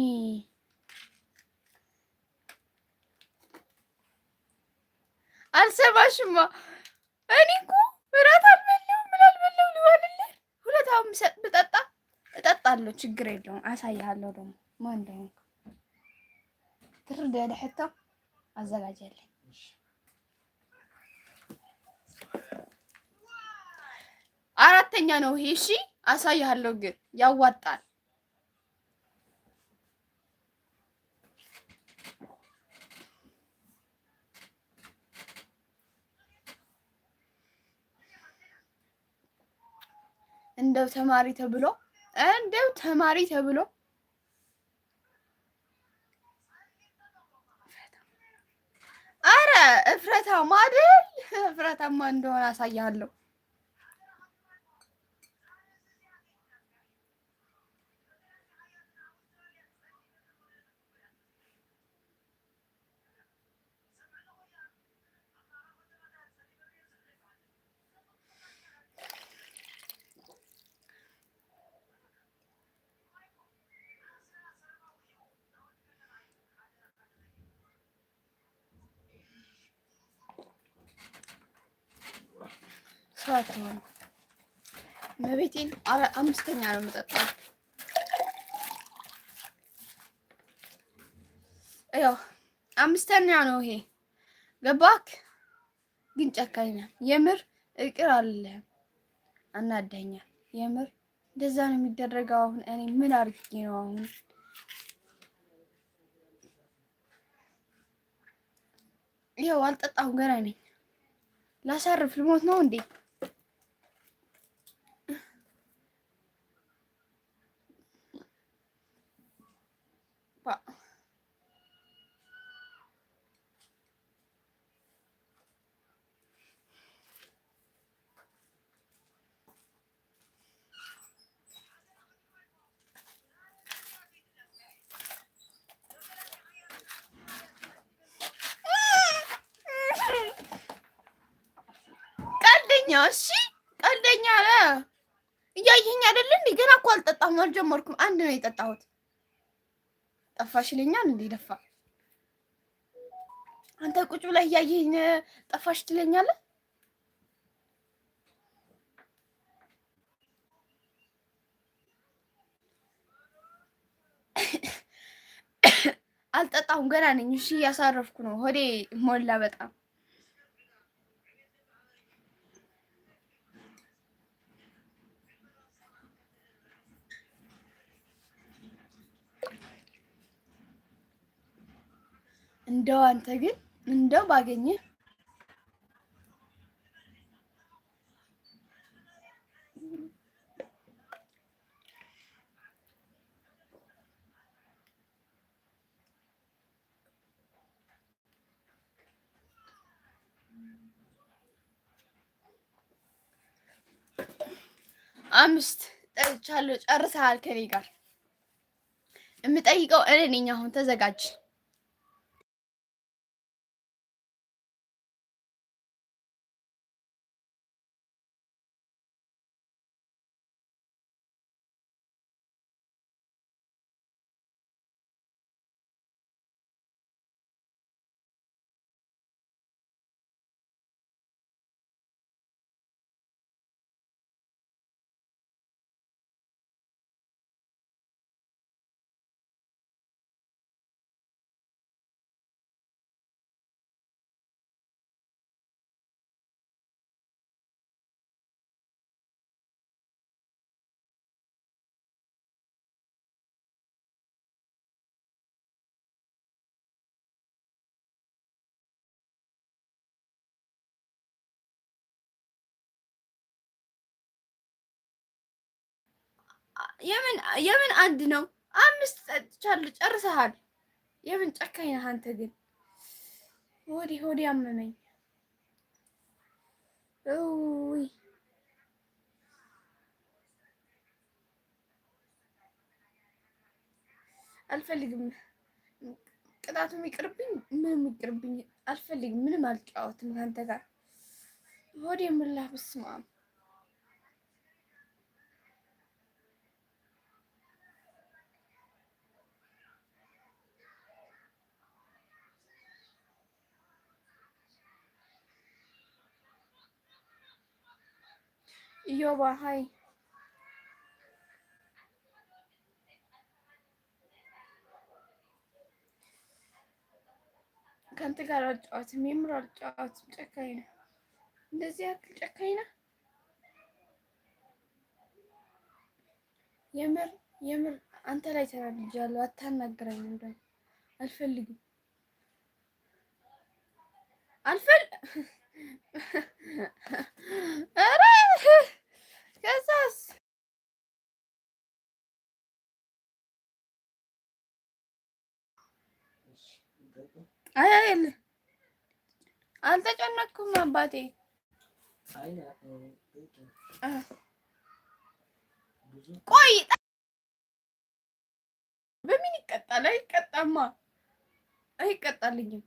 አልሰማሽማ። እኔ እኮ እራት አልበላሁም፣ ምን አልበላሁ ልዋልልህ። ሁለት አሁን ብጠጣ እጠጣለሁ፣ ችግር የለውም። አሳይሃለሁ ደግሞ ማን እንደሆንኩ። ትርድ ያለ ሕቶ አዘጋጃለሁ። አራተኛ ነው ይሄ። እሺ አሳይሃለሁ፣ ግን ያዋጣል። እንደው ተማሪ ተብሎ፣ እንደው ተማሪ ተብሎ። አረ እፍረታማ አይደል? እፍረታማ እንደሆነ አሳያለሁ። ሰው አትሆንም። መቤቴን አምስተኛ ነው የምጠጣው። ያው አምስተኛ ነው ይሄ። ገባክ? ግን ጨካኝ ነህ የምር። ይቅር አልልህም። አናደኛል የምር። እንደዛ ነው የሚደረገው። አሁን እኔ ምን አድርጌ ነው አሁን? ይኸው አልጠጣሁም፣ ገና ነኝ። ላሳርፍ ልሞት ነው እንዴ? ቀልደኛ። እሺ ቀልደኛ ነህ። እያየኸኝ አይደለ እንዴ? ገና እኮ አልጠጣሁም፣ አልጀመርኩም። አንድ ነው የጠጣሁት። ጠፋሽ ይለኛል እንዴ? ደፋ አንተ ቁጭ ብለህ እያየኸኝ ጠፋሽ ትለኛለህ? አልጠጣሁም፣ ገና ነኝ። እሺ እያሳረፍኩ ነው። ሆዴ ሞላ በጣም። እንደው አንተ ግን እንደው ባገኘህ። አምስት ጠጥቻለሁ። ጨርሰሃል። ከኔ ጋር የምጠይቀው እኔ ነኝ። አሁን ተዘጋጅ። የምን አንድ ነው? አምስት ጠጥቻለሁ። ጨርሰሃል። የምን ጨካኝ ነህ አንተ ግን። ሆዴ ሆዴ አመመኝ። ውይ፣ አልፈልግም። ቅጣቱም ይቅርብኝ፣ ምንም ይቅርብኝ። አልፈልግም። ምንም አልጫወትም ከአንተ ጋር። ሆዴ ሞላ። በስመ አብ። ኢዮባ hi። ከአንተ ጋር አልጫወትም፣ የምር አልጫወትም። ጨካኝ ነህ። እንደዚህ ያክል ጨካኝ ነህ። የምር የምር አንተ ላይ ተናድጃለሁ። አታናግረኝ፣ እንደው አልፈልግም። አልፈል ኧረ ከዛስ እስራኤል አልተጨነቅኩም አባቴ። አይ ብዙ ቆይ በምን ይቀጣል? አይቀጣማ፣ አይቀጣልኝም።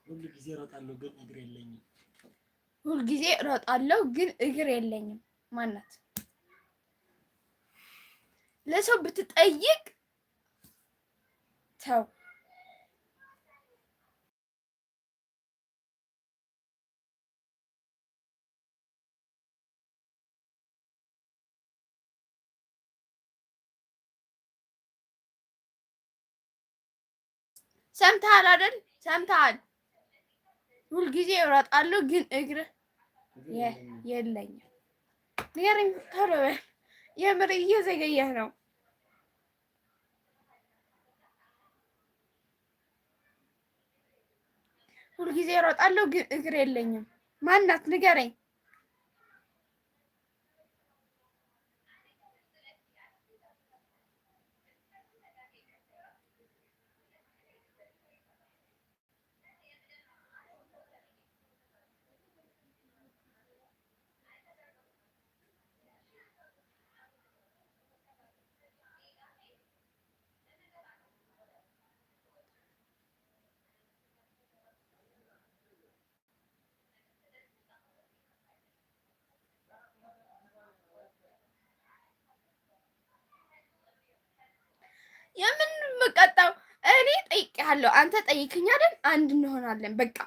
ሁሉ ጊዜ እሮጣለሁ ግን እግር የለኝም። ሁልጊዜ እሮጣለሁ ግን እግር የለኝም። ማናት? ለሰው ብትጠይቅ ተው። ሰምተሃል አይደል? ሰምተሃል? ሁልጊዜ እሮጣለሁ ግን እግር እግር የለኝም። የለኝም። ንገረኝ ቶሎ በል። የምር እየዘገየህ ነው። ሁልጊዜ እሮጣለሁ ግን እግር የለኝም። ማናት? ንገረኝ። የምን የምቀጣው? እኔ ጠይቄሃለሁ፣ አንተ ጠይቅኝ አይደል? አንድ እንሆናለን። በቃ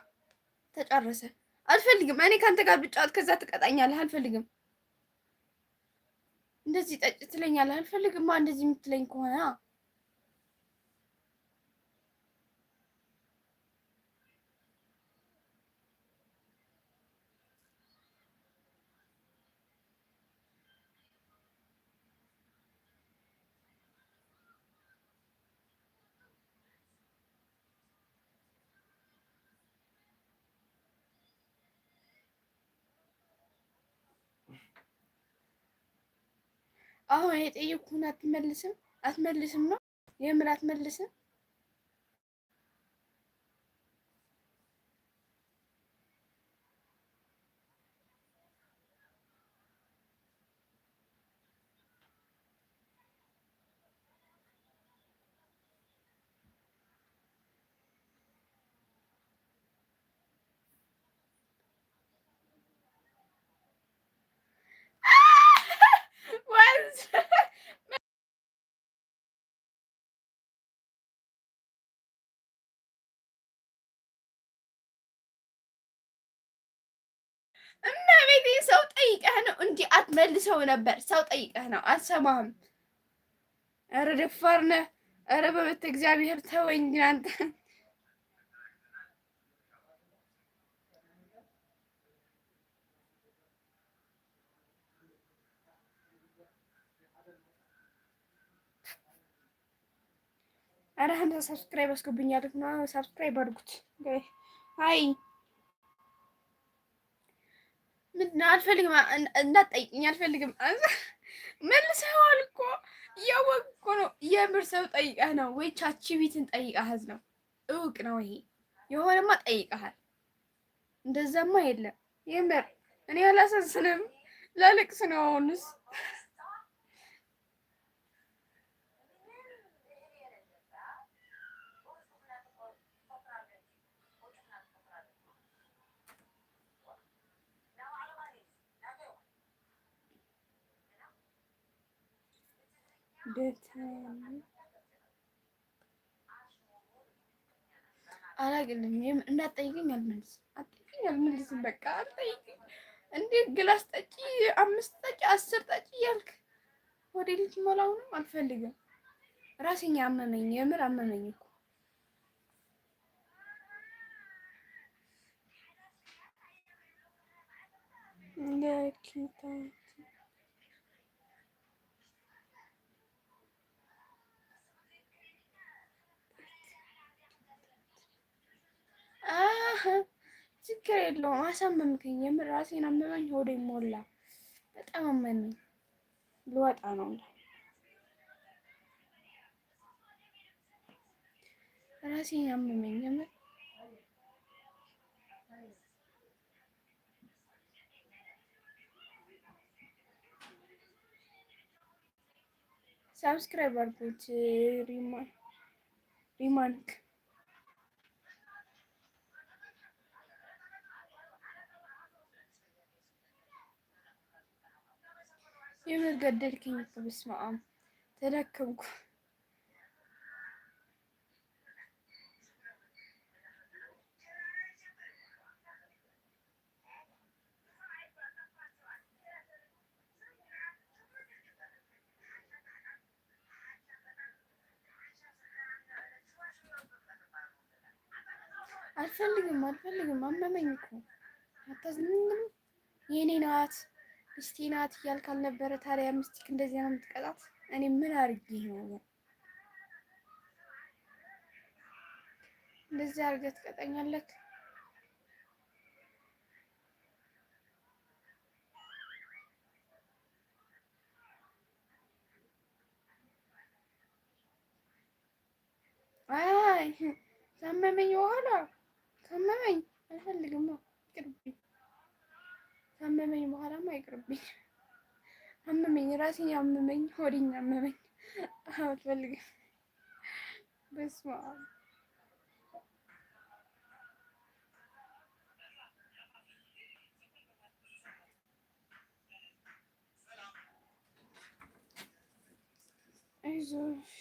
ተጨረሰ። አልፈልግም። እኔ ከአንተ ጋር ብጫወት ከዛ ትቀጣኛለህ። አልፈልግም። እንደዚህ ጠጭ ትለኛለህ። አልፈልግማ። እንደዚህ የምትለኝ ከሆነ አሁን የጠየቅኩህን አትመልስም። አትመልስም ነው የምር አትመልስም። ወንዝ እመቤቴ ሰው ጠይቀህ ነው እንዲህ አትመልሰው ነበር። ሰው ጠይቀህ ነው አልሰማህም። ኧረ ደፋር ነህ። ኧረ በቤተ እግዚአብሔር ተወኝ ግን አንተ። ኧረ 50 subscribe አስገብኛለሁ ነው። Subscribe አድርጉት። አይ ምንድን ነው? አልፈልግም፣ እንዳትጠይቅኝ አልፈልግም። መልሰዋል እኮ እያወቅህ እኮ ነው። የምር ሰው ጠይቀህ ነው ወይ ChatGPT ን ጠይቀህ ነው? እውቅ ነው ይሄ። የሆነማ ጠይቀሃል። እንደዛማ የለም። የምር እኔ አላሳዝንም፣ ላለቅስ ነው አሁንስ። አላውቅም። እንዳትጠይቀኝ አልመልስም። አትጠይቀኝ አልመልስም። በቃ አትጠይቀኝ። እንዴት glass ጠጪ፣ አምስት ጠጪ፣ 10 ጠጪ እያልክ ወደ ልትሞላውንም አልፈልግም። ራሴን አመመኝ፣ የምር አመመኝ እኮ። ችግር የለውም። አሳመምከኝ። የምር ራሴን አመመኝ፣ ሆዴ ሞላ። በጣም አመመኝ። ልወጣ ነው። ራሴን አመመኝ የምር። Subscribe አድርጉት። ሪማንክ የምር ገደልከኝ እኮ በስመ አብ ተዳከምኩ። አልፈልግም አልፈልግም፣ አመመኝ እኮ አታዝንም። የኔ ናት ሚስቴ ናት እያልክ አልነበረ? ታዲያ ሚስቲክ እንደዚህ ነው የምትቀጣት? እኔ ምን አድርጌ ነው እንደዚህ አድርገህ ትቀጣኛለህ? አይ ካመመኝ በኋላ ካመመኝ አልፈልግም፣ ይቅርብኝ። ካመመኝ በኋላማ ይቅርብኝ። አመመኝ፣ ራሴን ያመመኝ፣ ሆዴን ያመመኝ፣ አልፈልግም። በስመ አብ። አይዞሽ።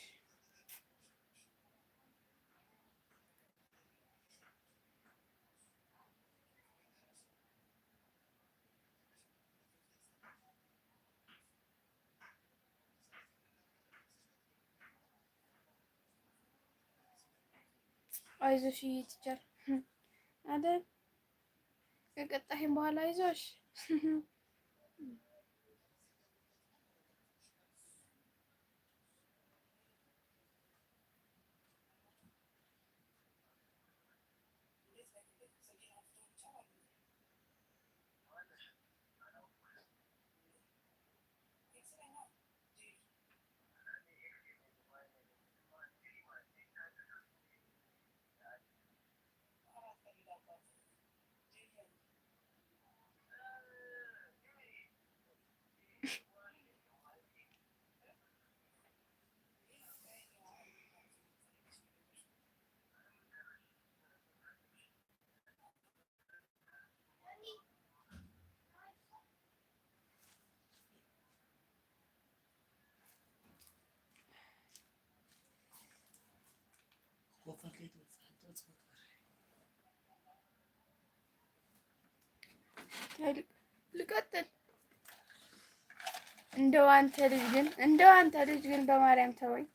አይዞሽ teacher አይደል? ከቀጣይም በኋላ አይዞሽ። ልቀጥል። እንደው አንተ ልጅ ግን እንደው አንተ ልጅ ግን በማርያም ተወኝ።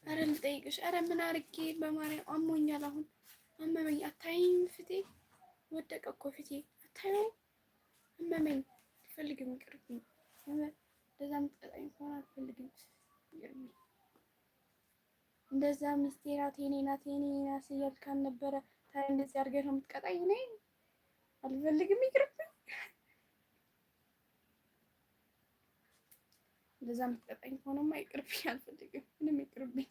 አረ ልጠይቅሽ። አረ ምን አድርጌ በማርያም አሞኛል። አሁን አመመኝ። አታይኝ? ፊቴ ወደቀ እኮ ፊቴ አታየውም? አመመኝ። አልፈልግም፣ ይቅርብኝ። እንደዛ የምትቀጣኝ ከሆነ አልፈልግም፣ ይቅርብኝ። እንደዛ ሚስቴ ናት የኔ ናት የኔ ናት እያልክ አልነበረ? ታዲያ እንደዚህ አድርገህ ነው የምትቀጣኝ? እኔ አልፈልግም፣ ይቅርብኝ። እንደዛ የምትቀጣኝ ከሆነማ ይቅርብኝ፣ አልፈልግም፣ ምንም ይቅርብኝ።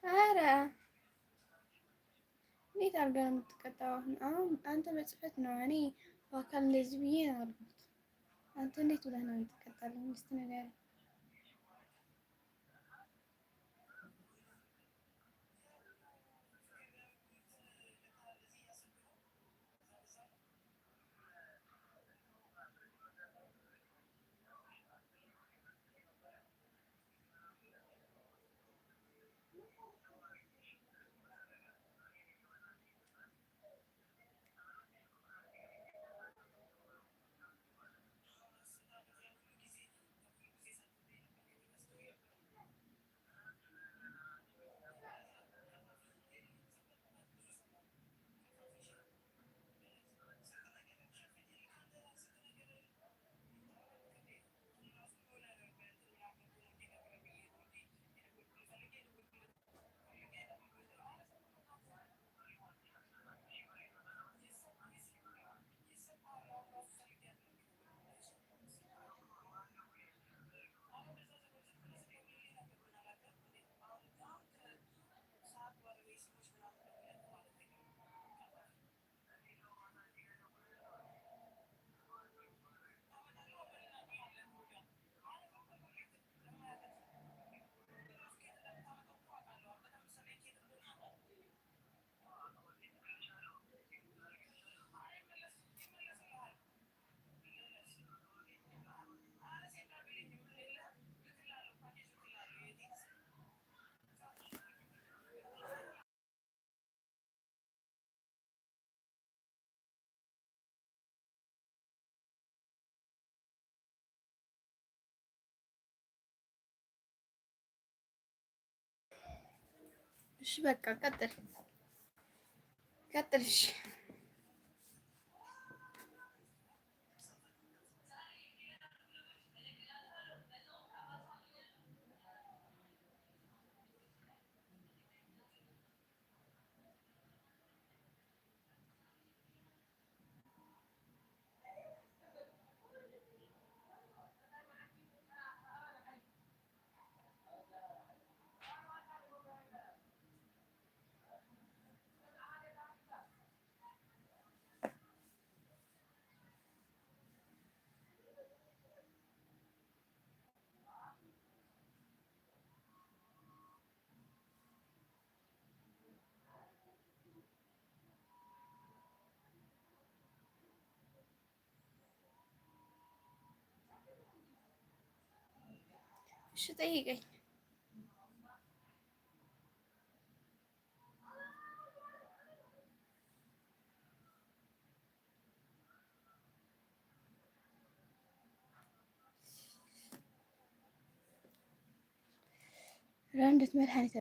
ኧረ እንዴት አድርገህ ነው የምትቀጣው? አሁን አንተ በጽፈት ነው፣ እኔ በአካል እንደዚህ ብዬ ነው አልኩት። አንተ እንዴት ብለህ ነው የምትቀጣለህ? እስቲ ንገረኝ። እሺ በቃ ቀጥል ቀጥል። እሺ እሺ ጠይቀኝ። ረንድት መድኃኒት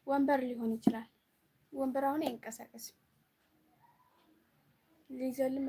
ወንበር ሊሆን ይችላል። ወንበር አሁን አይንቀሳቀስም። ሊዘልም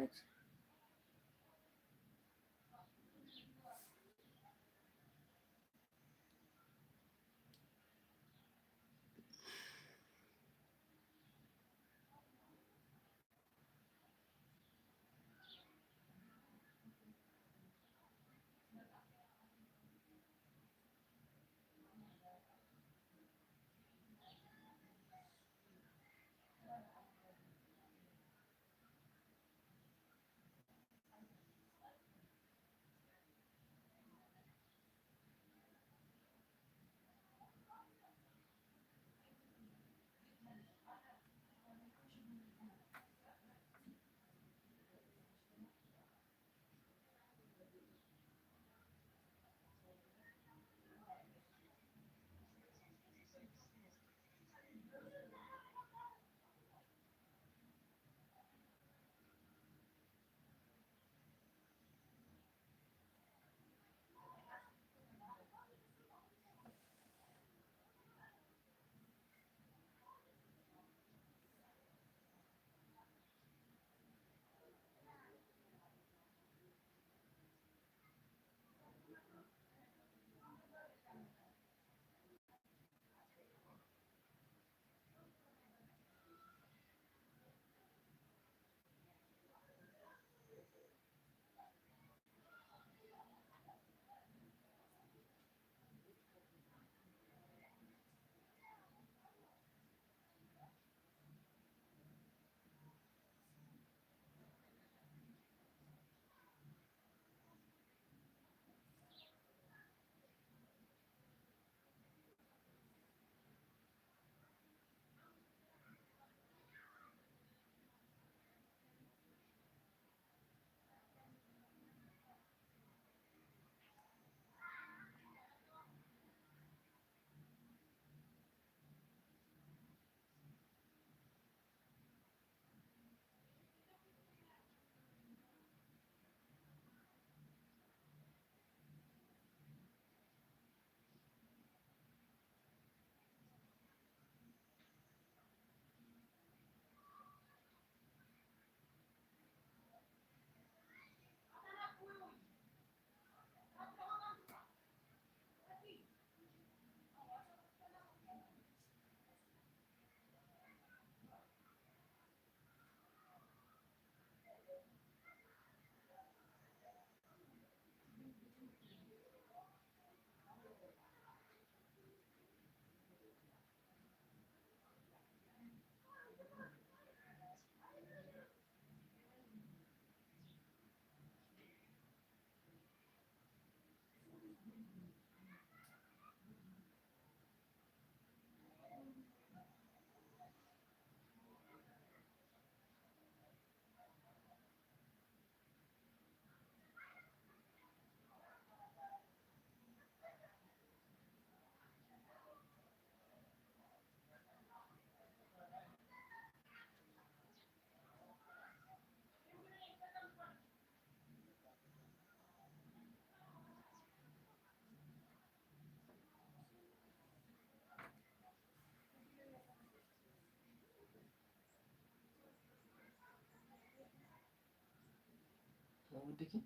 بدك؟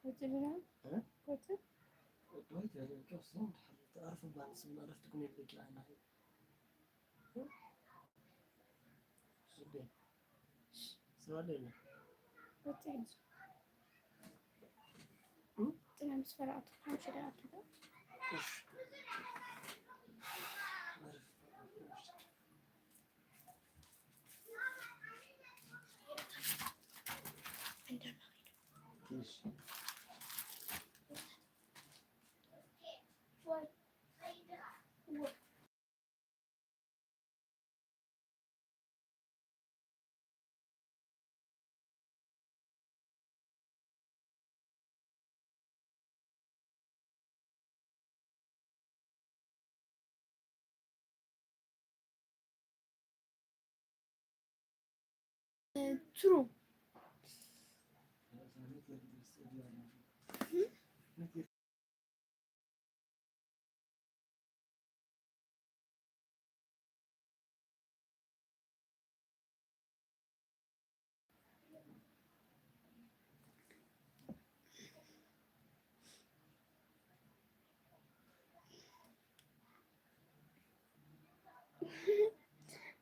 ወጭ ብለሃል? እ? ወጭ دويت يعني كيف تعرف بعد اسم عرفت تكون لك انا بدي سؤالين. ወጭ ሕጂ እ? ጥና ምስ ፈረኣቱ 5 ደኣቱ። እሺ። እሺ። True.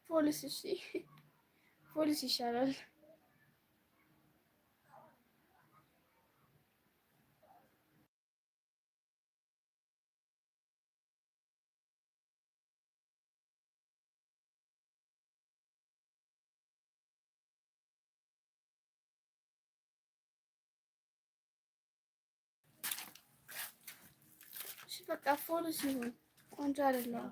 False። እሺ፣ false ይሻላል። እሺ፣ በቃ false ይሁን። ቆንጆ አይደለም።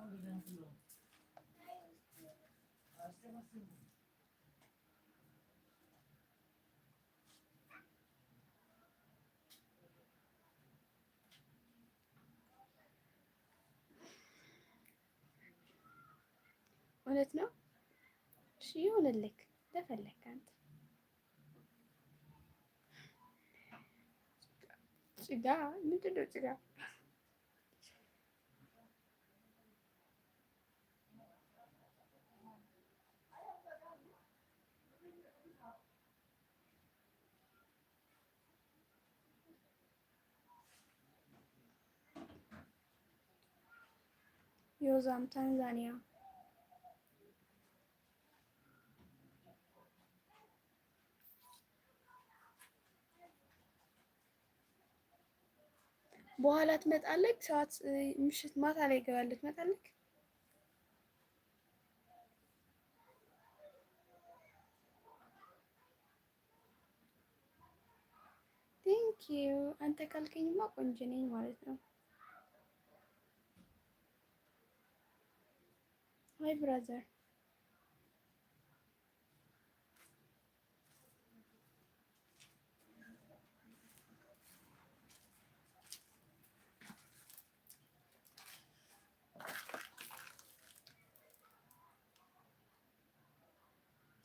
እውነት ነው። እሺ፣ ይሁንልክ፣ እንደፈለክ አንተ። ጭጋ ምንድን ነው ጭጋ? ዮዛም ታንዛኒያ። በኋላ ትመጣለች። ሰዓት ምሽት ማታ ላይ ይገባል። ትመጣለች። Thank you። አንተ ካልከኝማ ቆንጆ ነኝ ማለት ነው። Hi brother.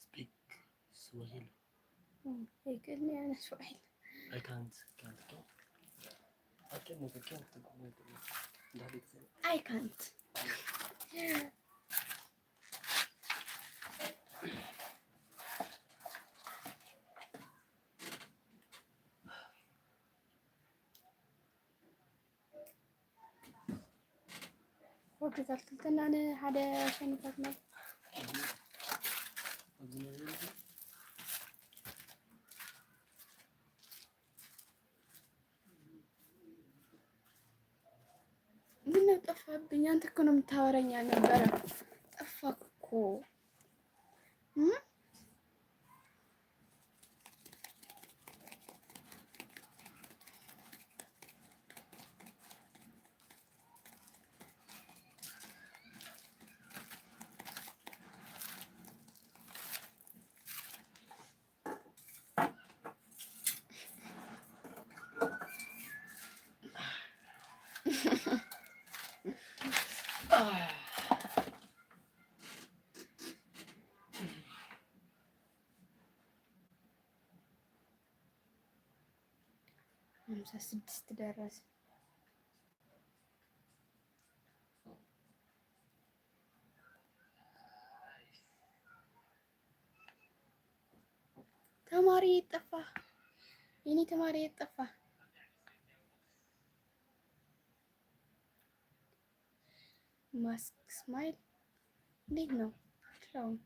Speak Swahili. ይቅልኒ ኣነ ስዋሂል። I can't, can't, can't. I can, I can't. አይ ካንት። ፖርቱጋል 2-1 ኣሸኒፋትና። ኣብዚ። ምነው ጠፋብኝ? አንተ እኮ ነው የምታወራኝ አልነበረ? ጠፋህ እኮ። 56 ደረሰ። ተማሪ ጠፋ። የኔ ተማሪ የት ጠፋ? Mask smile እንዴት ነው? አልችለውም።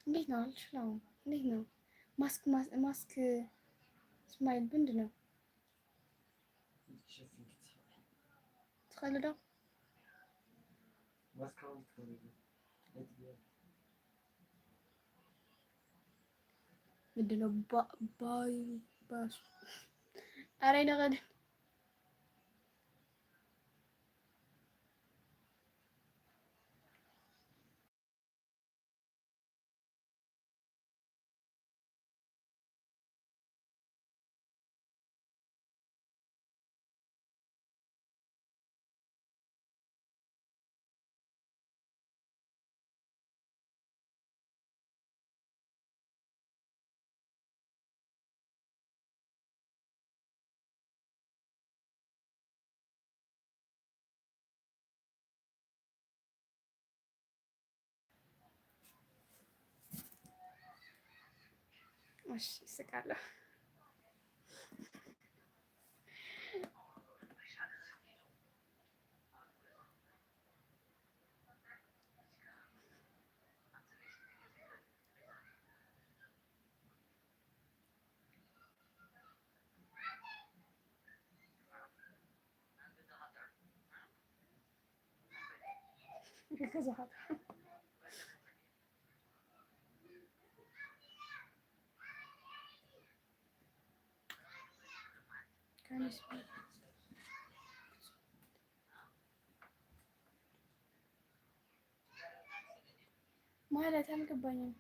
እንዴት ነው? አልችለውም። እንዴት ነው? Mask mask smile ምንድን ነው? ትኽእል ዶ? ማስክ ትኽእል? ምንድን ነው? ባዩ ባሱ ኧረ ይነቀድም። እሺ እስቃለሁ። ማለት አልገባኝም።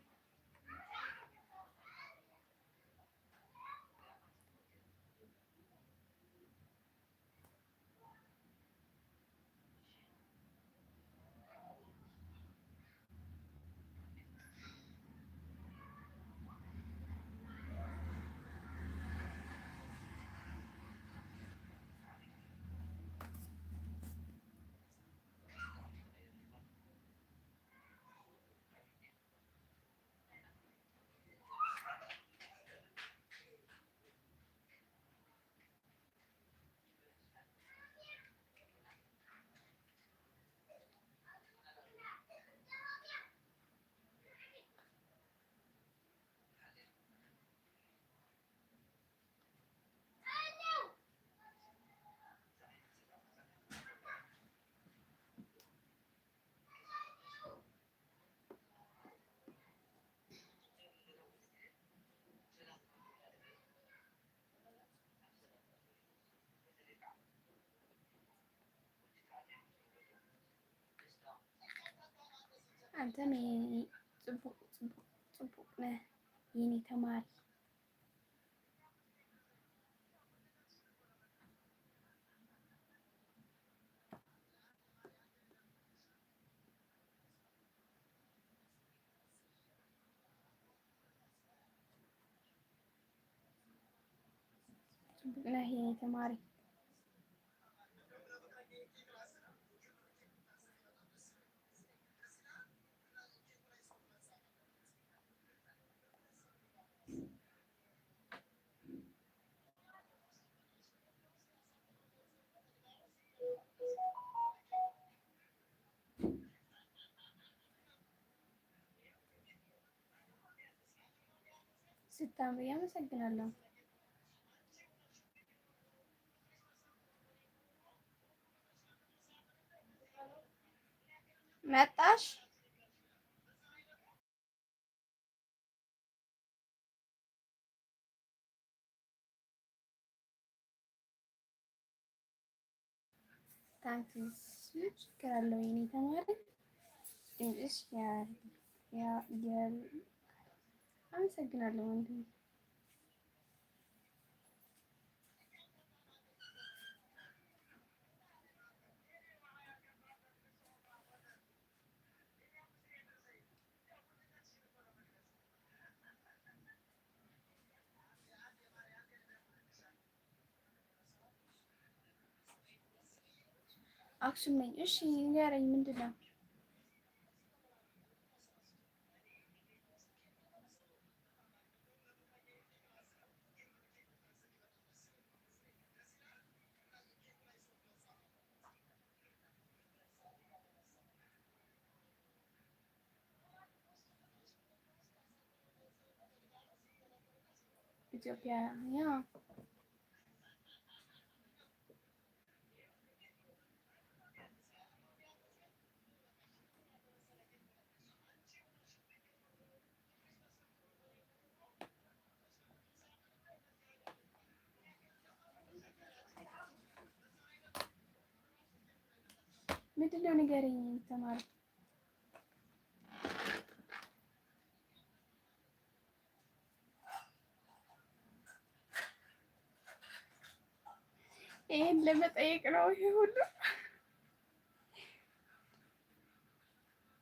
አንተም ጽቡቅ ጽቡቅ ጽቡቅ ነህ የኔ ተማሪ። ጽቡቅ ነህ የኔ ተማሪ። ስታምሪ አመሰግናለሁ። መጣሽ? Thanks። ችግር አለው የኔ ተማሪ። ድምፅሽ አመሰግናለሁ ወንድሜ። አክሱም ነኝ። እሺ ንገረኝ፣ ምንድን ነው? ኢትዮጵያ። Yeah፣ ምንድን ነው ንገረኝ የምትማረው? ይሄን ለመጠየቅ ነው ይሄ ሁሉ።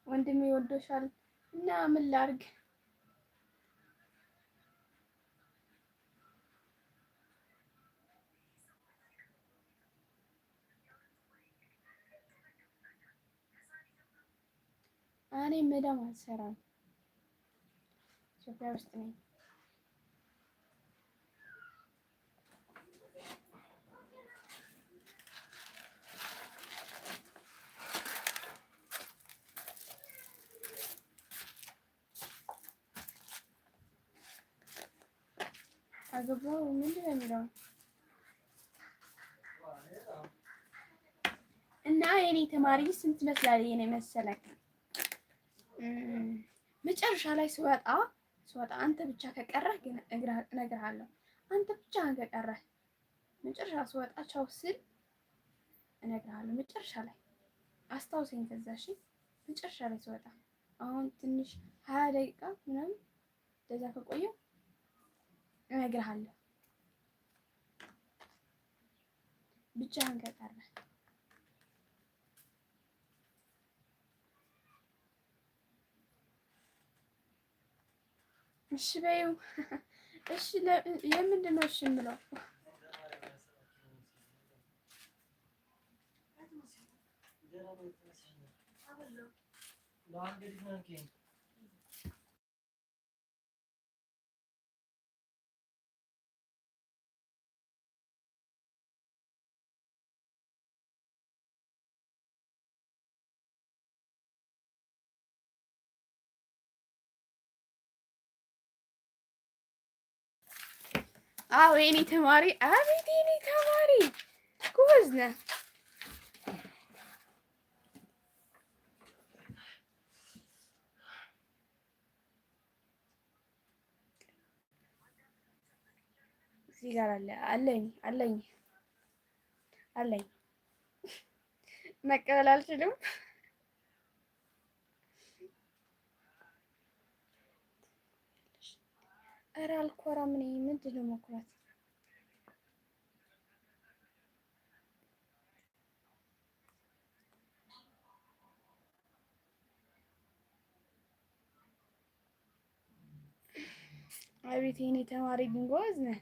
ወንድሜ ይወዶሻል እና ምን ላድርግ? እኔ መዳም አልሰራም፣ ኢትዮጵያ ውስጥ ነኝ። አገባው ምንድን ነው የሚለው? እና የኔ ተማሪ ስንት መስላል? የኔ መሰለክ መጨረሻ ላይ ስወጣ አንተ ብቻ ከቀረህ ግን እነግርሃለሁ። አንተ ብቻ ከቀረህ መጨረሻ ስወጣ ቻው ስል እነግርሃለሁ። መጨረሻ ላይ አስታውሰኝ። ከዛ እሺ፣ መጨረሻ ላይ ስወጣ አሁን ትንሽ 20 ደቂቃ ምናምን እንደዛ ከቆየው እነግርሃለሁ። ብቻህን ከቀረህ። እሺ በይው። እሺ የምንድን ነው እሺ የምለው? አዎ የኔ ተማሪ፣ አቤት የኔ ተማሪ ጎበዝ ነህ። እዚህ ጋር አለ አለኝ አለኝ አለኝ። መቀበል አልችልም። ኧረ አልኮራም። እኔ ምንድን ነው መኩራት? አቤት የኔ ተማሪ ግን ጎበዝ ነህ።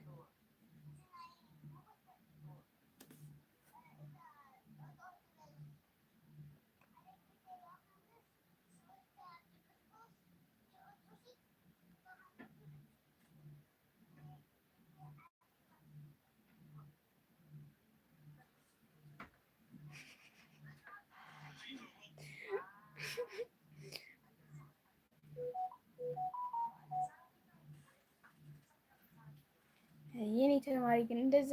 የኔ ተማሪ ግን እንደዛ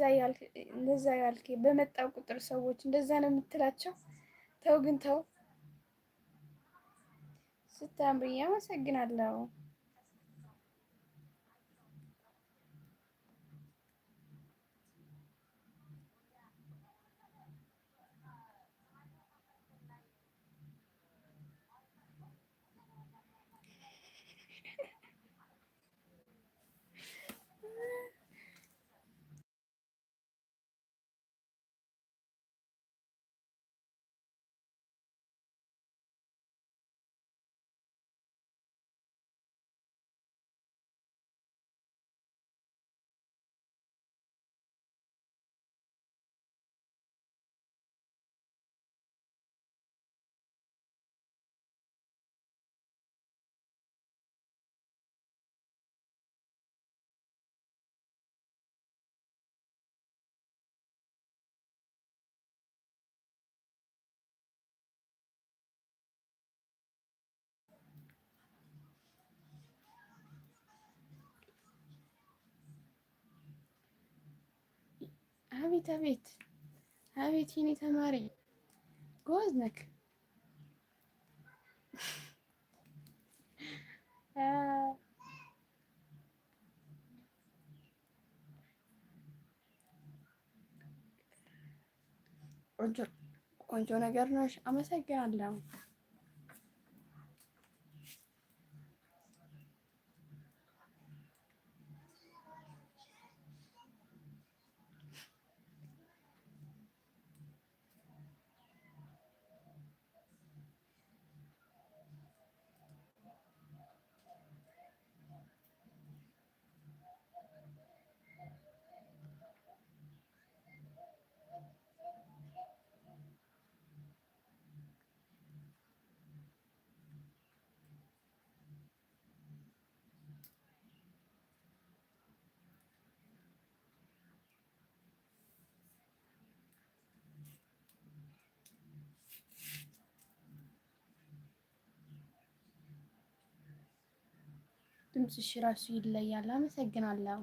ያልክ በመጣ ቁጥር ሰዎች እንደዛ ነው የምትላቸው። ተው ግን ተው። ስታምሪ አመሰግናለሁ። አቤት አቤት አቤት የኔ ተማሪ ጎበዝ ነክ። ቆንጆ ነገር ነሽ። አመሰግናለሁ። ድምፅሽ ራሱ ይለያል። አመሰግናለሁ።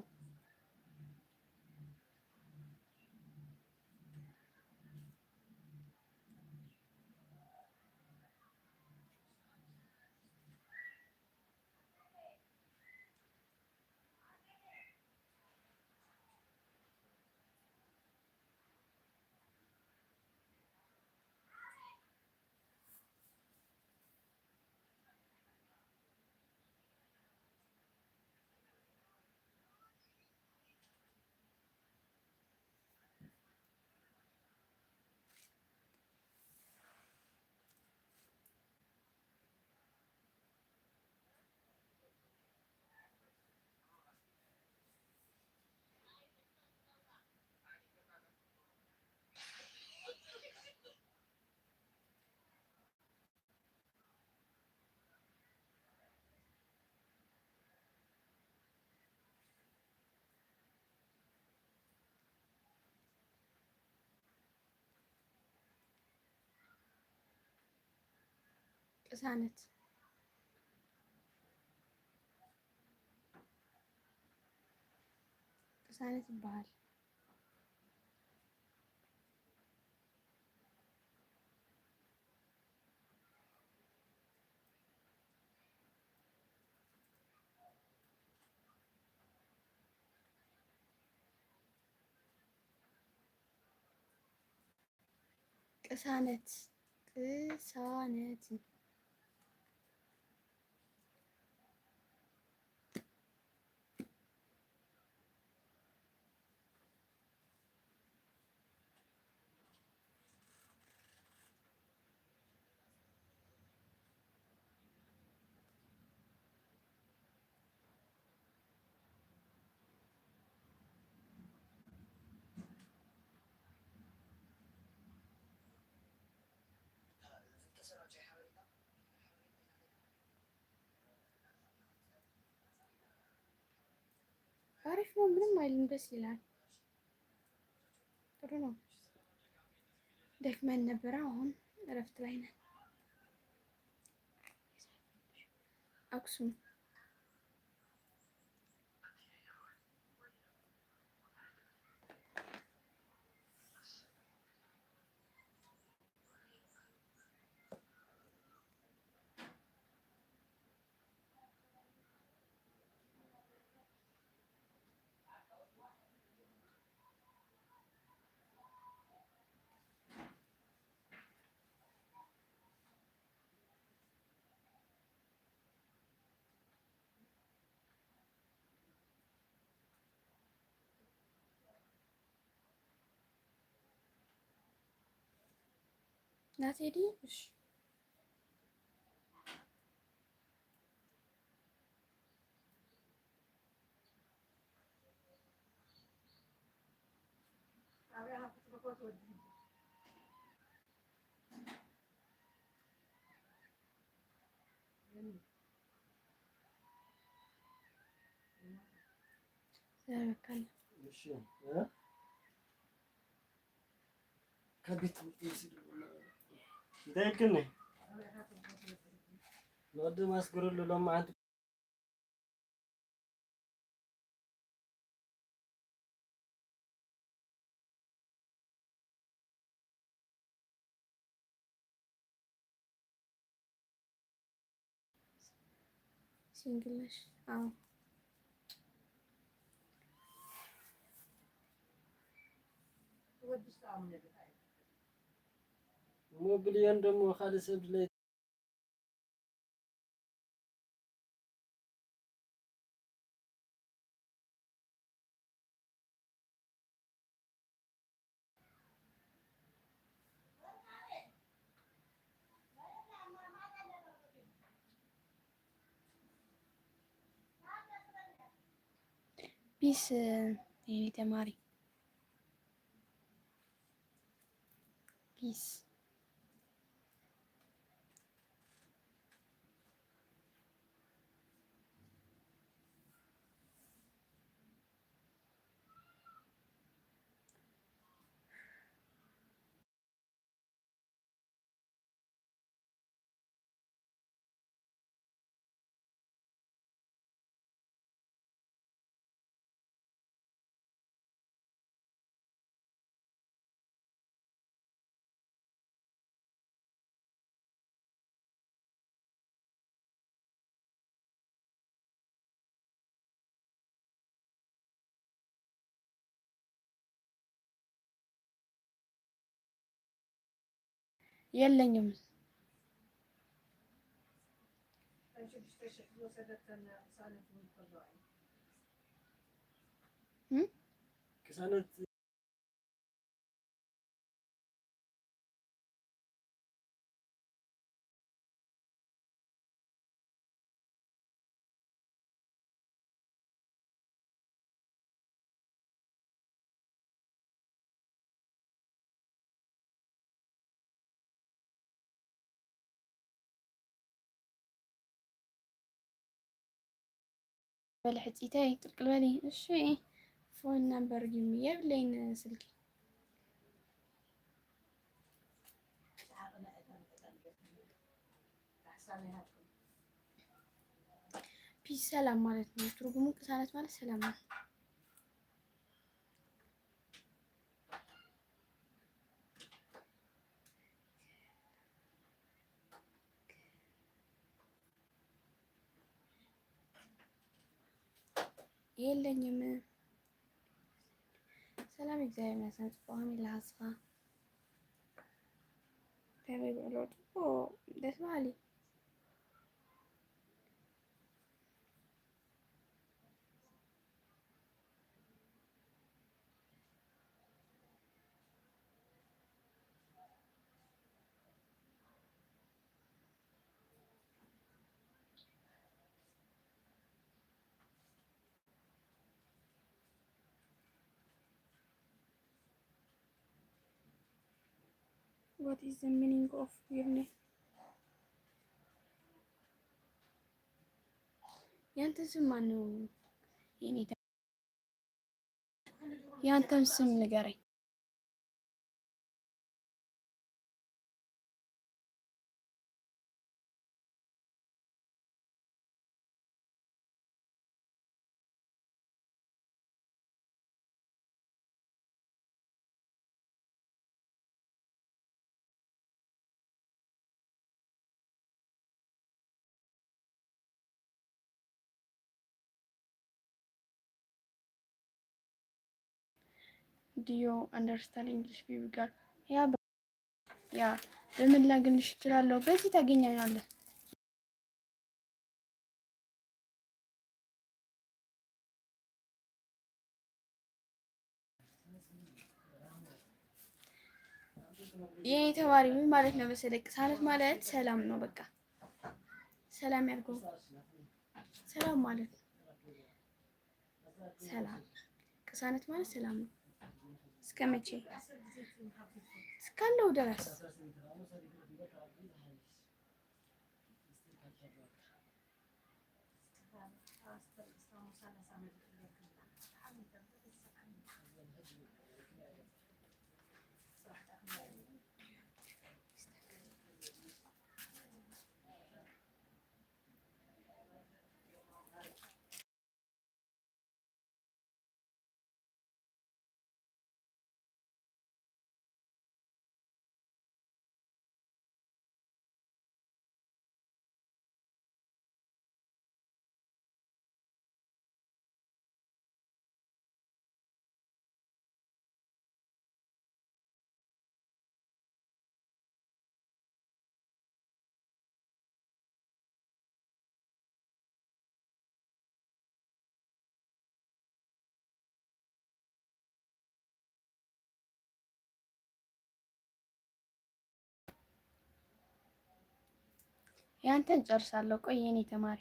ቅሳነት ቅሳነት ይባላል። ቅሳነት ቅሳነት አሪፍ ነው። ምንም አይልም። ደስ ይላል። ጥሩ ነው። ደክመን ነበረ። አሁን እረፍት ላይ ነን። አክሱም ናቴዲ እሺ እንታይ ኢልክኒ ንቅድም ኣስግርሉ ሎማዓንቲ። Single ነሽ? አዎ። ሞብልየን ደግሞ ካልእ ሰብ ድላይ። Peace የኔ ተማሪ፣ peace። የለኝም። ቅሳነት። በሊ ሕፂተይ፣ ቅልቅል በሊ። እሺ፣ phone number give me። የብለይን ስልኪ። Peace ሰላም ማለት ነው። ትርጉሙ ቅሳነት ማለት ሰላም ነው። የለኝም። ሰላም፣ እግዚአብሔር ይመስገን። ጽቡቅ፣ ከመይ ኣለኻ? ከመይ ውዕሎ? ጽቡቅ፣ ደስ በሃሊ። What is the meaning of your name? ያንተ ስም ማን ነው? የኔ፣ ያንተም ስም ንገረኝ። Do you understand English, baby girl? Yeah፣ በምን ላገኝሽ እችላለሁ? በዚህ ታገኛለህ። የኔ ተማሪ፣ ምን ማለት ነው መሰለህ? ቅሳነት ማለት ሰላም ነው። በቃ ሰላም ያልከው ሰላም ማለት ነው። ሰላም፣ ቅሳነት ማለት ሰላም ነው። እስከ መቼ? እስካለው ድረስ። ያንተን ጨርሳለሁ። ቆይ የኔ ተማሪ።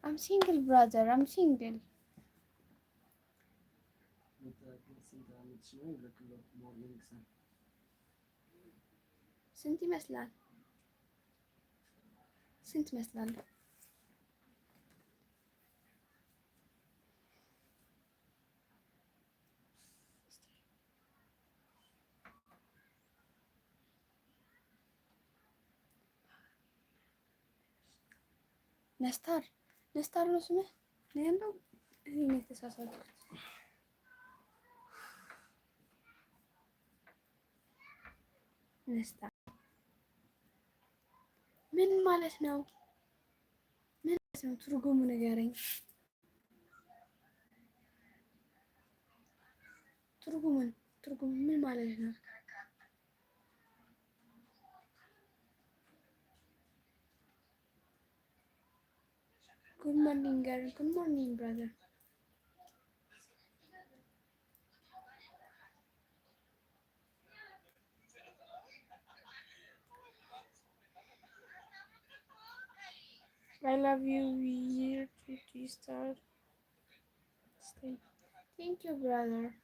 I'm single, brother, I'm single. ስንት ዓመትሽ ነው? ይብለክሎ morning sun። ስንት ይመስላል? ስንት ይመስላል? ነስታር፣ ነስታር ነው ስምህ ነው ያለው። እኔ ነው የተሳሳትኩት። ነስታር ምን ማለት ነው? ምን ማለት ነው? ትርጉሙ ንገረኝ። ትርጉሙ ምን ማለት ነው? Good morning, girl. Good morning, brother. I love you. Year to start. Stay. Thank you, brother.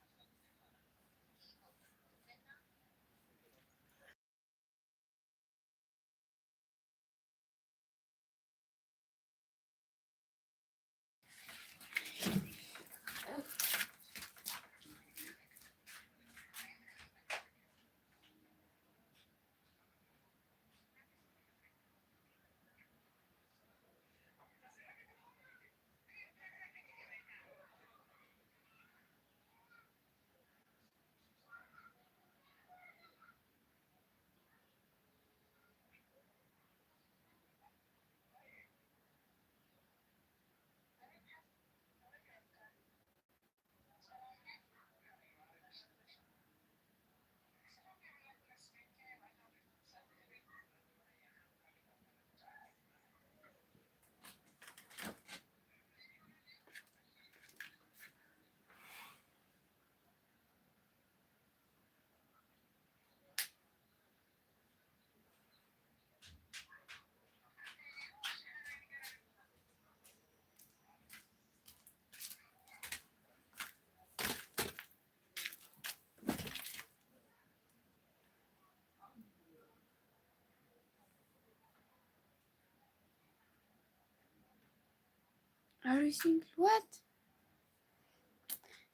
Are you single? What?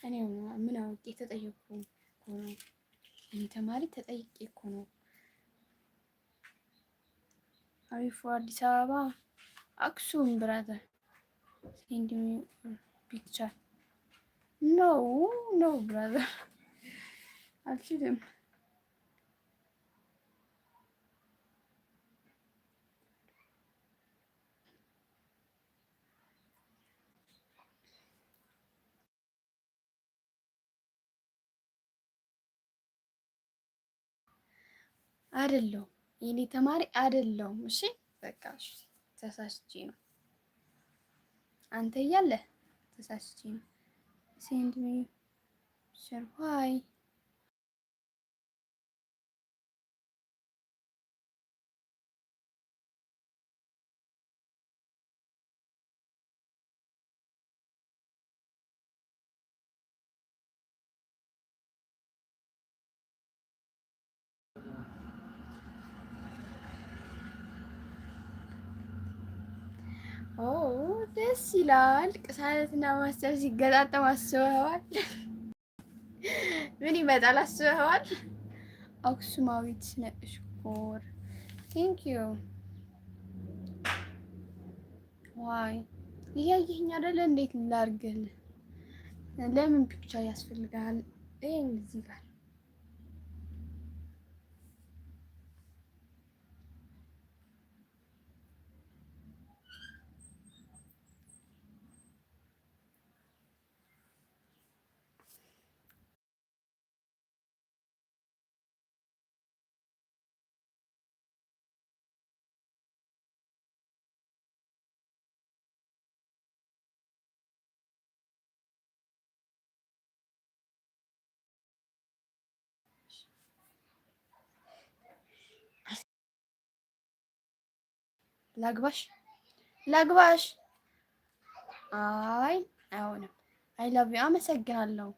እኔ ምን አውቄ? ተጠየቅኩ እኮ ነው። እኔ ተማሪ ተጠይቄ እኮ ነው። Are you for አዲስ አበባ፣ አክሱም? Brother, send me picture. No, no, brother፣ አልችልም። አይደለሁም፣ የኔ ተማሪ አይደለሁም። እሺ በቃ እሺ፣ ተሳስቼ ነው። አንተ እያለ ተሳስቼ ነው። Send me picture, why? ኦ ደስ ይላል። ቅሳነትና ማሰብ ሲገጣጠም አስበኸዋል? ምን ይመጣል አስበኸዋል? አክሱማዊት ሽኮር፣ thank you። Why? እያየኸኝ አይደለ? እንዴት ላድርግልህ? ለምን picture ያስፈልጋል? ይሄን እዚህ ጋር ላግባሽ ላግባሽ። አይ አይሆንም። I love you፣ አመሰግናለሁ።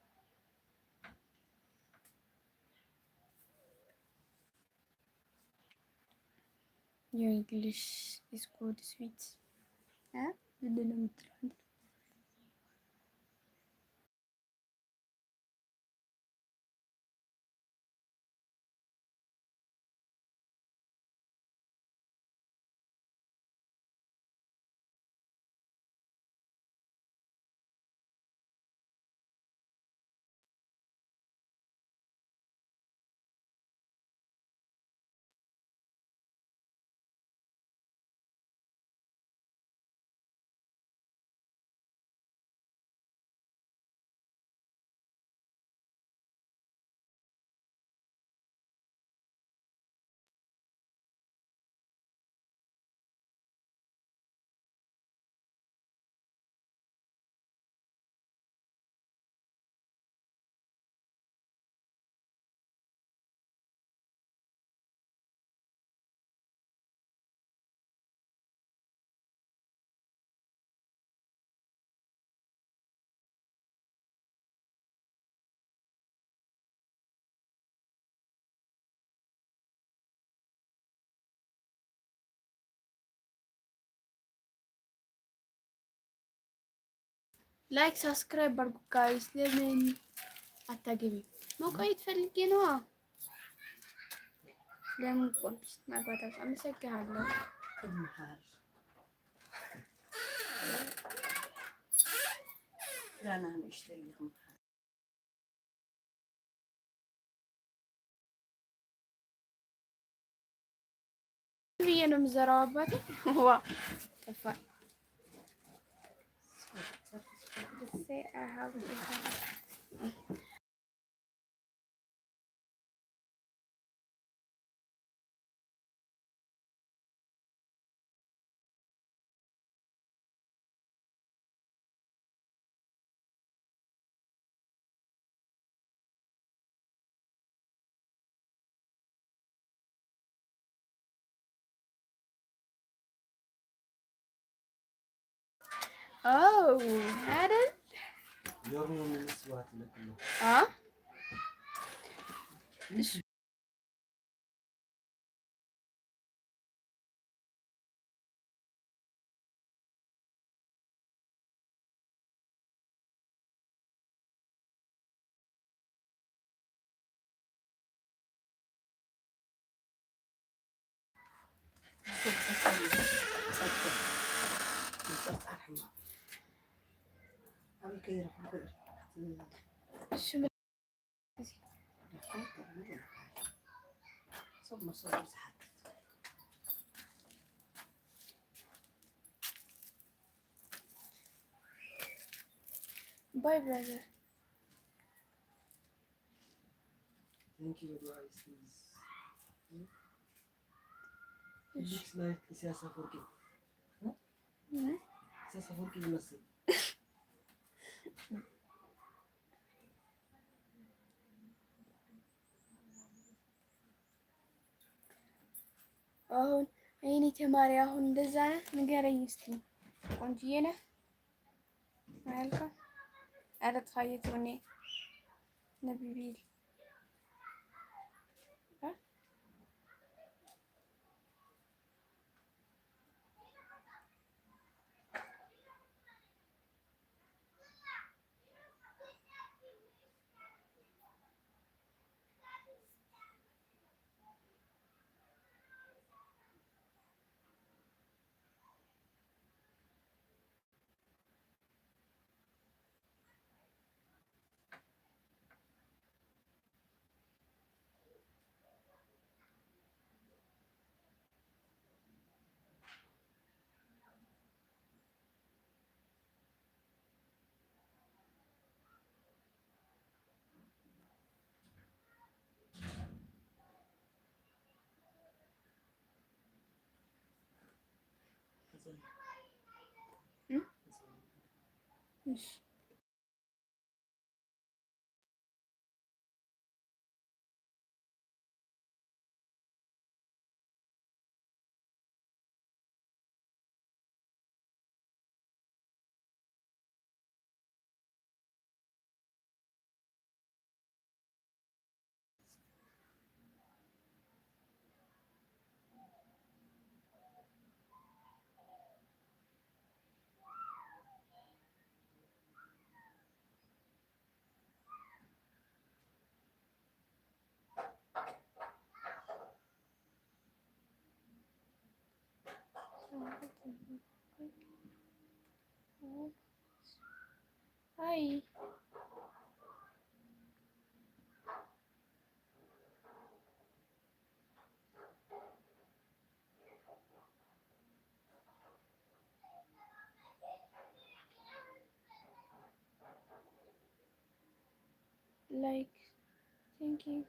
Your English is good, sweet። ምንድን ነው የምትለው? Like subscribe አድርጉ guys። ለምን አታገቢ? መቆየት ፈልጌ ነዋ። ለምን ቆምሽ? ማግባት። አመሰግናለሁ። ክምሃር ገና ንእሽተይ ክምሃር። ብዬ ነው የምዘራው አባቴ። ዋ ጠፋ። Say I have Oh, አይደል? Your name is what? ለኩሎ አ እሺ። ምፅርፃር ሕማቅ ኣበይ ከይረኽብኩ። እሺ። ሰብ መሰሉ ዝሓትት። Bye, brother. Thank you, guys. Looks like ኢሳያስ አፈወርቂ። ኢሳያስ አፈወርቂ ይመስል። አሁን እኔ ተማሪ አሁን እንደዛ ነህ? ንገረኝ እስኪ፣ ቆንጅዬ ነህ አያልከው? ኧረ ጥፋየት ሆኔ ነቢቢል። እሺ። Hi. Like, thank you.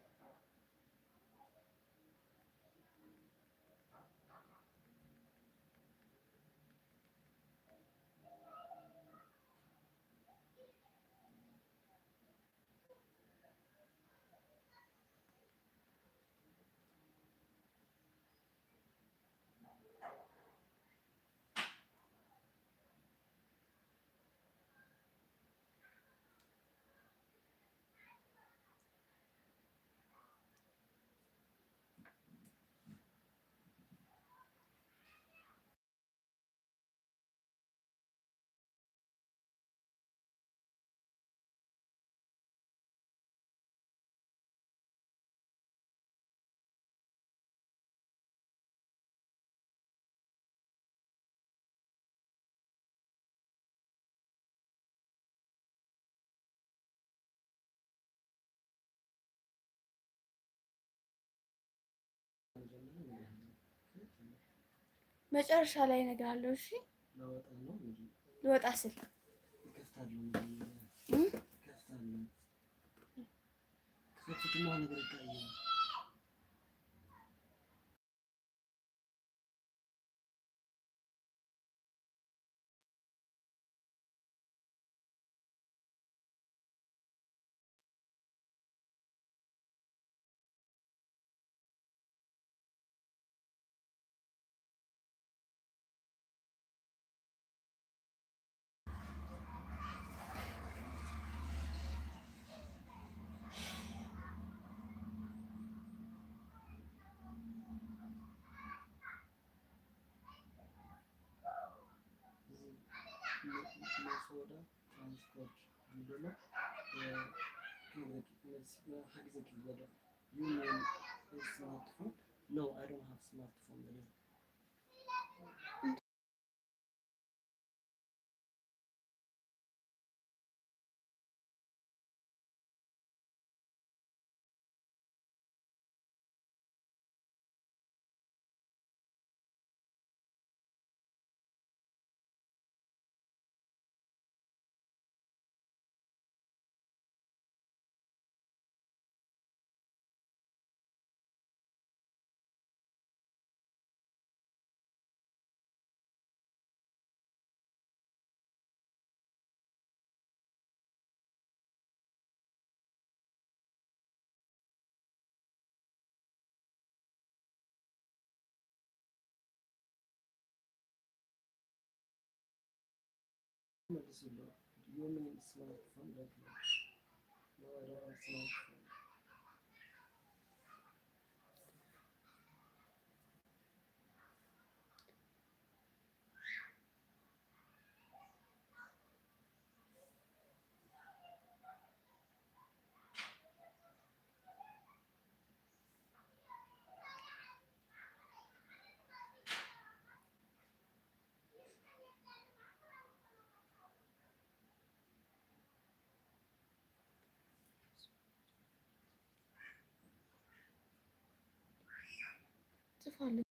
መጨረሻ ላይ እነግርሃለሁ። እሺ ልወጣ ስል You mean smartphone? No, I don't have smartphone. You mean smartphone? No, I don't have smartphone. ጽፋለሁ።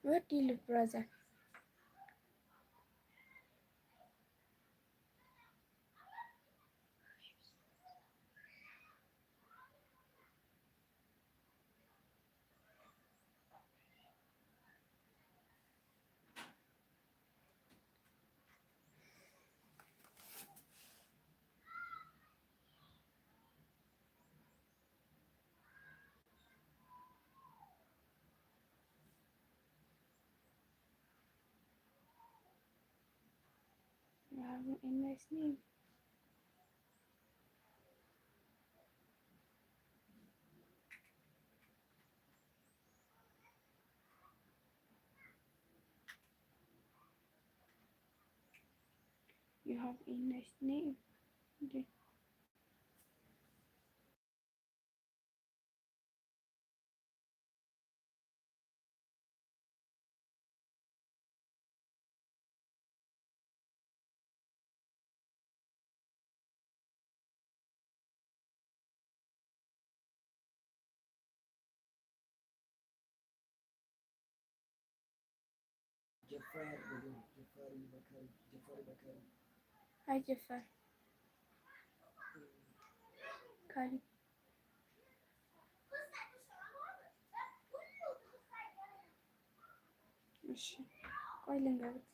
Where do you live, brother? have a nice name. You have a nice name. Okay. ጀፋር በሉ፣ ጀፋሪ በከሪ፣ ጀፋሪ በከሪ። Hi, Jafar. Kali. እሺ ቆይ ልንገርህ።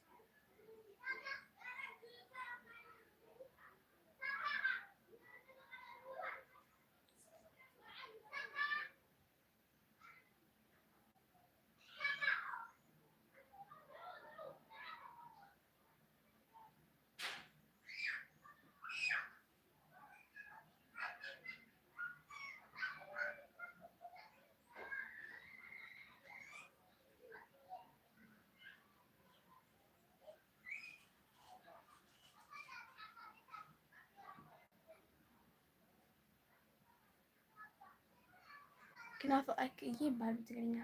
ክናፍቐክ እየ ይበሃል ብትግርኛ።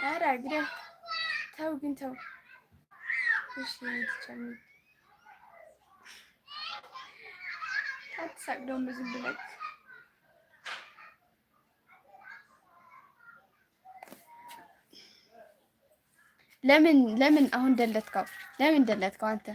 ኧረ ግደል፣ ተው ግን ተው። እሺ ትቻሚ አትሳቅ ደግሞ ዝም ብለህ። ለምን ለምን አሁን ደለትከው? ለምን ደለትከው አንተ?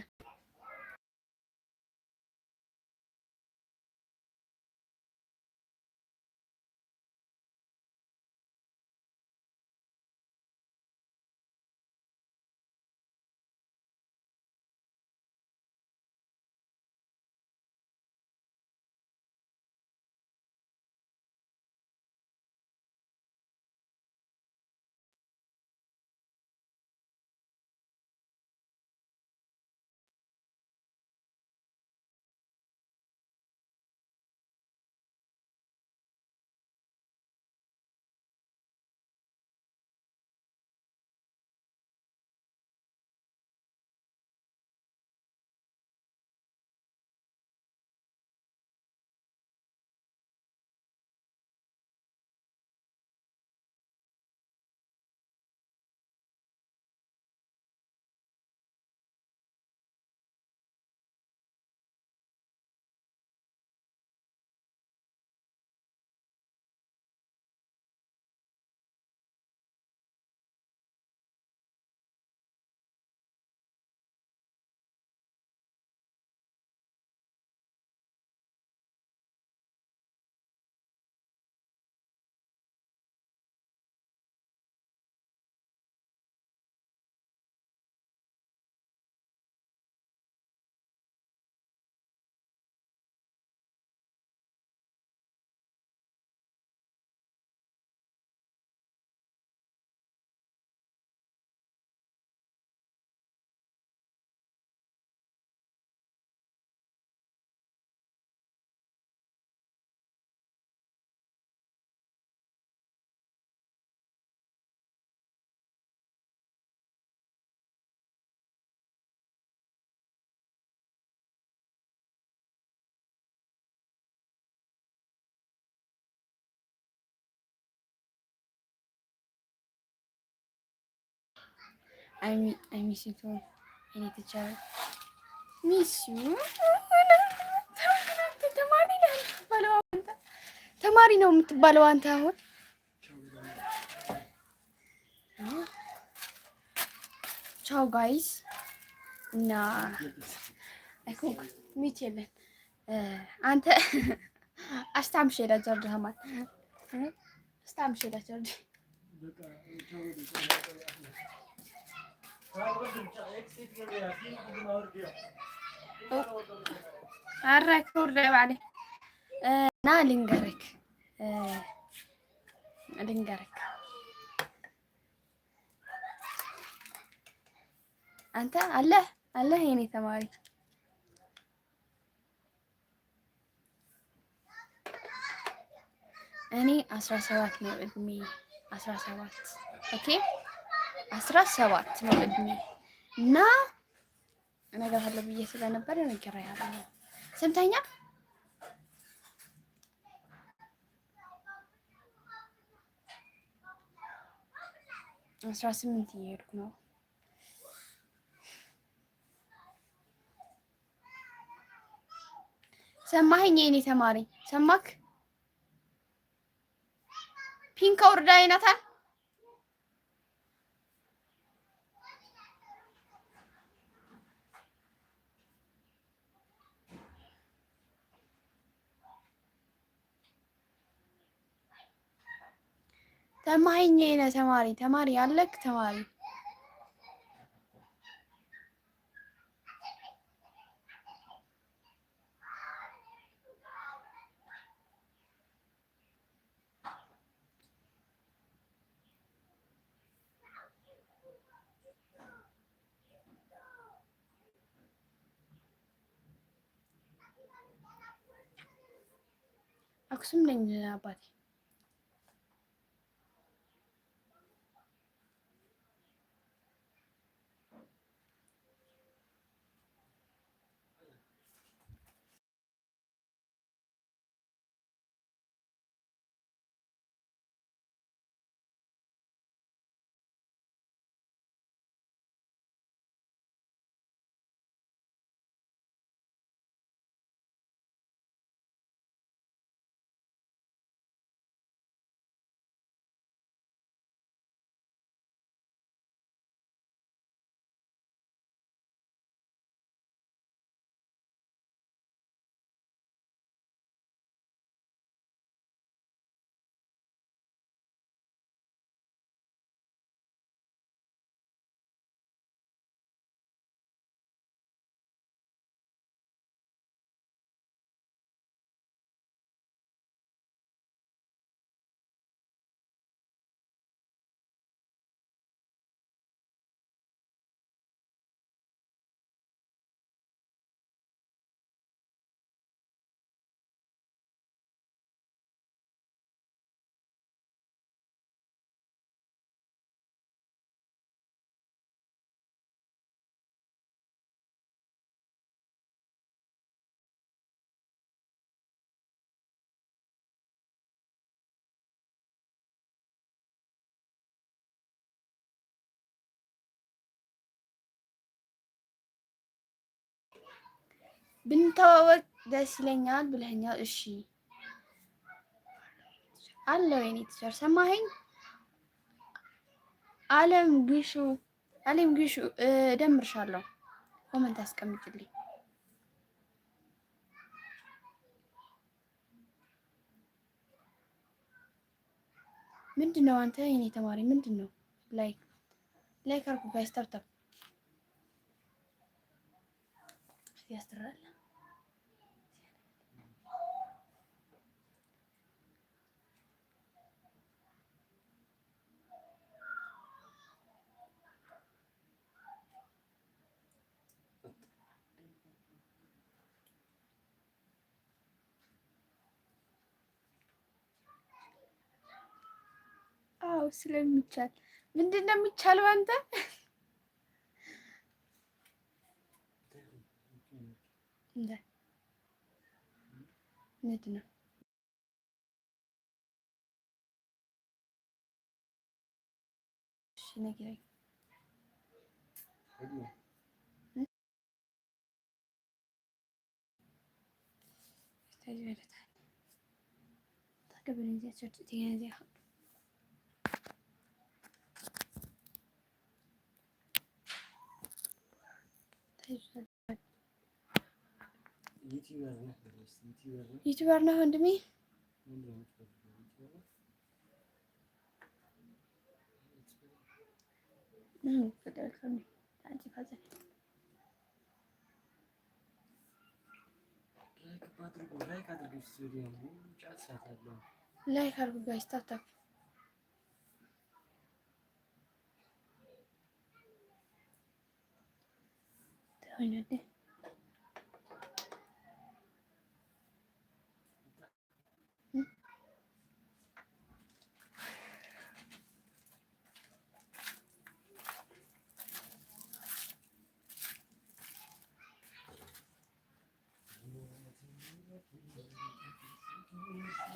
I miss you too የኔ teacher, miss you። ተማሪ ነው የምትባለው አንተ፣ ተማሪ ነው የምትባለው አንተ አሁን። ቻው guys። እና mute የለን አንተ አስታምሼ ጀርድ ሀማል አስታምሼ ጀርድ። ባዕለ እና ልንገርክ አንተ አለህ አለህ የኔ ተማሪ። እኔ 17 ነው እድሜ። 17፣ okay፣ 17 ነው እድሜ እና እነግርሃለሁ ብዬ ስለነበር እነግርሃለሁ። ሰምተኛል? 18 እየሄድኩ ነው። ሰማኸኝ? የኔ ተማሪ ሰማክ? Pink አውርዳ ይናታል። ሰማኸኝ? የኔ ተማሪ፣ ተማሪ አለክ? ተማሪ። አክሱም ነኝ አባቴ። ብንተዋወቅ ደስ ይለኛል ብለኸኛል። እሺ አለው የኔ teacher፣ ሰማኸኝ? አለም ግሹ፣ አለም ግሹ፣ እደምርሻለሁ። Comment አስቀምጭልኝ። ምንድን ነው አንተ የኔ ተማሪ ምንድን ነው? Like like አድርጉ guys፣ tap tap ያስተራል። አዎ ስለሚቻል። ምንድን ነው የሚቻለው? አንተ እንደ ምንድን ነው? እሺ ንገረኝ። YouTuber ነህ ወንድሜ? Like አድርጉ guys፣ tap tap።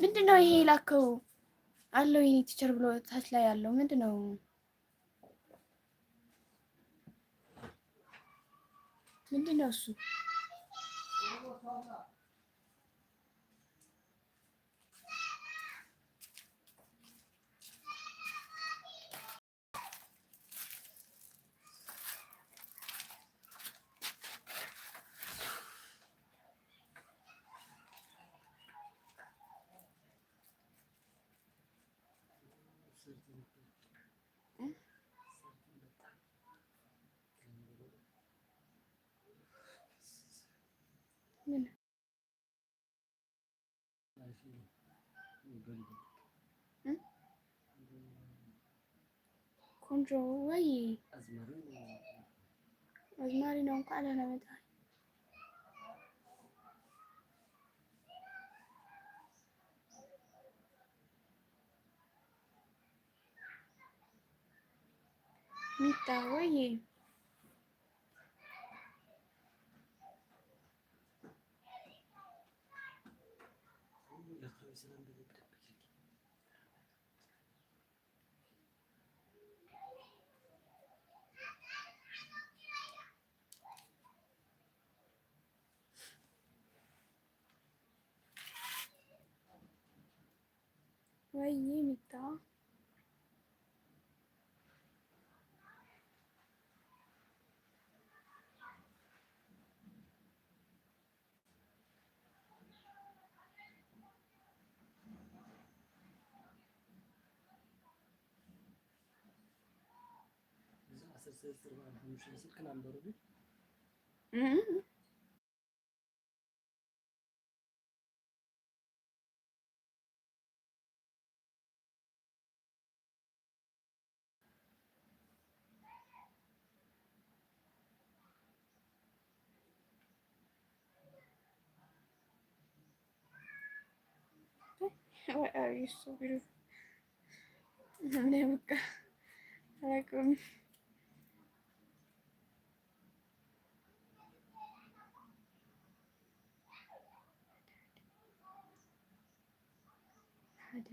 ምንድን ነው ይሄ የላከው አለው የኔ teacher ብሎ ታች ላይ ያለው ምንድን ነው? ምንድን ነው እሱ? ምን ቆንጆ ወይ አዝማሪ ነው። እንኳን ደህና መጣህ። ሚጣ ወይ ወይ ሚጣ Why are you so beautiful? እኔ በቃ አላውቅም። ሓደ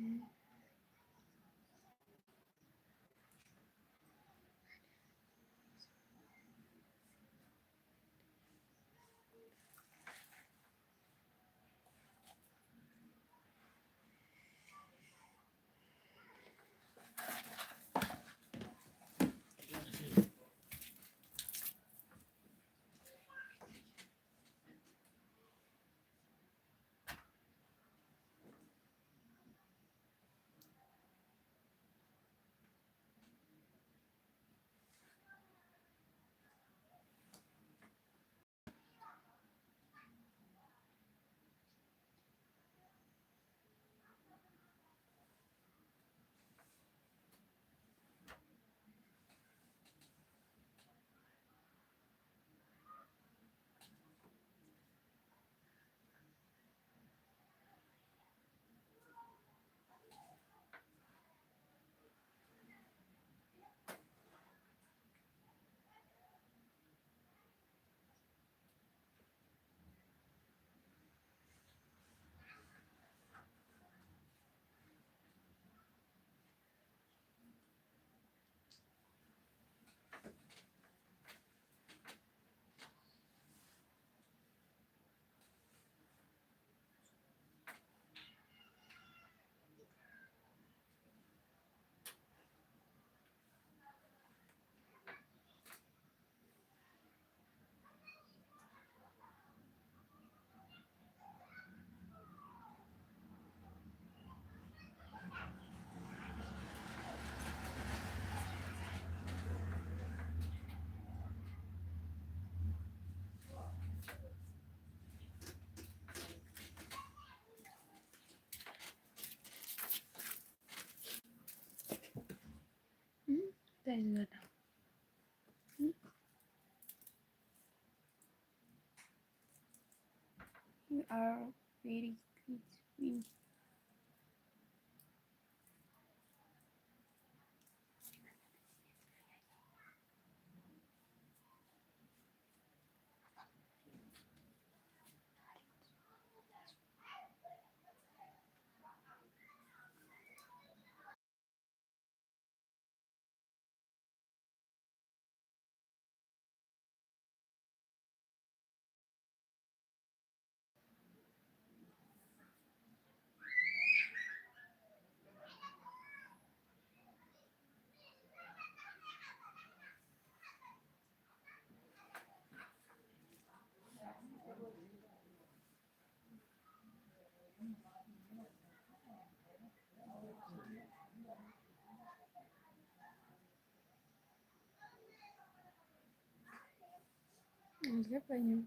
እንታይ እዩ ዘሎ? You are very cute. አልገባኝም።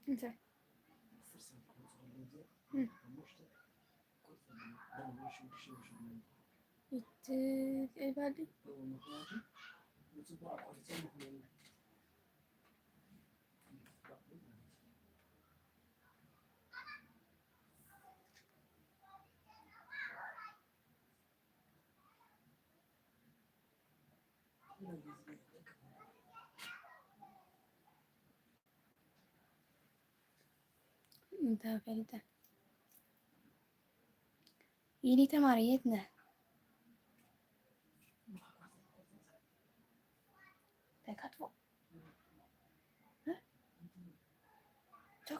እንታይ? ይትባል። እንተፈልጠ የኔ ተማሪ የት ነህ? ተካጥፎ ቻው።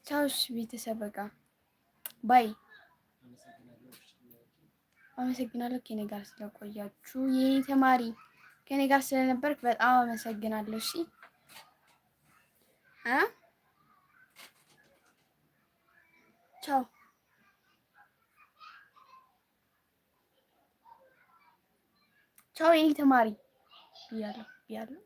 ቻውሽ ቤተሰብ በቃ bye። አመሰግናለሁ ከኔ ጋር ስለቆያችሁ። የኔ ተማሪ ከኔ ጋር ስለነበርክ በጣም አመሰግናለሁ። እሺ እ ቻው። ቻው የኔ ተማሪ ብያለሁ ብያለሁ።